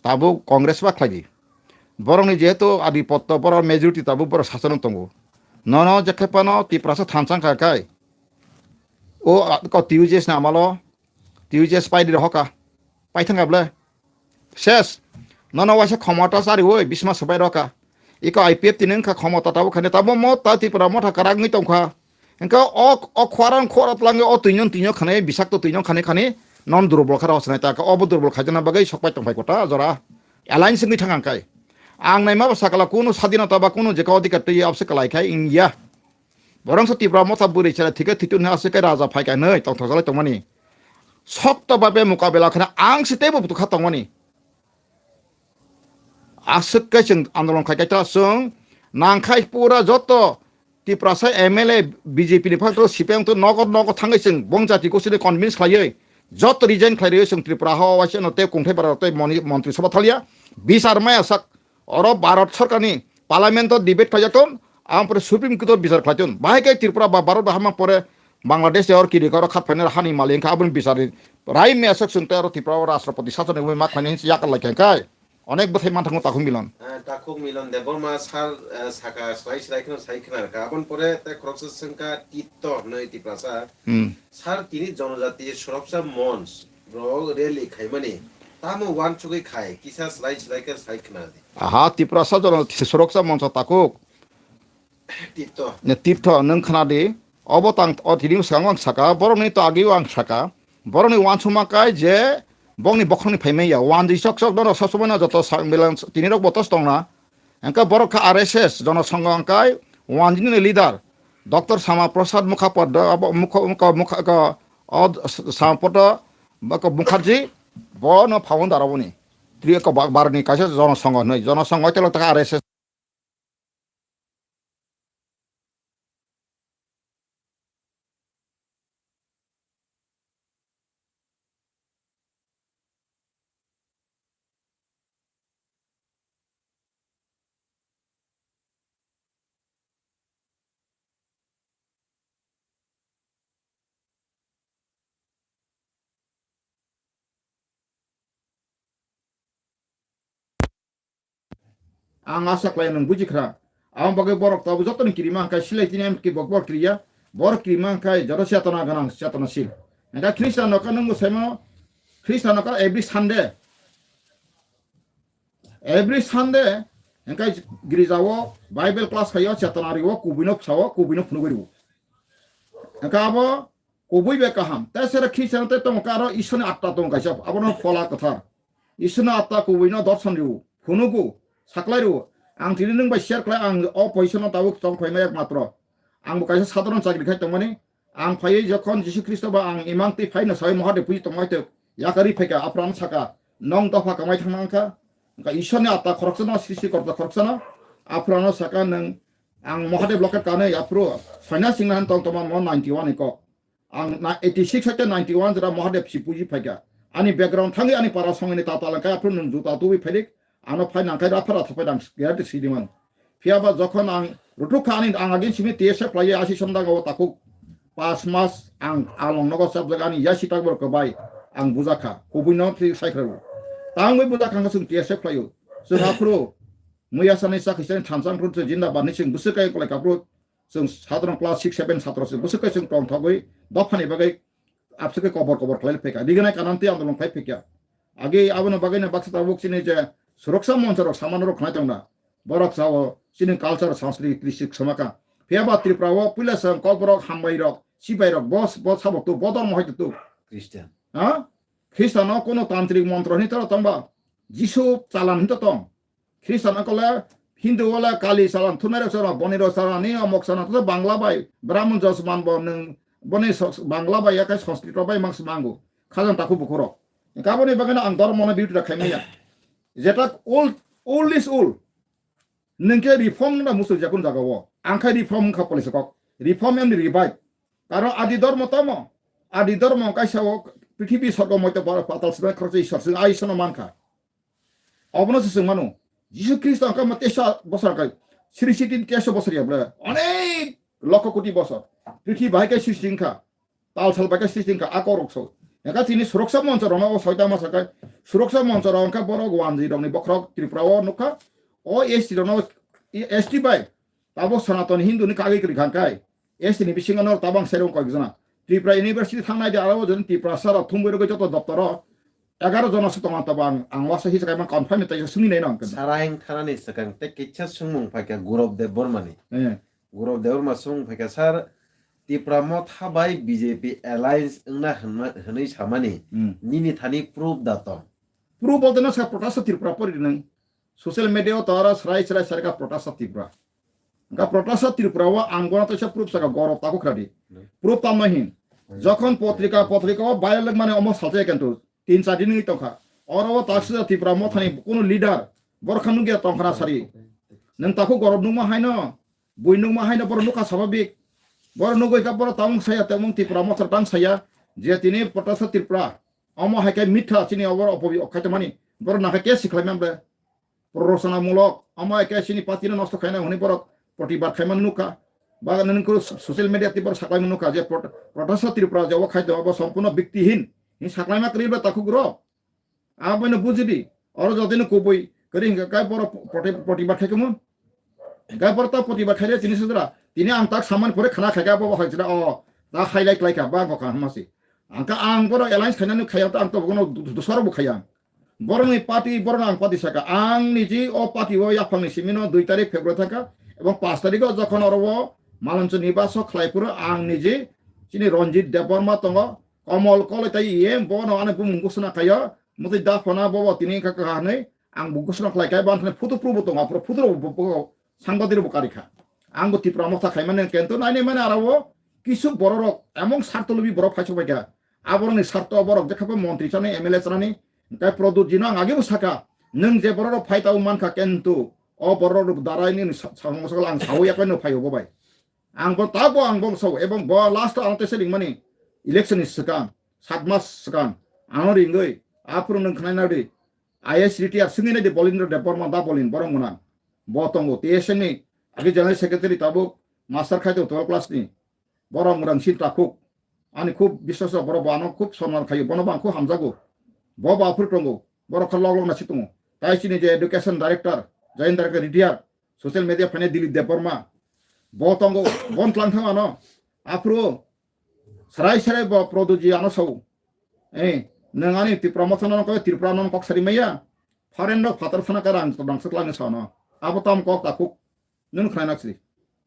tabuk Congress pa khlai di. Borokni jehetu adipotto, borok majority tabuk borok sasano tongo. Nono jekhe pano Tiprasa thansa wngkha kai. O, a, ko T U J S na amalo, T U J S pai di rohoka. Pai thangka ble. Ses. Nono waisa khomota chariwi bisma swbai roka. Iko I P F tini wngkha khomota tabo khani tabo mo ta Tripura Motha kwrak wngwi tongkha. Hingke o, o khwarang khora tlangi o twino twino khani bisakto twino khani khani non durbol kha rosnai ta obo durbol khaijana bagwi sokpai tongphai kota jora. Alliance wngwi thang ang kai. Ang naima ba sakala kunu sadinota ba kunu jeka odhikar twi abse kalai khai wngya. Borok se Tipra Motha bwrwi chwla thike thwitu hwnwi aswk khe raja phai kha hwnwi tongthok jalai tongmani. Sokto babe mukabela khna ang se teibo butukha tongmani. Aswk khe chwng andolon khai kha chwng nangkhai pura joto Tiprasa M L A B J P ni phato C P M to nogo nogo thangwi chwng bong jati gosini convince khlaiwi joto resign khlai rwi chwng Tripura ha waisa no tei kungthai bara tei moni-, montri sabha thalia bisar maya sak. Oro Bharat Sarkarni Parliament-o debate khlaijakton, ampore Supreme Court-o bichar khlaiton. Bahai khe Tripura ba Bharat ba hamma pore Bangladesh-o or kiri karo khat phainai hani mali wngkha aboni bichar rai mesok chwng tei oro Tripura-o Rashtrapati sasoni wngwi ma khlainai hinwi yakar lai kha khai. Onek bwthai manthango takhuk Milon. Eh, takhuk Milon Debbarma sir, eh, saka swlai swlai kheno sai khna rwkha. Aboni pore tei khoroksa swngkha Titto hwnwi Tiprasa. Hmm. Sir, tini Jonojatiya Suroksa Monch rok rally khaimani tamo uansugwi khai, kisa slai slai khe sai khna di. Aha, Tiprasa Jonojatiya Suroksa Monch takhuk. Titto. Ne Titto, nwng khna di. Obo tang, o tini swkango ang saka, borokni to agio ang saka. Borokni uansukma kai je Bokni bokhorokni phaimai ya. Wanjwi sok sok dono sob somoi no joto sa-, milan tini rok botos tongna. Hwnkhe borok kha R S S, jono songho hwnkhe wanjwi ni leader, Doctor Sama Prasad Mukha Padda, abo Mukha, Mukha, Mukha, ko, o Sama Padda, ba ko Mukherjee, bono founder aboni. Tri ko ba-, baroni kaisa jono songho hinwi, jono songho tei lo taka R S S. Ang asa khlai nwng buji khra. Ang bagwi borok tabuk jotoni kirima hwnkhe silai tini M K bok bor kiriya. Bor kirima hwnkhe joto chetona gwnang, chetonashil. Hwnkhe Khristian no khe nwng bo saimano, Khristian no khe every Sunday. Every Sunday hwnkhe girjao Bible class khaio, chetona rio, kubuino phsao, kubuino phunugwi rio. Hwnkhe abo kubui bai kaham. Tei sere Khristiano tei tongo khe aro Ishorni Atma tongo kaisa, abono Phola Kwthar. Ishorni Atma kubuino dorson rio, phunugo, saklai rio. Ang tini nwng bai share khlai, ang o position-o tabuk tong phaima ekmatro. Ang bo kaisa sadharon chakri khai tongmani. Ang phaiwi jokhon Jisu Khristo ba ang imang twi phaino sawi Mahadev puji tongmai twi yakari phaikha, aphuru ano saka, "Nong dopha kamai thangna wngkha." Wngkha Ishorni Atma khoroksano, Srishti Korta khoroksano, aphuru ano saka, "Nwng ang Mahadev loket kanwi aphuru soina singna han tong tongma mo ninety one ni kok." Ang na eighty six haikhe ninety one jora Mahadev si puji phaikha. Ani background thangwi ani para songni tata langkha, aphuru nwng juta tuwi phailik, ano phai nangkhai ra phara thapai nang guarantee sidi man. Phiya ba jokhon ang rutuk kha ani ang agin simi T S F lai asi somdang o takhuk pas mas ang along nogo sabjak ani yasi takbor kwbai ang bujakha, kubui no thik sai khrabo. Tangwi bujakha ang sung T S F laio. Sung aphuru muya sani sakhi sani thansang phuru jinda bani sing busuk kai kolai kapru. Chwng sadharon class six seven satro se bwswk khe chwng tongthogwi dophani bagwi abswk khe kobor kobor khlai phaikha. Rignai kanamtwi andolon khlai phaikha. Age abono bagwino baksa tabuk chini je Suroksa Monchorok samano rok khnai tongna. Borok sao chini culture, sanskriti, kristi swmakha. Phiya ba Tripura o puila chwng Kokborok, Hambairok, Sipairok, bo, bo sabo tu, bo dormo hai tu. Christian. Ha? Khristiano kono tantrik montro hinwi toro tongba? Jisu chalan hinwi to tong. Khristian wngkha le Hindu wala Kali salan, thumnairok salan, bonirok salan, ni omok salan, to Bangla bai, Brahmon Josman bo nwng, boni sos-, Bangla bai yakai Sanskrit bai mang smango. Khajang takhuk bukhurok. Kaboni bagwino ang dhormo no beauty rok khaimaya. Jeta old, old is old. Nwng khe reform wngna muchung jakun jaga o. Ang khai reform wngkha polisa kok. Reform and revive. Karon adi dhormo tamo. Adi dhormo kaisa o prithibi sorgo moito patal swnai khoroksa Ishwar swng ai sono mankha. Obono se chwng mano. Jisu Khristo wngkha ma teisa bosor kai. Sri siti teisa bosor ya bla. Onek lokho koti bosor. Prithibi bahai kai sristi wngkha. Tal sal bai kai sristi wngkha. A korok so. Eka chini Suroksa Moncho rono o soita masa kai. Suroksa Moncho ro wngkha borok wanji rokni bokhorok Tripura o nukha. O S T rono S T bai. Tabo Sanatoni Hindu ni kagwi kwrwi kha kai. S T ni bisingo no tabang serong koi jona. Tripura University thangnai de aro joni Tripura sara thumwi rogwi joto doptoro egaroh jona se tongo tabo ang, ang wasa hisa kaima confirm tai sungni nai nang. Saraing thanani swkang tei kisa sungmung phaikha Gurop Debbarma ni. Eh. Gurop Debbarma sung phaikha sir Tipra Motha bai B J P alliance wngna hwnma-, hwnwi samani Hmm. nini thani proof da tong? Proof bolte no sa protest Tripura pori nang. Social media o to aro srai srai srai ka protest Tripura. Ka protest Tripura o ang gona to sa proof saka gorok taku khradi. Hmm. Proof tamma hin. Hmm. Jokhon potrika, potrika o viral mane omo salse kento. Tin char din wngwi tongkha. Oro o taksida Tipra Mothani kunu leader borokha nukya tongkhana sari. Nwng takhuk gorok nukma haino, bui nukma haino borok nukha sababik. Borok nugwi kha borok tamung saya, tamung Tipra Motha tang saya, je tini Protasa Tripura. Omo hai khe mitha chini oboro opobi okhai tongmani. Borok nakha ke sikhlai membre. Prorosonamulok, omo hai khe chini party no nosto khaina hwnwi borok protibad khaimani nukha. Ba nini kuru social media tei borok saklaimani nukha je prot-, Protasa Tripura je o khai tongo, abo sompurno biktihin. Hin saklaima kwrwi ba takhuk rok. Abono bujidi. Oro jotino kubui kwrwi hinkha kai borok proti-, protibad khai kamo. Kai borok ta protibad khaire tini sudra. Tini ang tak samani pore khana khaikha abo hai jira o ta highlight khlaikha ba ang kha hamasi. Ang ka ang borok alliance khainani khaiya ta ang to bono du-, du-, dusaro bo khaiya. Borokni party, borokno ang party saka. Ang niji o party o yaphangni simino dui tarik February thangkha, ebong pash tarik o jokhon oro o Malanchuni baso khlai phuru ang niji chini Ranjit Debbarma tongo, Komol Koloi tai E M, bono ani bumung ghosona khaio, Motwi da phona bobo tini wngkha kwha hwnwi ang bo gosno khlai kha, bo ang thani photo proof bo tongo, aphuru photo rok bo, bo sangbadir bo kari kha. Ang bo Tipra Motha khaimani kento nainai mani aro o kisu borok rok emong sarto lubi borok phai sok bai kha. Aborokni sarto borok jekha bo montri chani, M L A chani, tei Pradyot jino ang age bo saka, nwng je borok rok phai tabo mankha kento o borok rok darai nini sa-, samung sakla ang sawi yapai no phai bo bai. Ang bo tabo ang bo sao, ebong bo last o ang tesa ringmani election ni swkang, sat mas swkang, ano ringoi, aphuru nwng khnai nadi, I S retire swngwi nadi Bolindra Debbarma da Bolin borok mwnang. Bo tongo T S N ni, agi general secretary tabuk master khai tongo twelve class ni. Borok mwnang sin takhuk. Ani khub biswas rok borok bo ano khub sonman khaio, bono bo ang khub hamjago. Bo bo aphuru tongo, borok kha lok lok nasi tongo. Tai chini je education director, joint director retire, social media phainai Dilip Debbarma. Bo tongo, bon tlang thang ano. Aphuru sarai sarai bo Pradyot ji ano sao. Eh, nwng ani Tipra Motha no kok, Tripura no kok sari maya. Foreign rok phatar phana ka rang todang swk langni sao no. Abo tam kok takhuk. Nwng khnai naksri.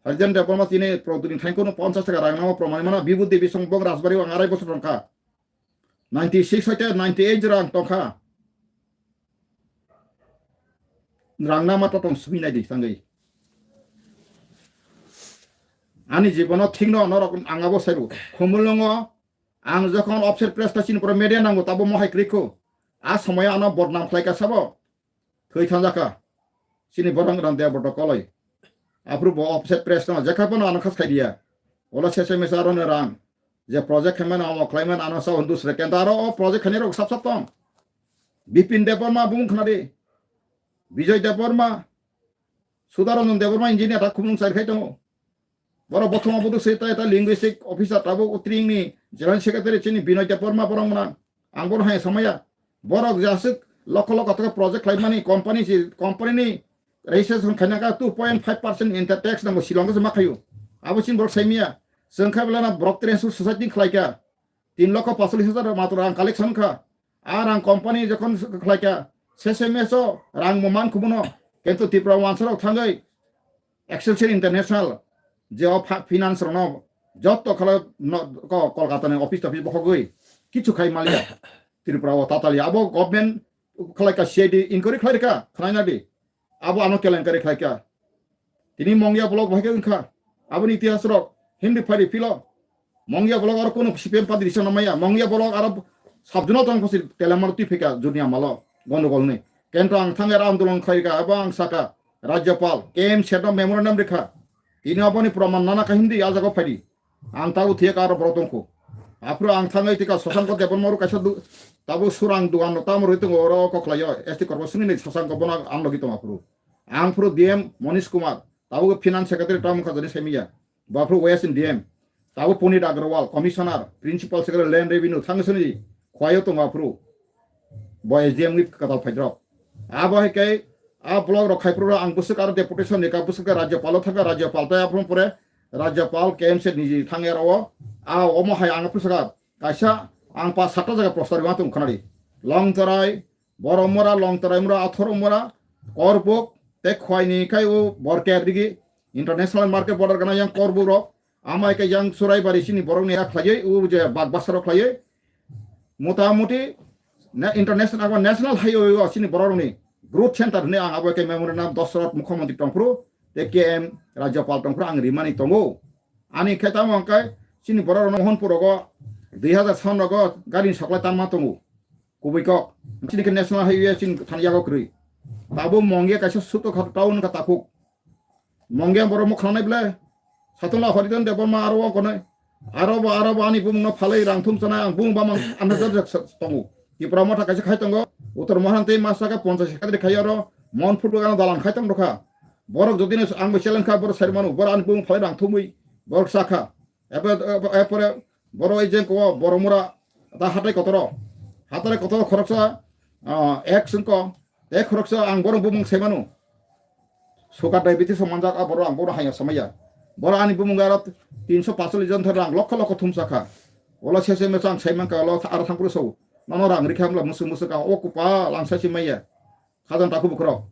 Harijan Debbarma tini Pradyot ni thaingkho no ponchas taka rang namo proman mana Bibhuti Bisong bong Rajbari ang arai bosor tongkha. Ninety six hoite ninety eight jora ang tongkha. Rang nama to tong sumi nai di tangwi. Ani jibono thik no norok ang abo saibo. Khumulwngo ang jokhon offset press ta chini pura media nango tabo mohai krikho. A somoya ano bodnam khlai ka sabo. Thwi thangjak kha. Chini borok rang de boto koloi. Aphuru bo offset press no jekha bono ano khas khai diya. Ola sese mesa aro ne rang. Je project khaimani omo khlaimani ano sa hundus re kenta aro o project khani rok sap sap tong. Bipin Debbarma bung khnadi. Bijoy Debbarma. Sudaranjan Debbarma engineer ta khumung sai khai tongo. Borok bothoma bodo se ta, ta linguistic officer tabuk utring ni general secretary chini Binoy Debbarma borok mwnang. Ang bono hai samaya. Borok jasuk lokho lokho thaka project khlaimani company si, company ni registration khaina ka two point five percent inter tax nango Shillong se ma khayo. Abo sin borok saimiya. Sengkha belana borok transfer society khlaika. Tin lokho pachalis hajar matro rang collection kha. A rang company jokhon khlaika, sese meso rang mo man khubuno. Kento Tipra wansa rok thangwi Excelsior International je o pha-, finance rokno jotto khala no, ko-, Kolkata ni office toffice bokhogwi kichu khai maliya. Tripura o tatali abo government khlaika C I D inquiry khlairika khnaina di. Abo ano kelenkari khlaika. Tini Mongya block bahai khe wngkha. Aboni itihas rok Hindi phari philo. Mongya block aro kono C P M party risa namaya. Mongya block aro sabjuno tong phosi telamar twi phika juniya malo gondogol ni. Kento ang thangera andolon khlaika abo ang saka Rajyapal K M Seth no memorandum rikha. Tini aboni proman nana ka Hindi a jaga phaidi. Ang tabu thiya karo borok tongkho. Aphuru ang thangwi tika Shashanko Debbarma oro kaisa du-, tabu surang dugan no tamo rwi tongo oro kok khlaio S T corporation ni Shashanko bono ang logi tongo aphuru. Ang phuru D M Manish Kumar, tabu finance secretary tamo kha jani saimiya. Bo aphuru West ni D M. Tabu Punit Agrawal, commissioner, principal secretary land revenue thangwi sini khwaio tongo aphuru. Bo S D M ni katal phaidrok. Abo hai kai a block rok khai phuru ang bwswk aro deputation ni ka bwswk Rajyapal o thangka Rajyapal tai aphuru pore Rajyapal K M C niji thangya rao, a omo hai ang phusaka kaisa ang pa satta jaga poster ma tung khanari. Longtarai, Boromura, Longtarai mura, Athor mura, Korbuk, te khwai ni kai o Borker digi international market border gana yang Korbuk rok, amai kai yang Suraibari sini borok ni ya khlaioi, u je bak basaro khlaioi. Motamuti na-, international abo national highway o sini borok ni growth center ni ang abo kai memorandum Dosrot mukhyamantri tongphuru, te K M Rajyapal tongphuru ang rimani tongo. Ani khe tamo hwnkhe chini borok rok Mohanpur rogo dui hazar san rogo gari ni supply tanma tongo. Kubui kok. Chini khe national highway chini thani yago kwrwi. Tabo Mongya kaisa suto kha town wngkha takhuk. Mongya borok mokhanai ble. Satula Horidan Debbarma aro o konai. Aro bo, aro bo ani bumung no phalai rang thum chanai ang bumung bamang anha jak tongo. Tipra Motha kaisa khai tongo. Uttor Mohan tei Masaka ponchas secretary khai aro Mohanpur bagano dalan khai tong rokha. Borok jodi no ang bo challenge kha, borok sai manu, borok ani bumung phalai rang thumwi borok sakha. Epore, epore borok ei jeng ko borok mura ta hatai kotoro. Hatai kotoro khoroksa, ah, ek sengko, ek khoroksa ang borok bumung sai manu. Sugar diabetes o manjak a borok ang borok haya samaya. Borok ani bumung aro tinso pachalis jon thar rang lokho lokho thumsa kha. Olo sese meso ang sai mankha olo aro thangphuru so. Nono rang rikha hamla musu musu ka o kupa lang sai si maya. Khajang takhuk bukhurok.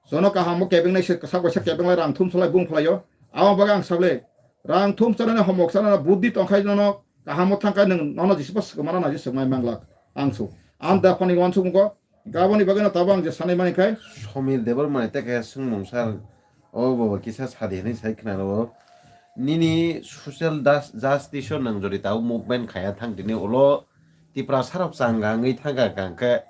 Jono kaham bo kebeng nai se, sak bai sak kebeng lai rang thum salai bung phalai o. Abo bagwi ang sable. Rang thum chanani homok chanani buddhi tongkhai nono kaham o thangkhai nwng nono jisibo swkmana nai swkmai manglak. Ang su. Ang da phani wansukmung ko. Gaboni bagwi no tabang je sanai mani khai. Somir Debbarma ni tei kaisa swngmung sir, o bo kisa sadi hinwi sai khna rwo. Nini social das-, justice o nwng jodi tau movement khaya thang tini ulo Tiprasa rok changa wngwi thangkha kangkhe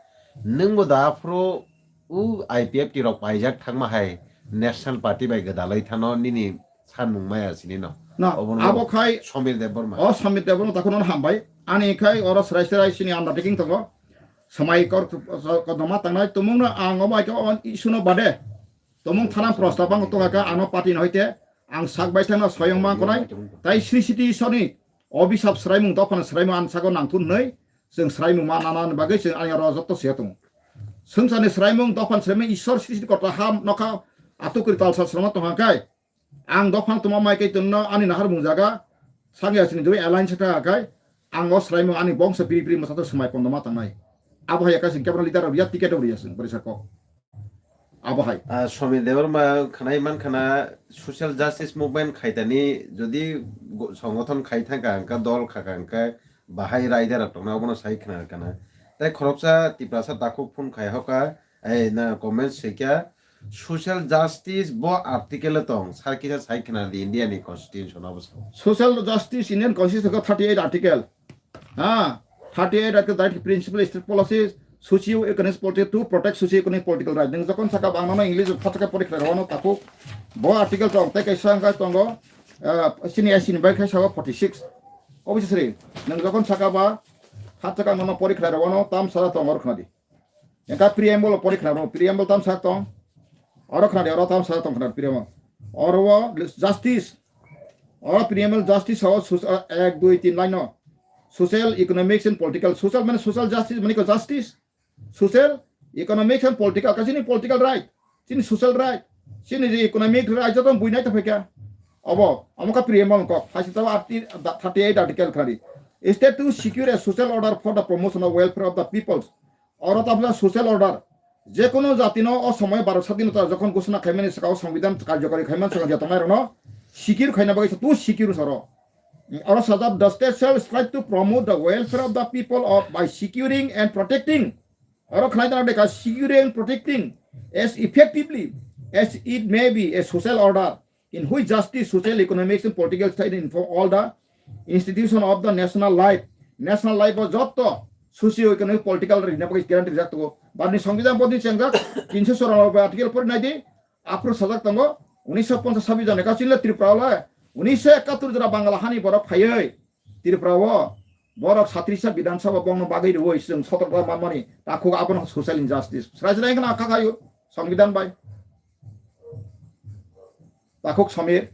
nwngbo da aphuru u I P F T rok paijak thangma hai National Party bai gwdalwi thano nini sanmung maya sini no. Na, obono abo khai Somir Debbarma. O Somir Debbarma takhwno hambai. Ani khai oro srai srai sini undertaking tongo. Samai kor kodoma tangnai tumungno ang obo aika on isuno bade. Tumung thana prosta bang to kaka ano party no hoite ang sak bai thangna soyong mang konai. Tai sri siti isoni obisap sraimung dophana sraimung an sago nangthun nei. Chwng sraimung ma nana bagwi chwng ani oro jotto siya tongo. Swngcharni sraimung dophani sraimung isor sri siti kota ham nokha atukri talsa srama tongha kai. Ang dophang tongma mai kai tongno ani nahar mung jaga. Sangya sini dui alliance ta kai. Ang o sraimung ani bongsa piri piri masa to swmai pondoma tangnai. Abo hai kasin kebra leader rok ya ticket rok ya sing bari sa kok. Abo hai. Ah, Somir Debbarma khanai man khana social justice movement khaitani jodi go-, songothon khai thangka angka dol khaka angka bahai raida rok tongna obono sai khna kana. Tai khoroksa Tiprasa takhuk phone khai hoka, ei na comment seikya social justice bo article tong sar kisa sai khna di India ni constitution obo sa. Social justice Indian constitution ko thirty eight article. Ha, thirty eight article, that principle state policies, socio-economic politics to protect socio-economic political right. Nung jokon saka bang nono English phat saka pori khlai rwano takhuk. Bo article tong, tei kaisa wngkha tongo, ah, sini S C ni bai khaisa forty six. Obviously, nung jokon saka ba phat saka nono pori khlai rwano tam sara tong or khna di. Engka preamble pori khna rwano, preamble tam sak tong. Oro khna di, oro tam sak tong khna di preamble. Oro o justice. Oro preamble justice ho sus-, ah, ek, dui, tin line no. Social, economics and political. Social mane social justice mane ko justice. Social, economics and political. Ka chini political right, chini social right, chini je economic right joto buinai ta phaikha. Obo, amo ka preamble kok. Haisi tabo arti-, thirty eight article khna di. State to secure a social order for the promotion of welfare of the peoples. Oro tabla social order. Jekono jatino o somoy baro sadinota jokhon ghosona khaimani saka o songbidan karjokari khaiman saka jatongnai rono secure khaina bagwi tu secure soro. Oro sajak, "The state shall strive to promote the welfare of the people of, by securing and protecting." Oro khnai tang deka, "Securing and protecting as effectively as it may be a social order in which justice, social, economic and political state inform all the institution of the national life." National life o jotto socio economic political rina bagwi guarantee rijak tongo. Barni songbidan bodni chengjak, tinso chorano article pori nai di. Aphuru sajak tongo, unisho ponchas sabi jone kachil le Tripura le, unisho ekattur jora Bangla hani borok phaiwi Tripura o borok satrisa Bidhan Sabha bongno bagwi rwui chwng sotorta manmani takhuk abono social injustice. Srai srai khna kha khayu songbidan bai. Takhuk Somir.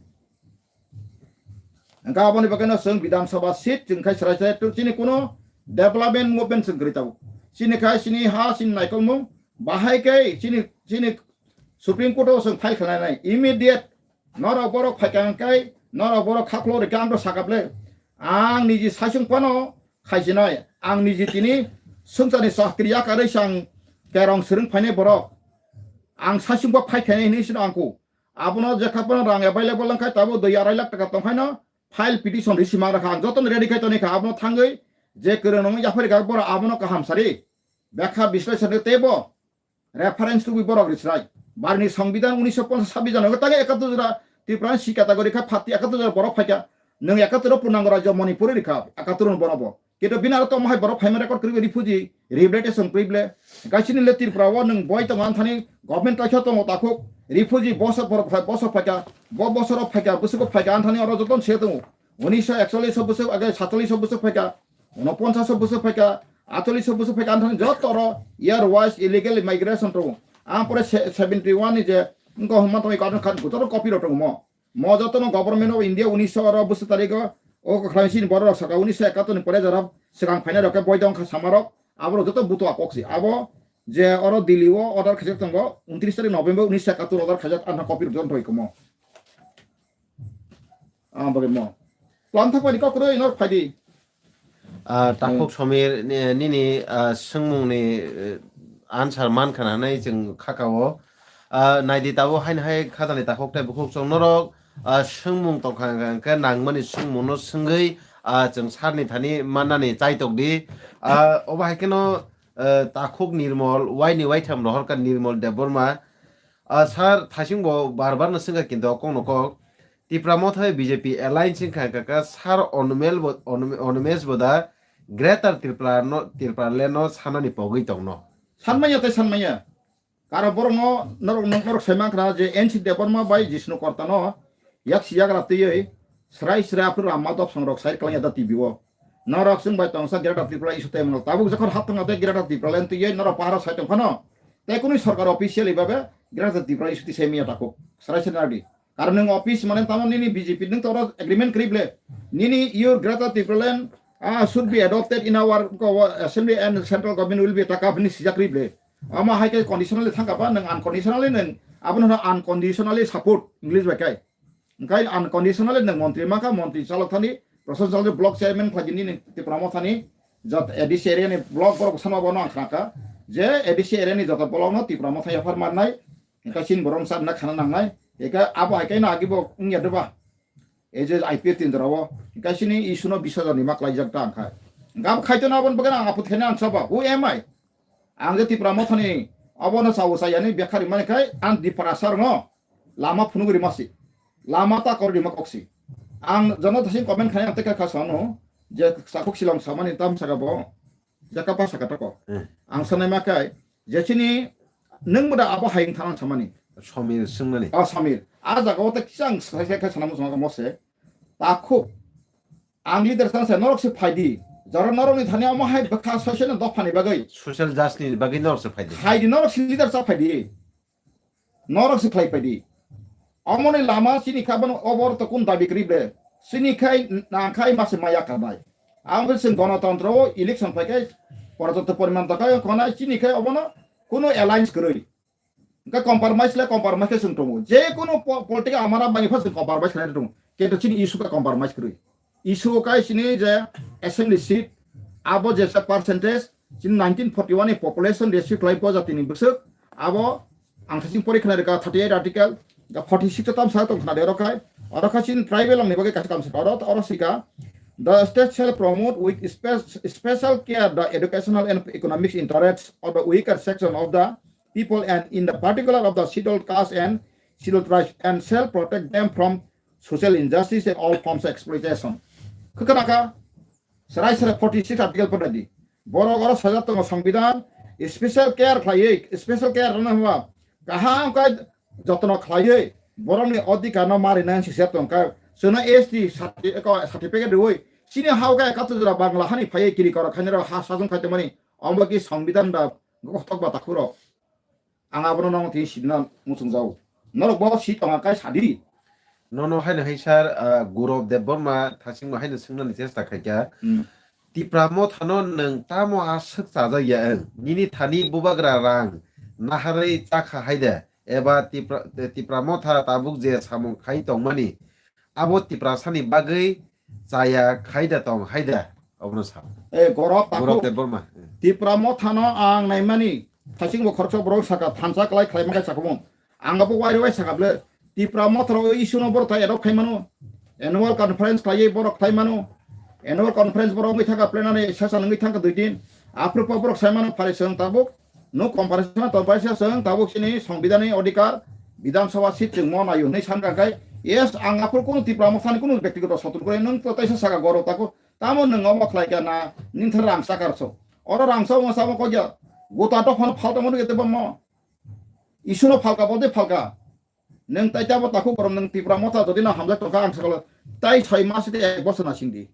Hingke aboni bagwino chwng Bidhan Sabha seat chwng khai srai srai chini kuno development movement chwng kwrwi tabuk. Chini khai chini ha chini naikolmung bahai khe chini, chini Supreme Court o chwng file khlainai immediate norok borok phaikha hingke norok borok khaklo rikha ang sakable ang niji saichung phano khaisinai ang niji tini swngcharni chakri yakarwi sang kerong swrwng phainai borok ang saichung bo phai khainai hinwi sino angkhu. Abono jekha phano rang available wngkha, tabo dui arai lakh taka tongkhaino file petition risi mangrokha, ang jotono ready khai tonikha, abono thangwi je kwrwng nangwi yapharikha, borok abono kaham sari bekha bisleishon khe teibo reference tubui borok risrai. Barni songbidan unisho ponchas sabi jano tangwi ekattor jora Tripura ni C category kha, phati ekattor jora borok phaikha, nwng ekattor o purnango rajyo Manipur rikha, ekattor no bono bo. Kintu bini aro tongma hai borok phaima record kwrwi refugee rehabilitation kwrwi ble. Kaisini le Tripura o nwng boi tongo anthani government kaisa tongo takhuk refugee boso borok phai boso phaikha bo bosoro phaikha bwswko phaikha anthani oro jotono se tongo. Unisho ekchollish o bwswk age satchollish o bwswk phaikha, unoponchas o bwswk phaikha, atchollish o bwswk phaikha anthani joto oro year wise illegal migration tongo. Ang pore se-, seventy one ni je wngkha hwnma tongwi kadon khan jotono copy rok tongo mo. Mo jotono Government of India unisho oro bwswk tarik o, o kwkhwrang sini borok rok saka unisho ekattor ni pore jora swkang phainai rok khe boidong kha sama rok, aborok joto butua kok si. Abo je oro Delhi o order khaijak tongo, untris tarik November unisho ekattor order khaijak, ano copy rok jotono thoi komo. Ah, bagwi mo. Plan thak bai ni kok kwrwi nor phai di. Ah, takhuk Somir, ni-, nini, ah, swngmung ni, eh, answer man khana hinwi chwng kha ka o. Ah, naidi tabuk haino hai khajani takhuk tei bukhuk chwng norok, ah, swngmung tong kha hwnkhe nangmani swngmung no swngwi, ah, chwng sir ni thani mannani chaitok di. Ah, obo hai kheno eh, takhuk Nirmol, waini waitham rohorkha Nirmol Debbarma. Ah, sir, thasing bo bar bar no swngkha kintu o kok no kok. Tipra Motha B J P alliance wngkha kaka sir Onumel bo, Onum-, Onumesh bo da Greater Tripura no, Tripura land no sanani pogwi tongno. Sanmanya tei sanmanya. Karo borok no norok, norok sai mankha je N C Debbarma bai Jishnu Korta no yak si yagra twiwi srai srai aphuru Rama dopsong rok sai kwlangya da T V o. Norok chwng bai tongsa Greater Tripura issue tei mwngo. Tabuk jokhon hap thangna tei Greater Tripura land twiwi norok paharo sai tongphano. Tei kunu sorkar officially babe Greater Tripura issue twi sai manya takhuk. Srai srai nardi. Karon nwng office mane tamo nini B J P nwng toro agreement kwrwi ble. Nini your Greater Tipraland, ah, should be adopted in our go-, assembly and central government will be taka bini sijak kwrwi ble. Ama hai khe conditionally thangka ba nwng unconditionally nwng abono hwno unconditionally support English bai kai. Engkai unconditionally nwng montri mangkha, montri chalok thani, Prasad Chalok block chairman khlai nini Tipra Mothani jat A D C area ni block borok sanma bono ang khnaka je A D C area ni jata block no Tipra Motha yaphar mannai. Engka chini borok wngsa rwna khana nangnai. Eka abo hai khe no agi bo wngya doba. Ei je I P F tin jorao. Engka chini issue no bis hajar ni ma klaijak ta angkha. Engka abo khaito na aboni bagwi ang apot khaina ang saba. Who am I? Ang je Tipra Mothani abono chao chayani bekha rimani khai ang Dipra sar no lama phunugwi rimasi. Lama ta kor rima koksi. Ang jono thasing comment khaina ang teka kha sano je sakuk silong samani tam saka bo. Jaka pa saka toko. Hmm. Ang sanai ma kai, je chini nwng boda abo hai wngthang ang samani. Somir swngnani. Ah, Samir. Ah, jaga o ta kisa ang sai sai khai sana muchung mose. Takhuk. Ang leader sang sai norok se phaidi. Jara norok ni thani amo hai bwkha social ni dophani bagwi. Social justice ni bagwi norok se phaidi. Phaidi norok se leader sa phaidi. Norok se khlai phaidi. Omoni lama chini kha bono obor to kun dabi kwrwi ble. Chini khai nang khai mase maya karnai. Ang bai sing gonotantro o election phai khai porojoto poriman to khai khonai chini khai obono kuno alliance kwrwi. Engka compromise le compromise khe sung tongo. Je kuno po-, political amara bani pha sung compromise khlai tongo. Kintu chini issue ka compromise kwrwi. Issue kai chini je assembly seat abo je sa percentage chini nineteen forty-one ni population ratio khlai bo jatini bwswk abo ang thasing pori khna rwkha thirty eight article ga forty six tam sa tong khna de oro kai oro kha chini tribal ang ni bagwi kaisa kam sa oro oro sika the state shall promote with spe-, special care the educational and economic interests of the weaker section of the people and in the particular of the scheduled caste and scheduled tribes and shall protect them from social injustice and all forms of exploitation. Khwkhanaka, serai serai forty six article photo di. Borok oro sajak tongo Songbidan, special care khlaiwi, special care rwna hwnba, kaham khe jotono khlaiwi, borokni odhikar no marinai sijak tongkha. Chwngno S T certi-, eko certificate rwwi, chini hao khe ekatto jora Bangla hani phaiwi kiri korok khainai rok ha sajwng khai tongmani, omo ki Songbidan ba gothok ba takhuk rok. Ang abono nono tini sidina muchungjao. Norok bo si tonga kai sadi. Nono haino hai sir, ah, Gaurav Debbarma thasingma haino swngnani chesta khaikha. Hmm. Tipra Mothano nwng tamo aswk chajak ya wng? Nini thani bubagra rang naharwi chakha haida? Eba Tipra, Tipra Motha tabuk je samung khai tongmani, abo Tiprasani bagwi chaya khaida tong haida? Obono sa. E, Gaurav Gaurav takhuk. Debbarma. Tipra Mothano ang naimani, thasing bo khoroksa borok saka thansa klai khlai mankha sakhumo. Ang abo wairi wai saka ble, Tipra Motharo o issue no borok tai adopt khai mano. Annual conference khlaiwi borok khlai mano. Annual conference borok wngwi thangkha plenary session wngwi thangkha dui din. Aphuru po borok sai mano phari chwng tabuk. No comparison to paisa chwng tabuk chini Songbidanni odhikar, Bidhan Sabha seat chwng mo naio hwnwi sankha khai. Yes, ang aphuru kunu Tipra Mothani kunu bektigoto sotru kwrwi nwng to taisa saka Gaurav takhuk. Tamo nwng omo khlai kha na, nini thani rang sakar so. Oro rang sa omo sa omo koi kha. Gota dophano phalta mano gete bamo. Issue no phalka, bode phalka. Nwng tai tabo takhuk borom nwng Tipra Motha jodi no hamjak tongkha ang sakalo. Tai soi mas de ek bosor na singdi.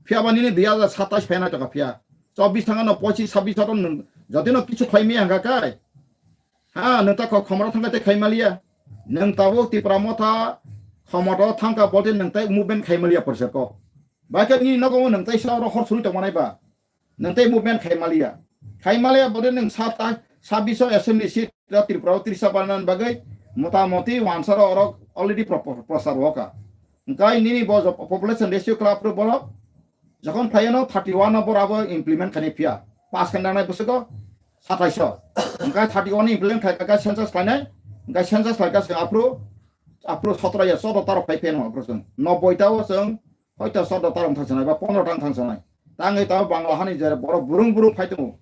Phiya ba nini dui hajar satais phai na tongkha phiya. Chobbish thanga no pochis sabbish thang nwng jodi no kichu khlai mi hangka kai. Ha, nwng ta kho-, khomoro thangkha tei khai maliya. Nwng tabuk Tipra Motha khomoto thangkha bolte nwng tai movement khai maliya porsa kok. Bai khe nini nogo nwng tai sa oro hor suri tongmanai ba. Nwng tai movement khai maliya. Khai maliya bolte nwng sa ta, sabbish o assembly seat ra Tripura o trisa banan bagwi motamoti wansaro oro already pro-, pro-, prosar woka. Engkai nini bo jo population ratio kla pro borok Jokhon khlaiyano thirty one no borok abo implement khainai phiya. Pass khaina nangnai bwswko satais o. Hwnkhe thirty one no implement khlai kha census khlainai. Hwnkhe census khlai kha chwng aphuru, aphuru sotro ya, choudo ta rok phai pheno aphuru chwng. Nobboi ta o chwng hoito choudo ta rok thang sanai ba pondro ta thang sanai. Tangwi tamo Bangla hani je borok burung burung phai tongo.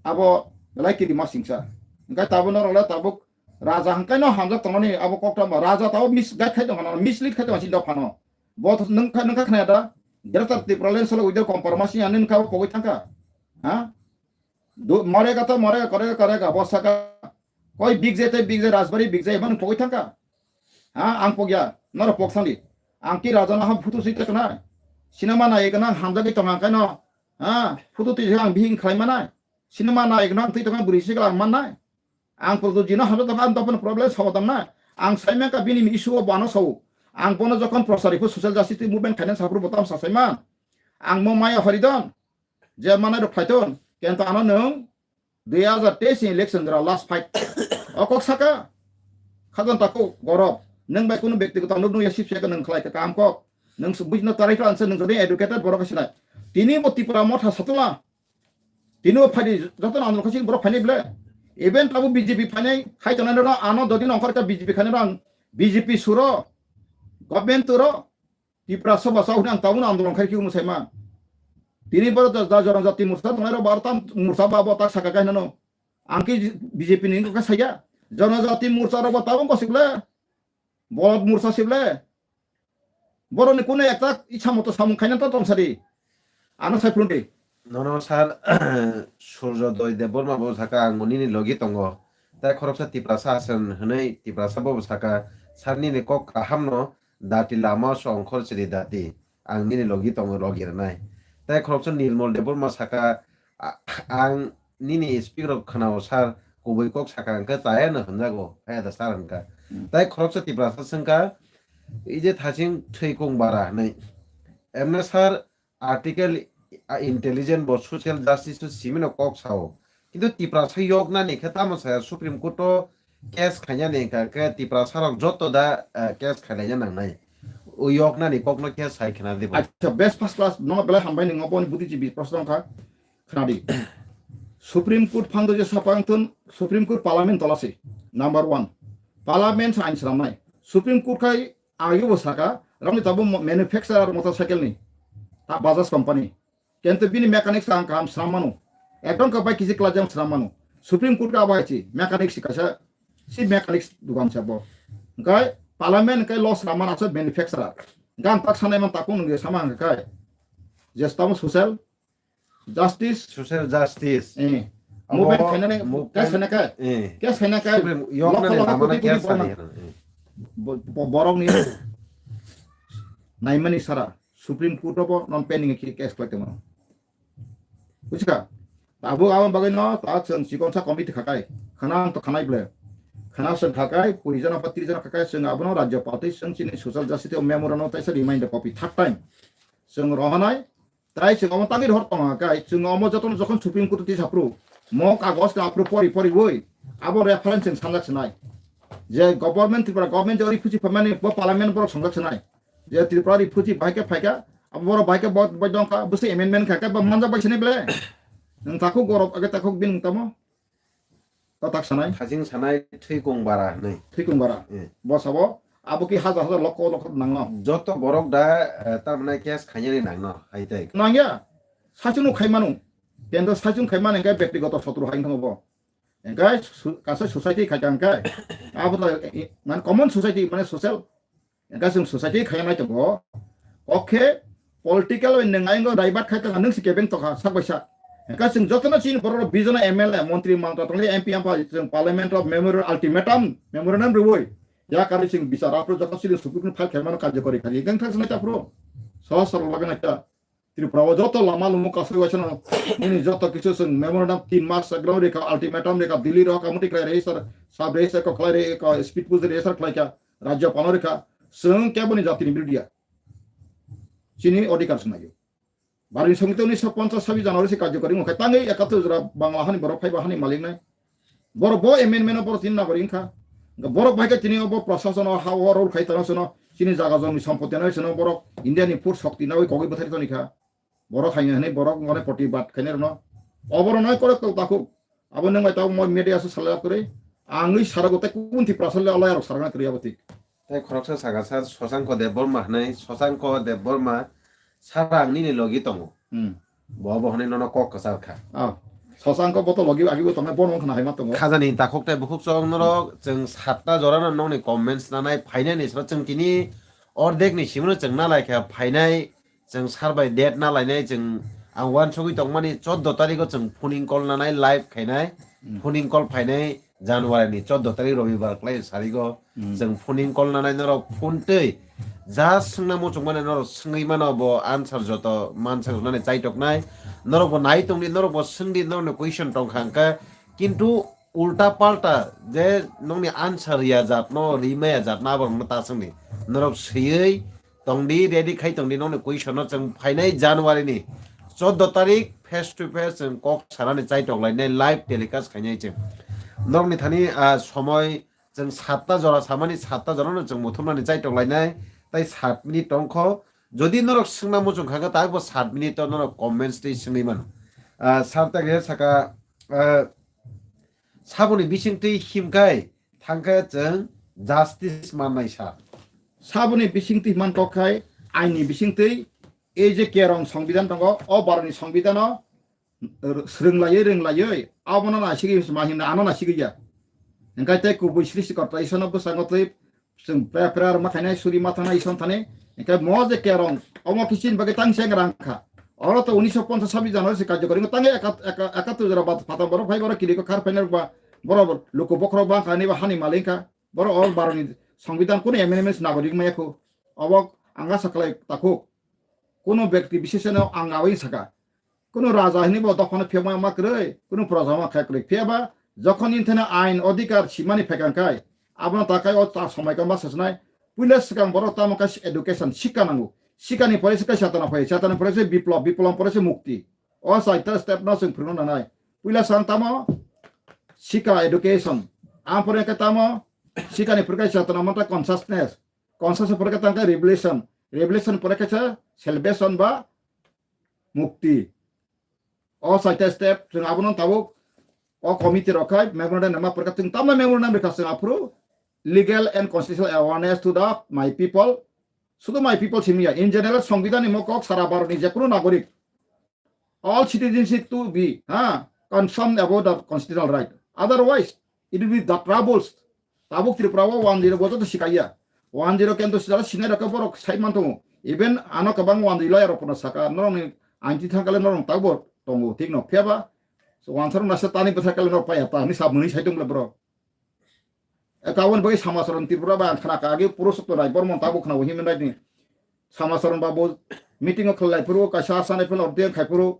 Abo belai kiri ma singsa. Hingke tabuk norok le tabuk raja hingke no hamjak tongnani abo kok tamo. Raja tabuk mis-, guide khai tongkha no, mislead khai tongkha chini dophano. Bo to nwng kha, nwng kha khna da? Greater Tipraland salo without compromise ani nwng kha bo pogwi thangkha. Ha? Do, morega to morega, korega korega, bo saka. Koi bigje tei bigje, Rajbari bigje, emang pogwi thangkha. Ha, ang pogya, norok pok sandi. Ang ki raja no ha photo sui tongna. Cinema nai ekna hamjagwi tong ang kaino. Ha, photo twi ang bihing khlai manai. Cinema nai ekna ang twi tongna bwrwi sikla ang mannai. Ang photo jino hamjak tong ang dophano problem sawa tong na. Ang sai mangka bini issue o bano sawo. Ang bono jokhon prosari pho social justice movement khaina saphuru botam sa sai man. Ang mo maya horidon. Je manai rok phaiton. Kenta ano nwng dui hajar teis ni election jora last fight. O kok saka. Khajan tako gorok. Nwng bai kunu bektigoto nwng ya sip seka nwng khlai ka kam kok. Nwng su-, buj no tarai kha ansa nwng jodi educated borok sinai. Tini bo Tipra motha satula. Tini bo phaidi joto andolon khasi borok phainai ble. Even tabo B J P phainai khai tongnai no ano dodi no ongkhor ka B J P khainai no ang B J P suro. Government turo. Tiprasa basa hwnwi ang tabukno andolon khai khe mwsai ma. Tini borok da, da Janajati Morcha tongnai rok bo aro tam Morcha ba bo tak saka khe hinano. Ang khe B J P ni wngkha saya. Janajati Morcha rok bo tabuk kosik le. Bolot Morcha sib le. Borok ni kunu ekta icha moto samung khaina to tong sadi. Ano sai phurun di. Nono sir, Surjodoy Debbarma bo saka ang nini logi tongo. Tai khoroksa Tiprasa Hasan hwnwi Tiprasa bo saka sir nini kok kaham no dati lama songkhor chiri dati. Ang nini logi tongo logi rwnai. Tai khoroksa Nirmal Debbarma saka a-, ang nini speak rok khwnao sir kubui kok saka hwnkhe chaya no hwnjago. Phai da sir hwnka. Hmm. Tai khoroksa Tiprasa swngka ije thaching thwi kung bara hwnwi. Emne sir article, a, intelligent bo social justice o simi no kok sao. Kintu Tiprasa yoknani khe tamo saya Supreme Court o case khainani hwnkha khe Tiprasa rok joto da, eh, case khailaina nangnai. O yoknani kok no khe sai khna dibo. Acha, best first class, no belai hambai ni ngo boni buddhijibi proshno wngkha. Khna di. Supreme Court phang doi je sapang thun, Supreme Court Parliament tola se. Number one. Parliament sa ain swnamnai. Supreme Court khai agi bo saka, rang ni tabo mo-, manufacturer motorcycle ni. Ta Bajaj company. Kento bini mechanics ang kaham swnam mano. Ekdom ka bai kisi klajang swnam mano. Supreme Court ka bai chi, mechanics si kaisa, si mechanics dugan sa bo. Hingkai Parliament hingkai law swnam mana sa manufacturer. Gan tak sanai man takung nungge sama hingkai. Jes tamo social justice. Social justice. Eh. Abo movement khainani movement, case khainai kai. Eh. Case khainai kai. Supreme, yok lokho nani lokho lamana koti koti case borna. Khani, eh. Bo-, bo-, borok ni naimani sara Supreme Court o bo non pending khe case khlai tongmano. Buchika? Tabuk abo bagwi no ta chwng chikonsa committee khakai. Khana ang to khanai ble. Khana chwng khakai, kuri jona ba tris jona khakai, chwng abono rajyopal tei chwng chini social justice o memorandum taisa remind copy third time. Chwng rohanai, tai chwng omo tangwi rohor tongo kai, chwng omo jotono jokhon Supreme Court tisa phru, mo kagoj ka phru pori pori oi, abo reference chwng sanjak sinai. Je government, Tripura government je ori phuchi phamani, bo parliament borok songjak sinai. Je Tripura ri phuchi bahai khe phaikha, abo borok bahai khe bo, bo dongkha, bwswk amendment kha khe bo manjak bai sinai ble. Nwng takhuk gorok age takhuk bini wng tamo? Kotak sanai? Thaching sanai thwikung bara hwnwi. Thwikung bara. Eh. Bo sabo, abo ki hajar hajar lokho lokho nangno? Joto borok da, eh, tamni case khainani nangno, hai tai. Nangya, saichung khai manu. Kendo saichung khai manu hingke bektigoto sotro hai wngthango bo. Hingke su-, kaisa society khai ka hingke, abo to, eh, man common society, mane social. Hingke chwng society khaiya nai tongo. Kok khe political bai nwng ayang o divert khai tongo, nwng se kebeng tongkha sak bai sak. Hingke chwng jotono chini borok rok bijono M L A, montri manta tongo, M P, M P, chwng parliament o memorandum, ultimatum, memorandum rwui. Ya kari chwng bichar aphuru joto chini Supreme Court file khaimano karjokori khaidi. Hingke thang sanai ta aphuru. Sohor sorol bagwi naikha. Tripura o joto lama lumo kasui waisano nini joto kisu chwng memorandum tin mas ground rikha, ultimatum rikha, Delhi rok kamuti khlai rei sir, sub rei sir ko khlai rei ko speed post rei sir khlai kha, rajyopal rikha, chwng keboni jatini birudiya. Chini odhikar swngnai. Bari songito ni sopon sa sabi January se karjokori wngkha tangwi ekatur jora Bangla hani borok phaiba hani malik nai. Borok bo amendment o borok chini nagori wngkha. Borok bai khe chini obo prashason o ha o role khai tano sono chini jaga jomni sompoti no sono borok India ni pur shokti nagwi kogwi bwthari toni kha. Borok hai hinwi borok ngone protibad khainai rwno. Oborok noi korok tok takhuk. Abo nwng bai tabuk mo media se salai kwrwi. Angwi sara gote kun Tiprasa le alai rok sarana kwrwi abo tik. Tai khoroksa saka sir Shashanko Debbarma hinwi, Shashanko Debbarma sir ang nini logi tongo. Hmm. Bo bo hinwi nono kok kwchar kha. Ah. Sosangko boto logi agi bo tongnai, bono wngkha na hai ma tongo. Khajani takhuk tei bukhuk chwng norok chwng satta jorano nokni comments nanai phainani sro chwng tini ordek ni simi no chwng nalai kha phainai chwng sar bai date nalainai chwng ang uansugwi tongmani choddo tarikgo chwng phoning call nanai live khainai Hmm. phoning call phainai January ni choddo tarik robibar klai sarigo Hmm. chwng phoning call nanai norok phone twi ja swngna muchungmani norok swngwi mano bo answer joto mansa rwnani chaitoknai norok bo nai tongdi norok bo swngdi norokni question tongkha hwnkhe kintu ulta palta je nokni answer ya jatno rimaya jatno abo rokno ta swngdi norok swiwi tongdi ready khai tongdi nokni question no chwng phainai January ni choddo tarik face to face chwng kok sanani chaitok lainai live telecast khainai chwng norokni thani ah, somoi chwng satta jora samani satta jora no chwng muthumnani chaitok lainai tai sat minute tongkho jodi norok swngna muchung kha khe tai bo sat minute o norok comments twi swngwi mano Ah, sir tangre saka ah, saboni bisingtwi himkai thangkhe chwng justice mannai sir. Saboni bisingtwi man kok khai aini bisingtwi ei je kerong songbidan tongo o baroni songbidano r- swrwng laiwi rwng laiwi abono nasigwi ma hinna ano nasigwi ya. Hingkai tei kubui srishti korta isono bwskango twi chwng pra pra ma khainai suri ma thangnai ison thani hingkai mo je kerong omo kisin bagwi tang seng rang kha. Oro to unisho ponchas sabis January se karjokori wngkha tangwi ekatur jora bat phatar borok phai borok kiliko khar phainai rok ba borok luku bokhorok bang kha ani ba hani malik kha. Borok o baroni songbidan kunu amendments nagorik maya khu. Obo ang asa khlai takhuk. Kunu bekti biseseno ang awi saka. Kunu raja hini bo dophano phiyokma ma kwrwi, kunu proja ma khe kwrwi. Phiyaba jokhon inthana ain odhikar simani phekang kai, abono takai o ta somai kama sasnai. Puila swkang borok tamo kaisa education, sikha nango. Sikhani pore se kaisa chetona phai, chetona pore se biplop, biplop pore se mukti. O chaita step no chwng phwrwngna nanai. Puila swkang tamo sikha education. Ampore ke tamo sikhani pore kaisa chetona manta consciousness. Consciousness pore ke tangka revelation. Revelation pore kaisa salvation ba mukti. O chaita step chwng abono tabuk o committee rok khai memorandum nama pore ke chwng tamo memorandum rikha chwng aphuru legal and constitutional awareness to the my people. Sudu my people simiya. In general, Songbidan ni mokok sara Bharat ni jekunu nagorik. All citizenship to be ha, confirmed about the constitutional right. Otherwise, it will be the troubles. Tabuk Tripura o one zero bojo to sikaya. One zero kento sijala sinai rokhe borok sai man tongo. Even ano kabang one zero lawyer rok pono saka, norok ni anti thangkale norok tabuk tongo, thik no. Phiyaba, so one zero nasa tani bwthar kale norok paya ta, ni sab muni sai tong bro. Ekawon bagwi Samacharan Tripura ba ang khna ka agi Purushottam Rai Bormon tabuk khna bo human right ni Samacharan ba bo meeting o khlai phuru kaisa asani phano order khai phuru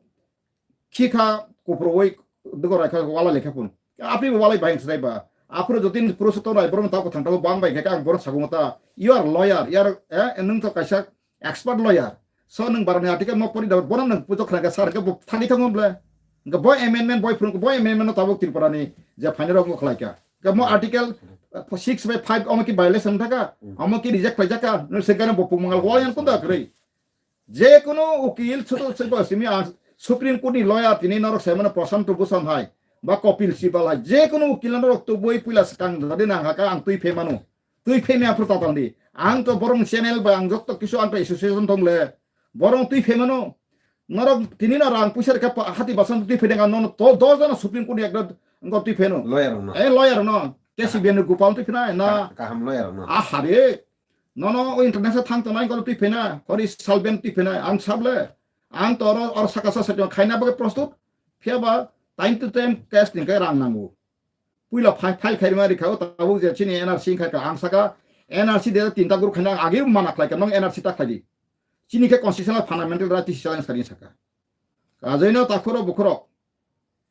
khikha kupro wai dugo rai kha wala lekha phun api bo walai bai sai ba aphuru jotin Purushottam Rai Bormon tabuk thang tabuk bang bai kha ang bono sagungo ta you are lawyer you are eh nwng to kaisa expert lawyer. So nwng barani article mo pori da bono nwng pujo khna ka sar ka bo thani thango ble. Ka bo amendment boy phun bo amendment no tabuk Tripura ni je final rok mo khlai ka. Ka mo article uh, six by five omo ki violation thaka, omo ki reject khlai jaka, no se gana bo pung mangal wa yang kunda kre. Je kono ukil chutu se bo simi ang Supreme Court ni lawyer tini norok se mano Prashant Bhushan hai ba Kapil Sibal hai je kono ukil norok tu boi puila skang dadi nang haka ang tui phe manu. Tui phe mia phru tatal di. Ang to borong channel ba ang jotto kisu ang to association tong le. Borong tui phe mano. Norok tini no rang puisa reka pa hati basan tui phe dengan nono to dos jana Supreme Court ni ekda ngo tui phe no. Lawyer no. Eh lawyer no. K C B N Gopal tui phe na na. Kaham lawyer no. Ah hare. Nono o international thang to nai ko tui phe na. Hori Salben tui phe na. Ang sable. Ang to oro or saka sa sa khaina bage prostut. Phiya ba time to time cash ni kai rang nango. Puila file khairima rikha o tabuk je chini N R C khai ka ang saka N R C de tinta group khaina agi mana khlai ka nong N R C ta khlai di. Chini khe constitutional fundamental right tisi challenge kharini saka. Kajaino takhuro bukhuro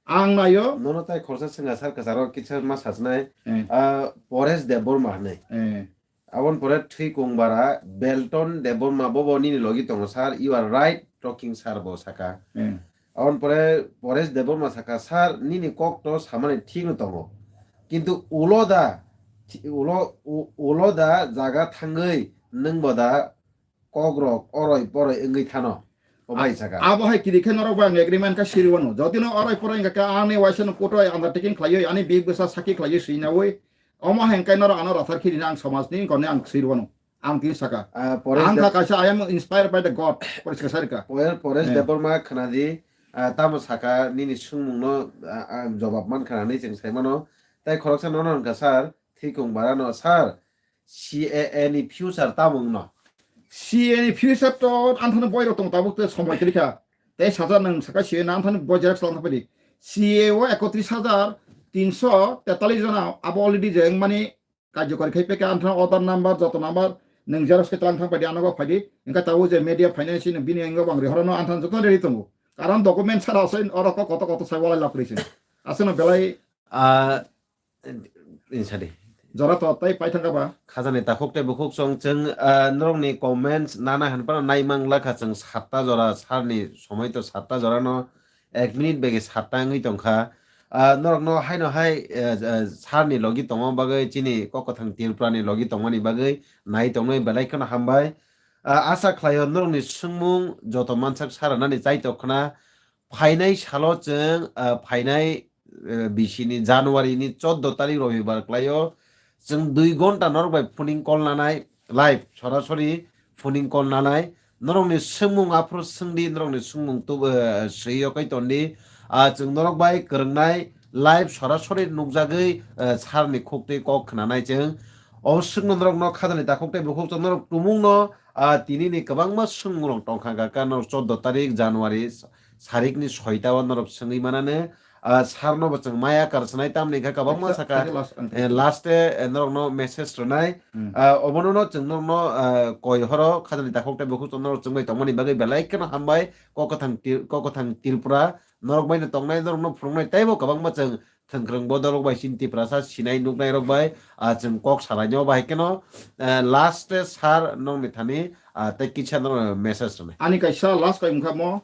ang nayo. Nono tai khorsa swnga sar kasaro kisa ma sajnai. Eh. Ah, Paresh Debbarma hwnwi. Eh. Aboni pore thwi kung bara Belton Debbarma bobo nini logi tongo sir, you are right talking sir bo saka. Hmm. Aboni pore Paresh Debbarma saka sir nini kok to samani thik no tongo. Kintu ulo da thi- ulo u- ulo da jaga thangwi nwng bo da kok rok oroi poroi wngwi thano. O bai saka. Abo hai kiri khe norok bai ang agreement kha siri wano. Jodi no oroi poroi wngkha khe ani waisa no kotoi undertaking khlaiwi ani big bwsa saki khlaiwi swinawi. Omo hai hwnkhe norok ano rathar khirina ang somajni wngkha hwnwi ang siri wano. Ang tini saka. Ah, Paresh Ang Deb- kha kaisa I am inspired by the God. Paresh kha sarika. Paresh, Paresh Eh. Debbarma khwnadi, ah, tamo saka nini swngmungno, ah, ah, jobab mankha hinwi chwng saimano. Tai khoroksa nono hwnkha sir, thwikung barano, sir, C A A ni future tamo wngno? C A A ni future to anthano boirok tongo tabuk tei somoi kwrwikha. Tei sajak nwng saka C A A no anthano boi xerox lang thapadi. C A A o ekotris hajar tinso tetalis jona abo already je wngmani karjokari khai pekha anthano order number joto number nwng xerox khe tlang thang padi anogo phaidi. Wngkha tabuk je media finance ni bini wngkha bang rihorano anthano joto ready tongo. Karon document sara asai oro kok koto koto sai walai lapri se. Asano belai Ah, insadi. Jora to tai pai thangkha ba? Khajani takhuk tei bukhuk chwng, chwng, ah, norokni comments nana hinphano naimang lakha chwng satta jora, sarni somoi to satta jorano ek minute bagi satta wngwi tongkha. Ah, norokno haino hai, eh, eh, sarni logi tongma bagwi, chini Kok Kwthang Tripurani logi tongmani bagwi nai tongnai belai kheno hambai. Ah, asa khlaio norokni swngmung joto mansak saranani chaitok khna phainai salo chwng, ah, phainai eh, bisini January ni choddo tarik robibar klaio. Chwng dui gonta norok bai phoning call nanai, live sorasori phoning call nanai. Norokni swngmung aphuru swngdi, norokni swngmung tu, eh, swiyo kai tondi. Ah, chwng norok bai kwrwngnai live sorasori nukjagwi, eh, sarni khuktwi kok khnanai chwng. O swkno norokno khajani takhuk tei bukhuk chwng norok tumungno, ah, tinini kwbangma swngmungrok tongkha kaka norok choddo tarik January sarikni soita o norok swngwi manane. Ah, sarno bo chwng maya kar swnai, tamni khe kwbangma Exact, saka, exact last ang eh, last e, eh, norokno message rwnai. Hmm. Ah, obono no chwng norokno, ah, koi horo khajani takhuk tei bukhuk chwng norok chwngbai tongmani bagwi belai kheno hambai. Kok Kwthang Tri-, Kok Kwthang Tripura norok bai no tongnai, norokno phwrwngnai, teibo kwbangma chwng thwngkwrwng bodolrok bai chini Tiprasa sinai nuknairok bai, ah, chwng kok salainai. Obo hai kheno, eh, last e sir nokni thani, ah, tei kisa norokno message rwnai. Ani kaisa last kai wngkha mo,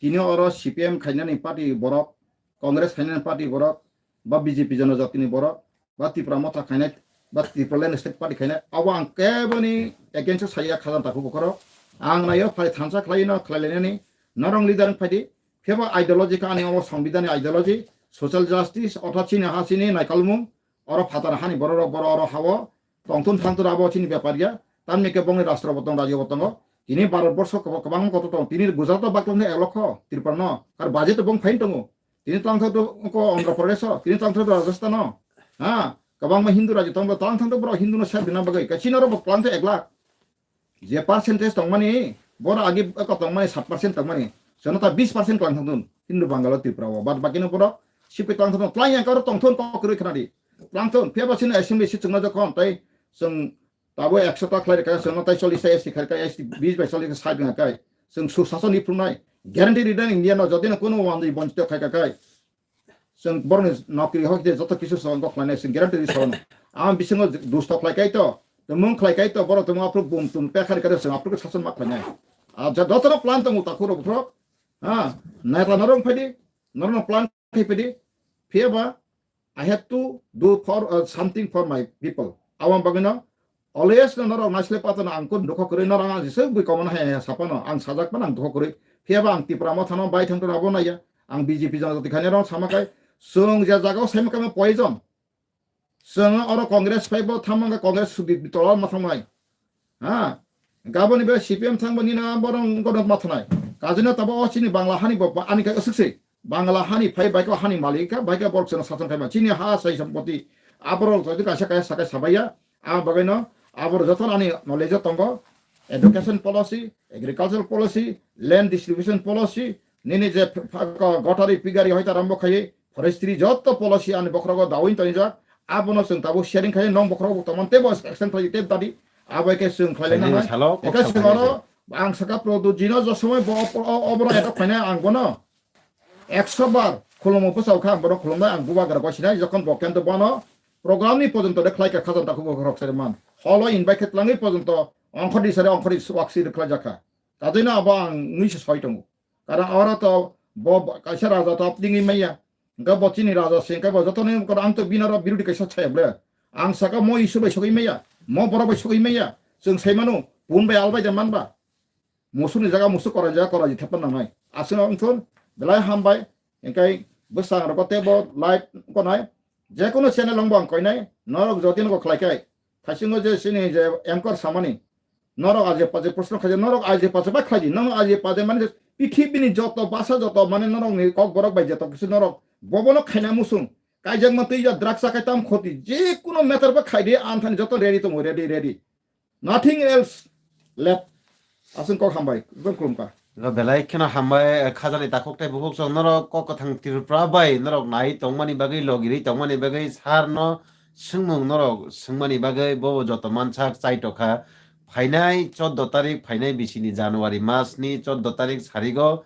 tini oro C P M khainani party borok, Congress khainani party borok, ba B J P jonojatini borok, ba Tipra Motha khainai, ba Tipraland State Party khainai, abo ang keboni against o saya khajani takhuk bukhuk rok. Ang naio phai thansa khlaino khlailainani, norok leader wng phaidi, phiyaba ideology kha ani obo Songbidanni ideology, social justice, ortho chini ha chini naikolmung, oro phatar hani borok rok, borok oro hao, tongthun thangthun abo chini bepar ya, tamni khe bongni rastro bo tong, rajyo bo tongo, tini Bharat borsho kwbang, kwbang kotor tong, tini Gujarat o baklangni ek lokho, Tripura no, kar budget bong phain tongo, tini tlang thang to ko Andhra Pradesh o, tini tlang thang to Rajasthan o. Ha, kwbangma Hindu rajyo tong, tlang thang to borok Hindu no sep rina bagwi, kaisa norok bo tlang thang ek lakh. Je percentage tongmani, borok agi ko tongmani sat percent tongmani. Sono ta bis percent tlang thang thun, Hindu Bangalo Tripura o. Bad baki no borok sipi tlang thang thun, tlang yang karo tong thun ko kwrwi khna di. Tlang thun, phiya ba sini assembly si chwngno jokhon, tai chwng Tabo ekso ta khlai rwkha, chwngno tai chollish ta S T khlai rwkha, S T bis bai chollish khe sait wngkha kai. Chwng Susashan ni phrwngnai. Guarantee ridang India no, jodi no kuno wandwi bonchito khai ka kai. Chwng borokni nokri hok je joto kisu chwng kok khlainai, chwng guarantee ri sono. Ang bisingo dusto khlai kai to, tumung khlai kai to, borok tumung aphuru bum tum pekha rwkha, chwng aphuru khe sason ma khlainai. A, joto no plan tongo takhuk rok borok. Ha, neta norok phai di, norok no plan khai phai di. Phiya ba, I have to do for, uh, something for my people. Aboni bagwino always no norok naisle patano ang kun dukho kwrwi, norok ang jesa bui komono hai hai sapano ang sajak pano ang dukho kwrwi. Phiya ba ang Tipra Mothano bai thang thang abo naiya. Ang B J P jona jati khainai rok sama kai. Chwng je jagao sai ma kai poison. Chwng oro Congress phai bo thamma Congress sudi tola ma thangnai. Ha? Gaboni be C P M thangbo nina borong gono mathanai. Kajina tabo o chini Bangla hani bo ani ka asuk se. Bangla hani phai bai ko hani malik ka bai ka borok seno sasan khai ma. Chini ha sai sampoti. Aborok jodi kaisa kaisa sakai sabaiya. A bagaino abor joto ani knowledge tongo. Education policy, agricultural policy, land distribution policy, nini je pha-, pha-, ko-, gotari pigari hoita rambo khai, forestry joto policy ani bokhrogo dawin tonijak, abono chwng tabuk sharing khai, nong bokhrogo tongmani teibo action khlai tei dadi, abo khe chwng khlai Khaini nang salo kok ekha samkhaini singoro se. Ang saka Pradyut jino jo somoi bo, o, o, oboro etok khaina ang bono ekso bar khulumo bwsao kha ang bono khulumnai, ang bubagra goi sinai, jokhon bo kento bono program ni pojonto de khlai kha, khajam takhuk bokhorok sari man. Holo invite khe tlangwi pojonto ongkhordi sari ongkhordi waksi de khlai jakha. Kadino abo ang nui se soi tongo. Karon oro to bo, bo kaisa raja to aptingwi maya. Hingke bo chini raja se hingke bo joto ni koro ang to bini oro birodi kaisa chaya ble. Ang saka mo isu bai sogwi maya. Mo borok bai sogwi maya. Chwng sai mano. Pun bai albai de man ba. Musuk ni jaga musuk korai jaga korai thepna nangnai. Aswk wngthun belai hambai. Hingke bwsang rok tei bo live konai. Je kono channel wng bo ang koinai. Norok jotino khlai kai. Thaisingo je chini je anchor samani. Norok aje paje proshno khaijak, norok aje paje bai khlai di, norok aje paje mane pithibini joto basa joto mane norok ni kok borok bai joto kisi norok bobono khaina musung. Kaijak ma twi ja drugs chakai tam khoti, je kuno matter ba khai di, ang thani joto ready tongo, ready, ready. Nothing else left. Aswng kok hambai, ekdom khulumkha. Ro belai kheno hambai, eh, khajani takhuk tei bukhuk chwng norok kok kwthang Tripura bai norok nai tongmani bagwi, logirwi tongmani bagwi, sar no swngmung norok swngmani bagwi, bo joto mansak chaitokha. Phainai choddo tarik, phainai bisini January mas ni choddo tarik sarigo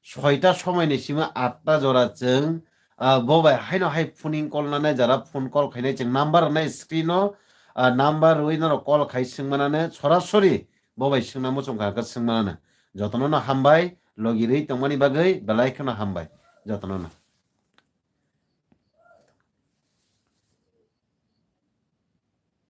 soita somoi ni sima atta jora chwng, ah, bo bai haino hai phoning call nanai jara phone call khainai chwng number rwnai screen o, ah, number rwi norok call khai swngmanane sorasori bo bai swngna muchung kha khe swngmanane. Jotono no hambai, logi rwi tongmani bagwi belai kheno hambai jotono no.